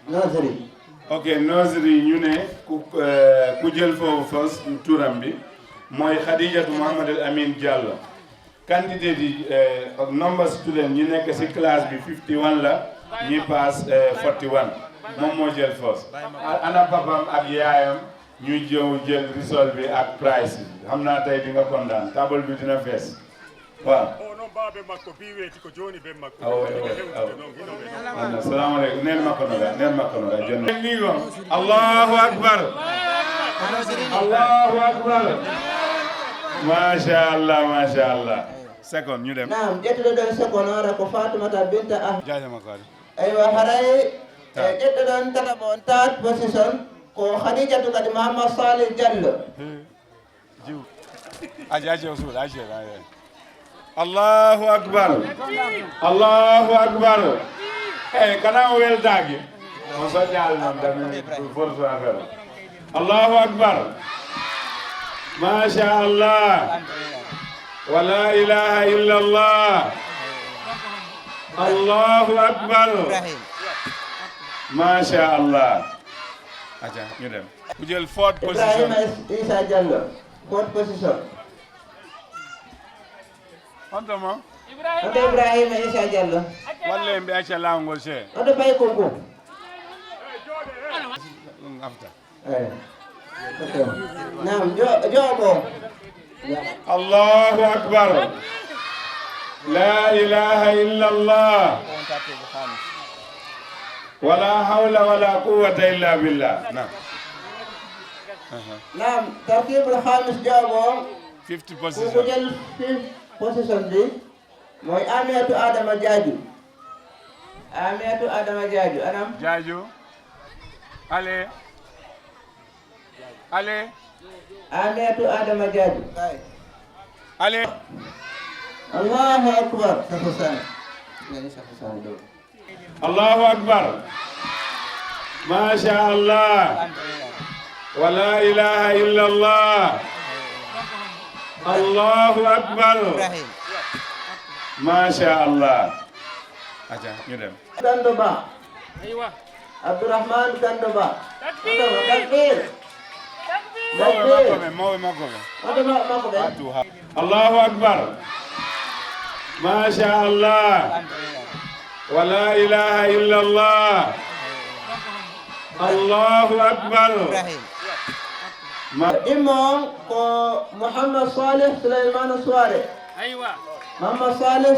nursery ok nursery ñu ne ku jël foofu fos turam bi mooy Khadijatu Mouhammad al Amin Diallo candidate yi number student ñi nekk ci classe bi 51 la ñi pass 41 moom moo jël fos ana papam ak yaayam ñu jël result bi ak price bi xam naa tey di nga kontaan table bi dina fees waaw assalamu aleykum neen makko noga jonne ni gon allahu akbar allahu akbar masha allah second ñu dem naam ƴettuɗo ɗon second ora ko Fatoumata Binta jaajama kadi aywa haray ƴettuɗo ɗon tataɓo on third position ko Khadijatu kadi Mouhammad Salih Diallo aji o suuɗa aji allahu akbar allahu akbar kana o weldaki on soñal noon dami force affaire allahu akbar masha allah wala ilaha illa allah allahu akbar masha allah aja ñu dem ku jël fourth position Ibrahima Isa Diallo fourth position onto mo oto Ibrahima Isa Diallo walle mbi acca lawngol se oto bay konko afta naam jooɓo allahu akbar la ilaha illa allah wala hawla wala quwwata illa billah naam tartibul khamis jooɓo 50 ko position jël 5 position bi mooy Aminatu Adama Diadio Aminatu Adama Diadio anam Diadio ale Aminatu Adama Diadio ale Allahu akbar allahu akbar ma sha allah wala ilaha illa allah allahu akbar ma sha allah aja ñu dem Kando Ba Abdourahmane Kando Ba takbir allahu akbar ma sha allah wala ilaha illa allah allahu akbar imam ko Muhammad Saleh Sulaiman Suare Muhammad Saleh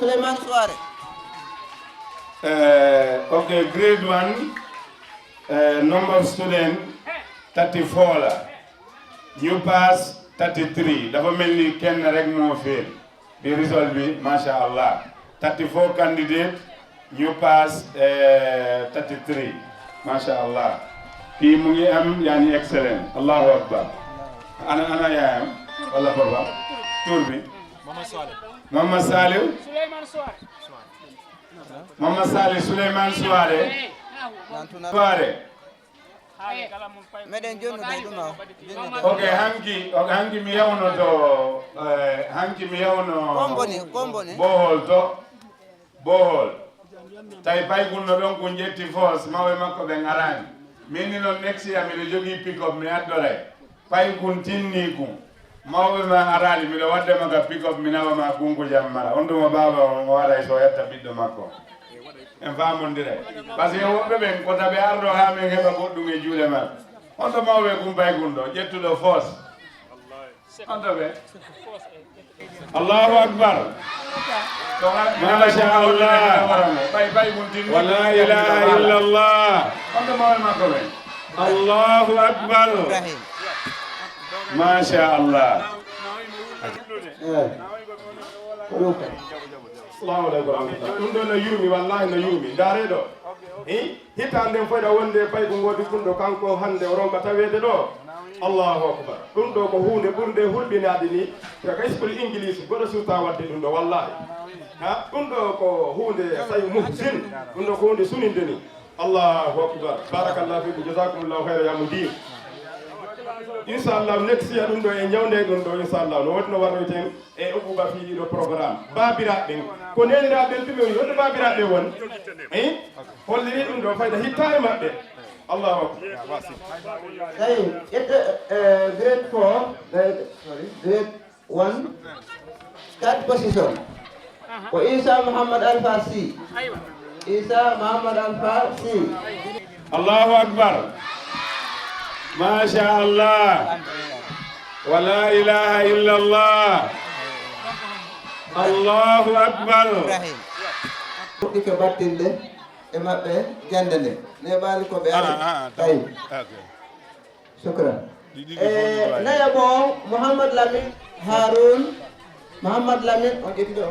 Sulaiman Suare okay, grade 1 number of student 34 la ñu pass 33 dafa mel ni kenn rek moo fail bi result bi masha Allah 34 candidate ñu pass 33 masha Allah kii mu ngi am yani excellent allahu akbar ana yaayam wala baba tur bi Mama Salih Mama Salih Souleymane Souare okay hanki mi yawno to bohol tay bay gunno ɗon ko jetti fos mawe makko ɓe garani min noon next year miɗo jogui pick up mi addore pay kun tinni kum mawɓe ma arani miɗo wadde maga pick up mi nawama gunko jammara on ɗuma baba o waɗay so yetta ɓiɗɗo makko en famodire par ce que woɓɓe ɓen kota ɓe arɗo ha min heɓa goɗɗum e juuɗe maɓɓe on ɗo mawɓe kum pay gunɗo ƴettuɗo fos on ɗo ɓe allahu akbar masha Allah wala ilaha illa Allah allahu akbar masha Allah assalamu alaikum ɗum ɗo no yurmi wallahi no yurmi ndareɗo hitande foyɗa wonde pay ko godi ɗum kanko hande o romba tawede ɗo allahu akbar ɗum ɗo ko hunde ɓurde hulɓinade ni kaka esprit english goɗo suta wadde ɗum ɗo wallahi ha ɗum ɗo ko hunde sayi muhsin ɗum ɗo ko hunde suninde ni allahu akbar barakallahu fikum jasakumullahu hayra ya mudir inchallah next year ɗum ɗo e ñawde ɗum ɗo inchallah no wonno waɗoyten e uɓuɓa fiiɗiɗo programme babiraɓe ɓen ko neniraɓe ɓen tumi woni wonde babiraɓe won holliri ɗum ɗo fayda hitta e maɓɓe allahu akbar tawi ƴetta grade 4 grade 1 4 position ko Isa Muhammad Alpha Sy Isa Muhammad Alpha Sy allahu akbar masha Allah wala ilaha illa Allah allahu akbar fuɗɗi ko battinde e maɓɓe jande nde ne ɓaali ko ɓe ara tawi shukran naya bon Mouhamad Lamine Haroun Mouhamad Lamine on ƴetti ɗo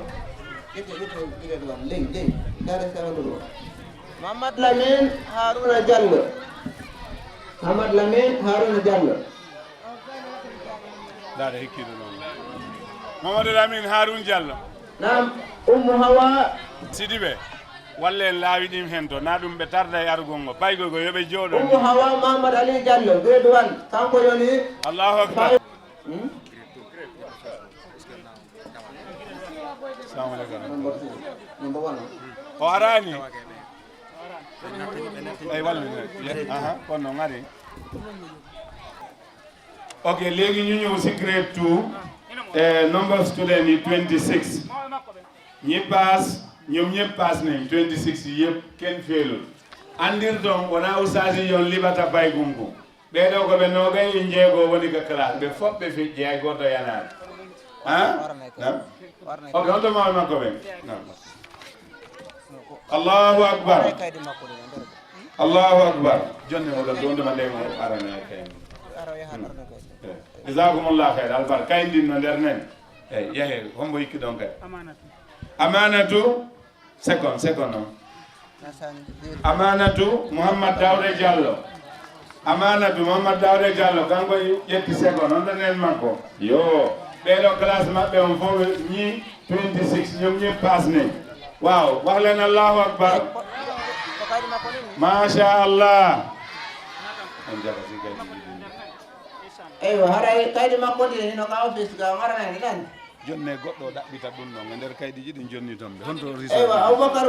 Mouhamad Lamine Harouna Diallo Mouhamad Lamine Harouna Diallo dare hikkiɗo noon Mamadou Lamine Haroun Diallo nam Oumou Hawa Sidiɓe walle en laawi ɗim hen to na ɗum ɓe tarda e argol ngo paygol ko yoɓe jooɗo Oumou Hawa Mamadou Ali Diallo grade 1 kanko yoni allahu akbar assalamu aleykum o arani ay wallune aha kono ngari ok léegi ñu ñëw si grade 2 number of students yi 26 ñi pass ñoom ñëpp pass nañ 26 yëpp kenn feelul andir donc wona usagi yon libata bay gumko ɓeɗo ko ɓe nogay e jeego woni ko classe ɓe fof ɓe fiƴƴi hay goto yanade ok on ɗo mawi makko ɓen allahu akbar allahu akbar jonne oɗon ɗo ndema ndemo arane kay jasakumullah hayr albar kayndinno nder nen eyyi yehe hombo yikki ɗon kadi amanatu second o amanatu Mouhamad Dawde Diallo amanatu Mouhamad Dawde Diallo kanko ƴetti second on ɗo nen makko yo ɓeɗo classe maɓɓe on fof ñi 26 ñoom ñëpp pass nañ waaw wax leen allahu akbar masha Allah eywa haray kaydi makko ndi no ka office ga ngaranani tan jonne goɗɗo ɗaɓɓita ɗum ɗon e nder kaydiji ɗi jonni toon ɓe honto eywa Aboubacar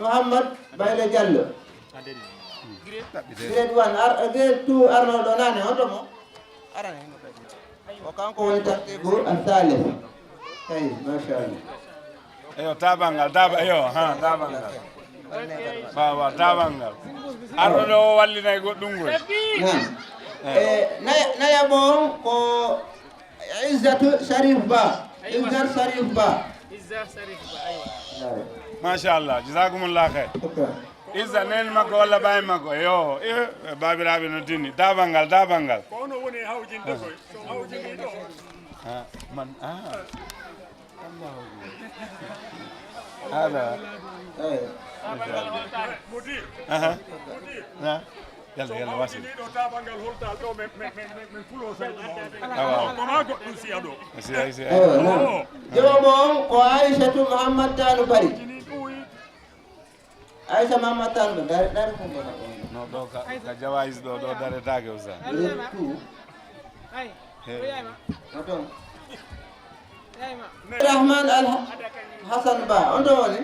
Mouhamad Bayle Diallo grade 1 grade 2 arno ɗo nane honto mo arane o kanko woni tartibu al-thalith eyi machallah eyo tabangal eyo ha tabangal wawa tabangal arɗo ɗo o wallinay goɗɗum ngol naya bon ko Izzatu Sharif Ba Izzat Sharif Ba machallah jasakumullah khair Izza nen makko walla ɓawi makko yo babiraɓe no tinni dabangal kono woni hawjinde koy so hawjinde ɗo man hada na yalla yalla wasi do tabangal holtal do men fulo say awa ko dum si ado si jomon ko aishatu muhammad talu bari aisha muhammad talu dar ko no do ka jawais do dare tage usa rahman al hasan ba ondo woni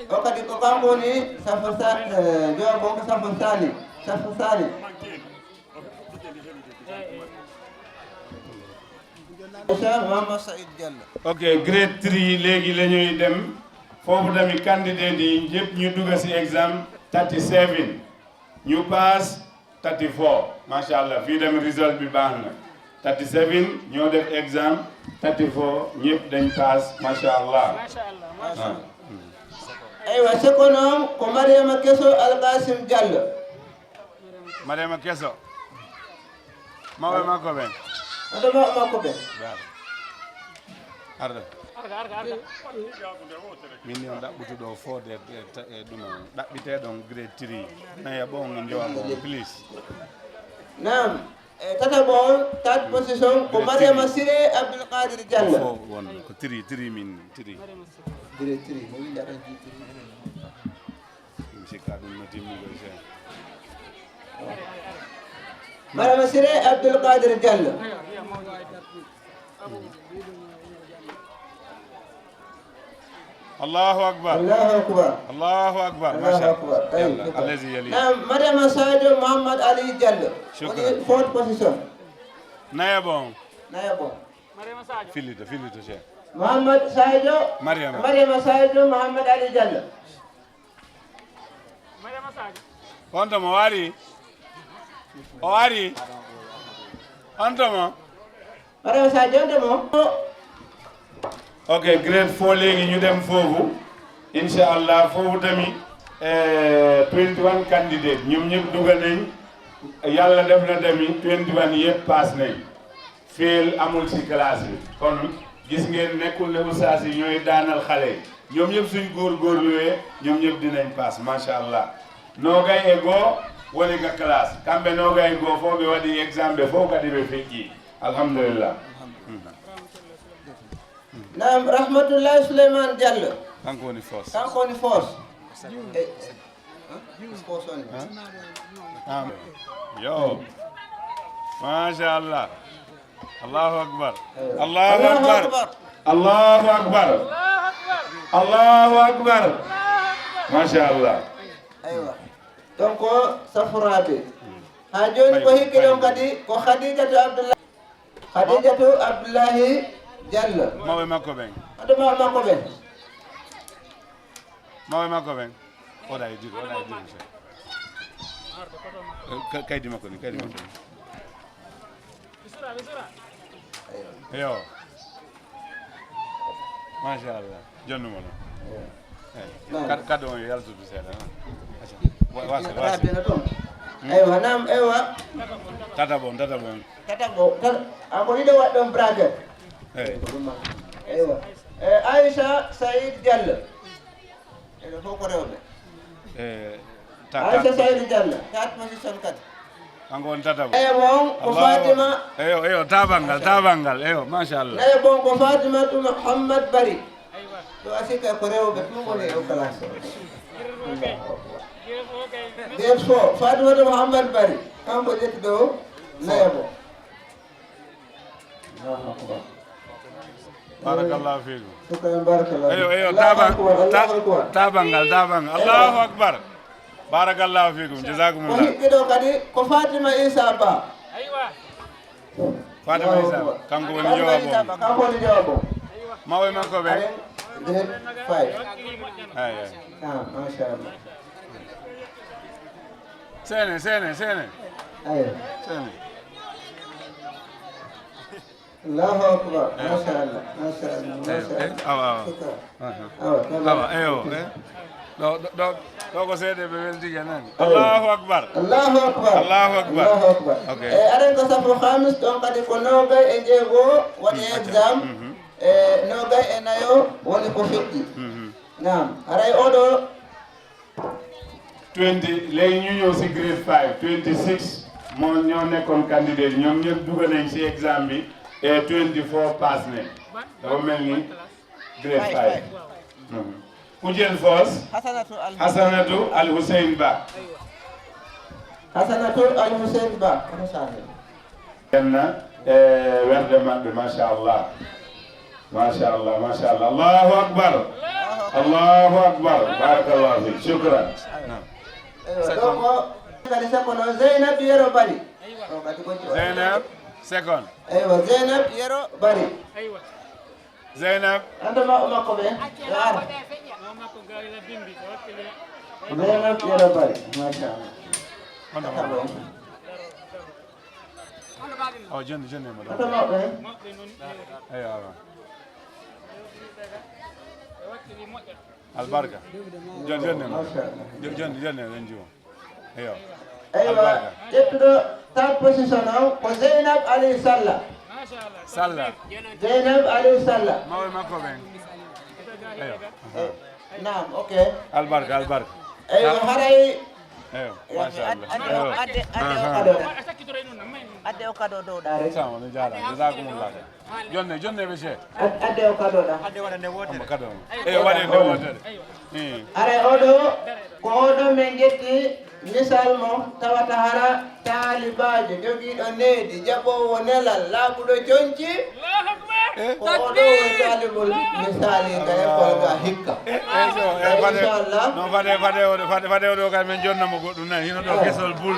o kadi ko kanko ni safasa jobo ko safasani ok grade 3 léegi la ñuy dem foofu tamit candidate yi ñëpp ñu dugg ci exam 37 ñu pass 34 macha allah fii tamit result bi baax na 37 ñoo def exam 34 ñëpp dañ pass macha allah. aywa sekono ko Mariama Keso Alkasim Diallo. Mariama Keso. mawe makko ɓen. ado makko ɓen. arda min ni on ɗaɓɓutuɗo fode ɗum ɗaɓɓiteɗon grade 3 naya ɓon jowa bon please. Naam. Tata bon, third position ko Mariama Sire Abdul Qadir Diallo. Fo won ko 3 min 3. Grade 3 mo winda tan 3. Sikka ɗum no timmugo sen. Mariama Sire Abdul Qadir Diallo. Allahu akbar. Allahu akbar. Allahu akbar. Allahu akbar. Allazi yali. Naam, Mariama Sadio Muhammad Ali Diallo. Shukran. Fourth position. Naya bon. Naya bon. Filito Cheikh. Muhammad Sadio. Mariama Sadio Muhammad Ali Diallo. Onto mo wari. O wari. Onto mo. Mariama Sadio onto mo. ok grade 4 léegi ñu dem foofu inshallah foofu tamit 21 candidate ñoom ñëpp dugal nañ yàlla def na tamit 21 yëpp pass nañ fail amul ci classe bi kon gis ngeen nekkul ne ustaas yi ñooy daanal xale yi ñoom ñëpp suñ góorgóorluwee ñoom ñëpp dinañ pass machallah noogay e goo woni ga classe kamɓe noogay goo fof ɓe waɗi exam ɓe fof kadi ɓe feƴƴi alhamdulillah. Naam, Rahmatullah Suleiman Diallo. Kanko woni force. Kanko woni force. Yo. Masha Allah. Allahu akbar. Allahu akbar. Allahu akbar. Allahu akbar. Masha Allah. Aywa. Donc safuraɓe. Ha joni ko hikki ɗon kadi ko Khadijatu Abdullahi Diallo. Mawe makko ɓen. Ado mawe makko ɓen. Mawe makko ɓen. Oɗa e diro kaydi makko ni. Yo. Masha Allah. Jonnumo non. Kado on yaltude seeɗa. Wasa. Aywa nam aywa. Tata bon. Ako yiɗo waɗ ɗon bracket. Aywa. Aisha Saïd Diallo. Eɗo fof ko rewɓe. Aisha Saïd Diallo. 4 position kadi. Kanko woni tata bon. Nayo bon ko Fatima. Eyo tabangal eyo machallah. Nayo bon ko Fatima to Muhammad Bari. Do asika ko rewɓe tum woni o classe. Therefore, Fatima to Muhammad Bari. Kanko jetti ɗo nayo bon. Barakallahu fikum. Shukran, barakallahu. Eyo tabangal. Allahu akbar. Barakallahu fikum. Jazakumullah. Ko hikkiɗo kadi ko Fatima Isa Ba. Fatima Isa kanko woni jawabo. Kanko woni jawabo. Mawe makko ɓe. Grade 5. Ay. Mashallah. Sene. Ayo. Sene. Allahu akbar. Mashallah. Awa. Eyo. Do ko seede ɓe weltiga nani. Allahu akbar. Ok. Aren ko safo hamis ɗon kadi ko nogay e jeego waɗi exam. Nogay e nayo woni ko feƴƴi. Naam. Haray oɗo 20 léegi ñu ñëw si grade 5 26 moo ñoo nekkoon candidate ñoom ñëpp dugg nañ si exam bi et 24 pass ne dafa mel ni grade 5 ku jël foos Hasanatu Al Hussein Ba Hasanatu Al Hussein Ba kenna werde maɓɓe machallah machallah machallah allahu akbar allahu akbar barakallahu fik shukran Zeynab Yero Bari Zeynab second aywa Zeynab Yero Bari Zeynab anta makko ɓe Zeynab Yero Bari machallah oh jonni ma anta makko ɓe eywa albarka jonni ren jiwo eyo aywa ƴettuɗo third position o ko Zeynab Ali Salla Zeynab Ali Salla mawe makko ɓen eyo naam ok albarka aywa haray eyo machallah adde o kado dow ɗa rek sama no jaara jazakumullah jonne ɓe cheikh adde o kado ɗa kado eyo waɗe nde wotere aray oɗo ko oɗo min jetti misal mo tawata hara taalibajo jogiiɗo needi jaɓowo nelal laaɓuɗo coñci ko oɗo woni taalibol misali ka école ga hikka inchallah non fade oɗo kay min jonnamo goɗɗum nani hino ɗo kesol bul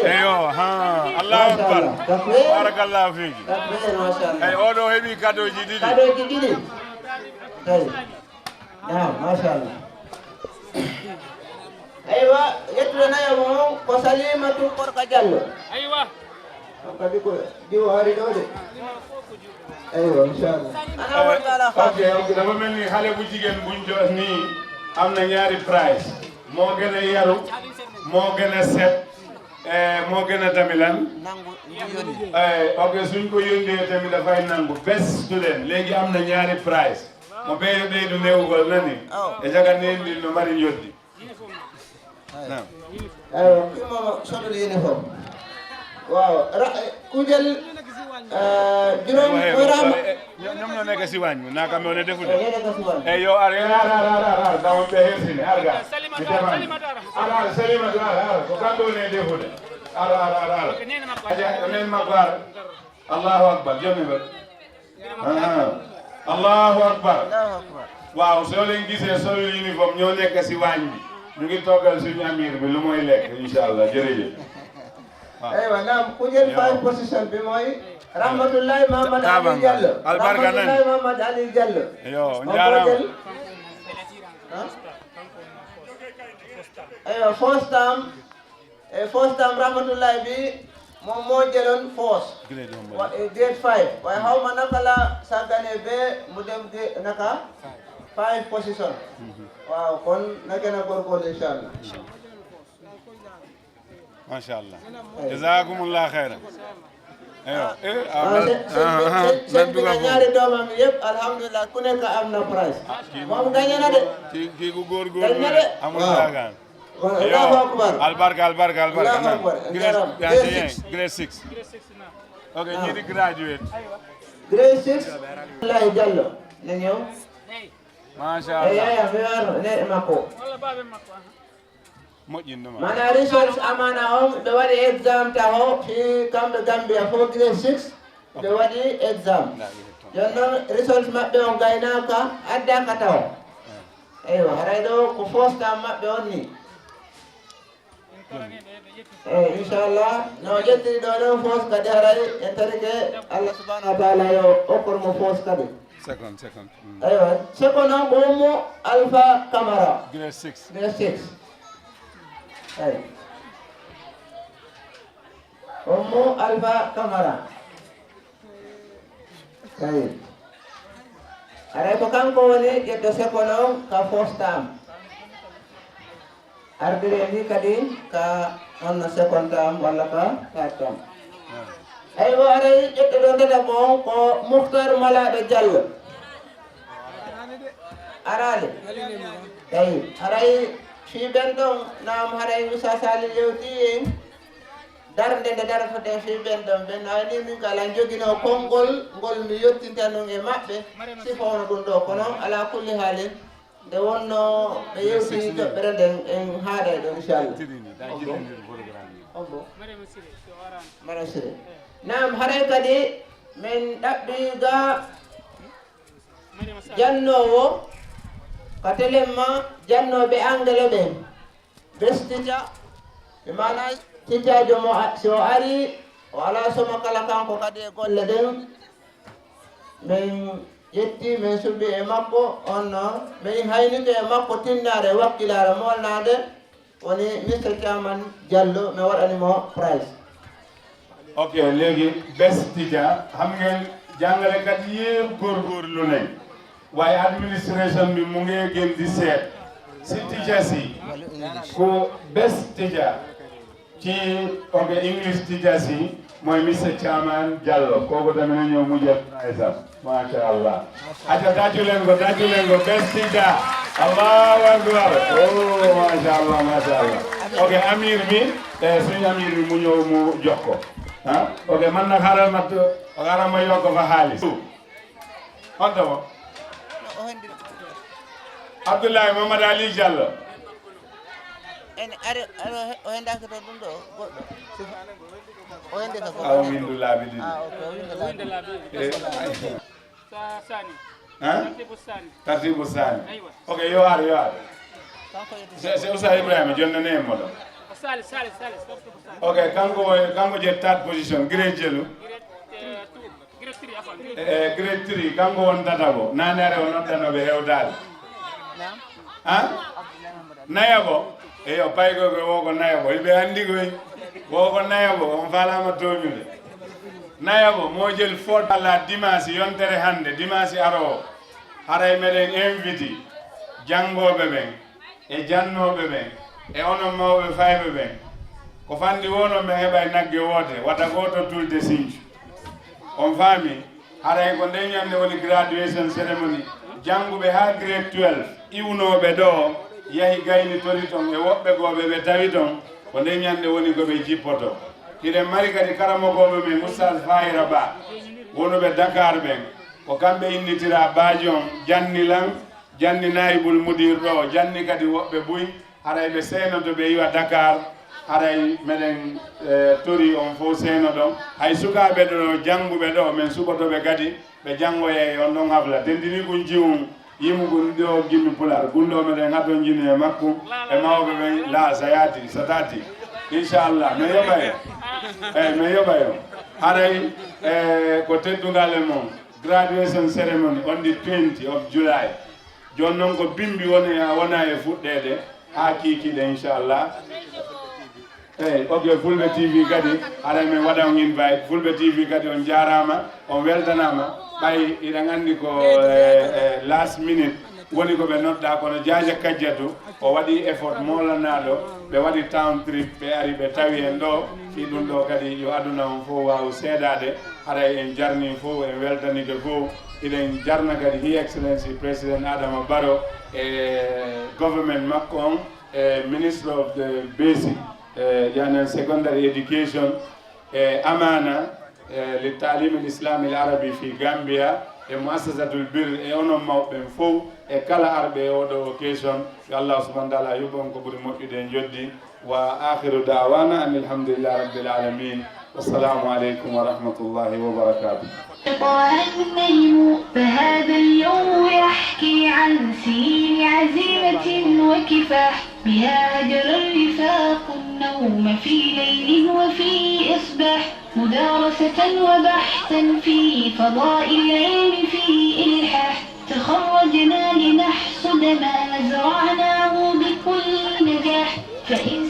eyo ha allahu akbar barakallahu fiji eyi oɗo heeɓi kadoji ɗiɗi tawi nam machallah aywa yettude nayo mo ko Salimatu Korka Diallo aywa kadi ko diwo hari ɗo de aywa inchallah ana woni ala ok dafa mel ni xale bu jigéen buñ jox nii am na ñaari prize moo gën a yaru moo gën a set moo gën a tamilan ok suñ ko yónnee tamit dafay nangu best student léegi am na ñaari prize mo ɓeydu newugol nani e jaga nendil no mari yoddi aywa ɗumoma soɗude uniforme waaw kujel juróom rama ñoom ñoo nekk si waañ mi naa kam ne defude e yo ar dama ɓe hersini arga mi deman ar Salimatu ar ko kamɓe woni defude ar nen makko ar allahu akbar jonni ɓe allahu akbar waaw soo leen gisee sol uniforme ñoo nekk si waañ bi ñu ngi toggal suñu amir bi lu mooy lekk inchallah jërëjëf aywa naam kujel 5 position bi mooy Rahmatullahi Mahamad Ali Diallo albarka nan Rahmatullahi Mahamad Ali Diallo yo njaarama aywa first time Rahmatullahi bi moom moo jëloon force grade 5 waaye xaw ma naka la sàggane be mu dem naka 5 position waaw kon na gën a góorgóorlu inchallah machallah jazakumullah khairan ayo seen bi nga ñaari doomam yëpp alhamdulillah ku nekk am na prize moom gañe na de kii ku góorgóorlu amul saagaan Allahu akbar albarka grade 6 ok ñi di graduate grade 6 Lahi Diallo na ñëw machallah yaya fiar ne makko moƴƴinɗuma mana research amana on ɓe waɗi exam taho fi kamɓe Gambia fo grade 6 ɓe waɗi exam jon noon research maɓɓe on gaynaka addaka taw eywa haray ɗo ko first time maɓɓe on ni eyi inchallah no ƴettiri ɗo ɗon fos kadi haray en tarike Allah subhanahu wa taala yo okkormo fos kadi second aywa second on ko Ummu Alpha Camara grade 6 ay Ummu Alpha Camara ay aray ko kanko woni ƴetto second on ka first time ardire ni kadi ka on second time walla ka third time aywa aray ƴetto ɗo ndeta ko ko Muhtar Malaɗo Diallo arale ay aray fi bendon nam haray Musa Sali yewti darde nde darfate fi bendon ben ani min kala jogino kongol ngol mi yottintano e mabbe sifawno dum do kono ala kulli halin de wonno be yewti toɓɓere nden en haada ɗo inchallah mara sire nam haray kadi min ɗaɓɓiga jannowo ka telemma jannoɓe anglais ɓen bestita ɓe mana titajo mo so ari o ala soma kala kanko kadi e golle ɗen min ƴetti min suɓi e makko on min haynike e makko tinnare wakkilare molnade woni Mr Chairman Diallo mi waɗanimo prize. Ok léegi best teacher xam ngeen jàngalekat yëpp góorgóorlu nañ waaye administration bi mu ngi gën di seet si teachers yi ku best teacher ci ok English teachers yi mooy Mr Chairman Diallo kooku tamit ñëw mu jël prize am masha Allah aca tàccu leen ko best teacher Allahu akbar oh masha Allah ok amir bi suñu amir bi mu ñëw mu jox ko ok man nag xaaral ma yokk fa xaalis honta mo Abdoulaye Mamadou Ali Diallo en are o hendaka to ɗum ɗo goɗɗo o hendaka ko aw windu laabi ɗiɗi tartibu sani ok yo ar c'est Oussa Ibrahima jonnane e moɗo ok kanko je third position grade jelu grade 3 kanko won tatago nanere o noddanoɓe hewdade nayabo eyo paygogo woko nayabo yiɓe andi koy woko nayabo on falama toñude nayabo mo jël fot ala dimanche yontere hande dimanche aro haray meɗen invité janggoɓe ɓen e jannoɓe ɓen e onon mawɓe fayɓe ɓen ko fandi wono ɓe heɓa nagge woote wata goto tulde Sinthiou on faami haray ko nde ñande woni graduation ceremony jangguɓe ha grade 12 iwnoɓe ɗo yahi gayni tori ton e woɓɓe goɓe ɓe tawi ton ko nde ñande woni koɓe jippoto hiɗen mari kadi karamogoɓe men Oustaz Fahira Ba wonuɓe Dakar ɓen ko kamɓe innitira Badion janni lan janni Naibul Mudir ɗo janni kadi woɓɓe Buy haray ɓe senoto ɓe yiwa Dakar haray meɗen tori on fof seeno ɗon hay sukaɓe ɗo jangguɓe ɗo min suɓotoɓe kadi ɓe janggoye on ɗon habla tendini kum jiwum yimugu ɗo gimmi pular gunɗo meɗen haɗon jini e makko e mawɓe ɓen la sayati satati inchallah mi yoɓayo mi yoɓayo haray ko teddugal e moon graduation ceremony on the 20 of July joni noon ko bimbi wona e fuɗɗede ha kikiɗe inchallah eyyi ok Fulɓe TV kadi haɗa min waɗa on invite Fulɓe TV kadi on jarama on weltanama ɓay iɗen andi ko last minute woni ko ɓe nodɗa kono Diadia Kadiatou o waɗi effort molanaɗo ɓe waɗi town trip ɓe ari ɓe tawi en ɗo fi ɗum ɗo kadi yo aduna on fof waw seedade haɗay en jarni fof en weltanide fof iɗen jarna kadi His Excellency President Adama Barrow e government makko on e Minister of the Basic يعني secondary education أمانة للتعليم الإسلامي العربي في غامبيا مؤسسة البر أنا موبن فو كلا أربعة أو occasion الله سبحانه وتعالى يبون كبر مؤمنين جدي وآخر دعوانا أن الحمد لله رب العالمين والسلام عليكم ورحمة الله وبركاته. طه النجم فهذا اليوم يحكي عن سنين عزيمة وكفاح بها هجر الرفاق النوم في ليل وفي إصباح مدارسة وبحثا في فضاء العلم في إلحاح تخرجنا لنحصد ما زرعناه بكل نجاح فإن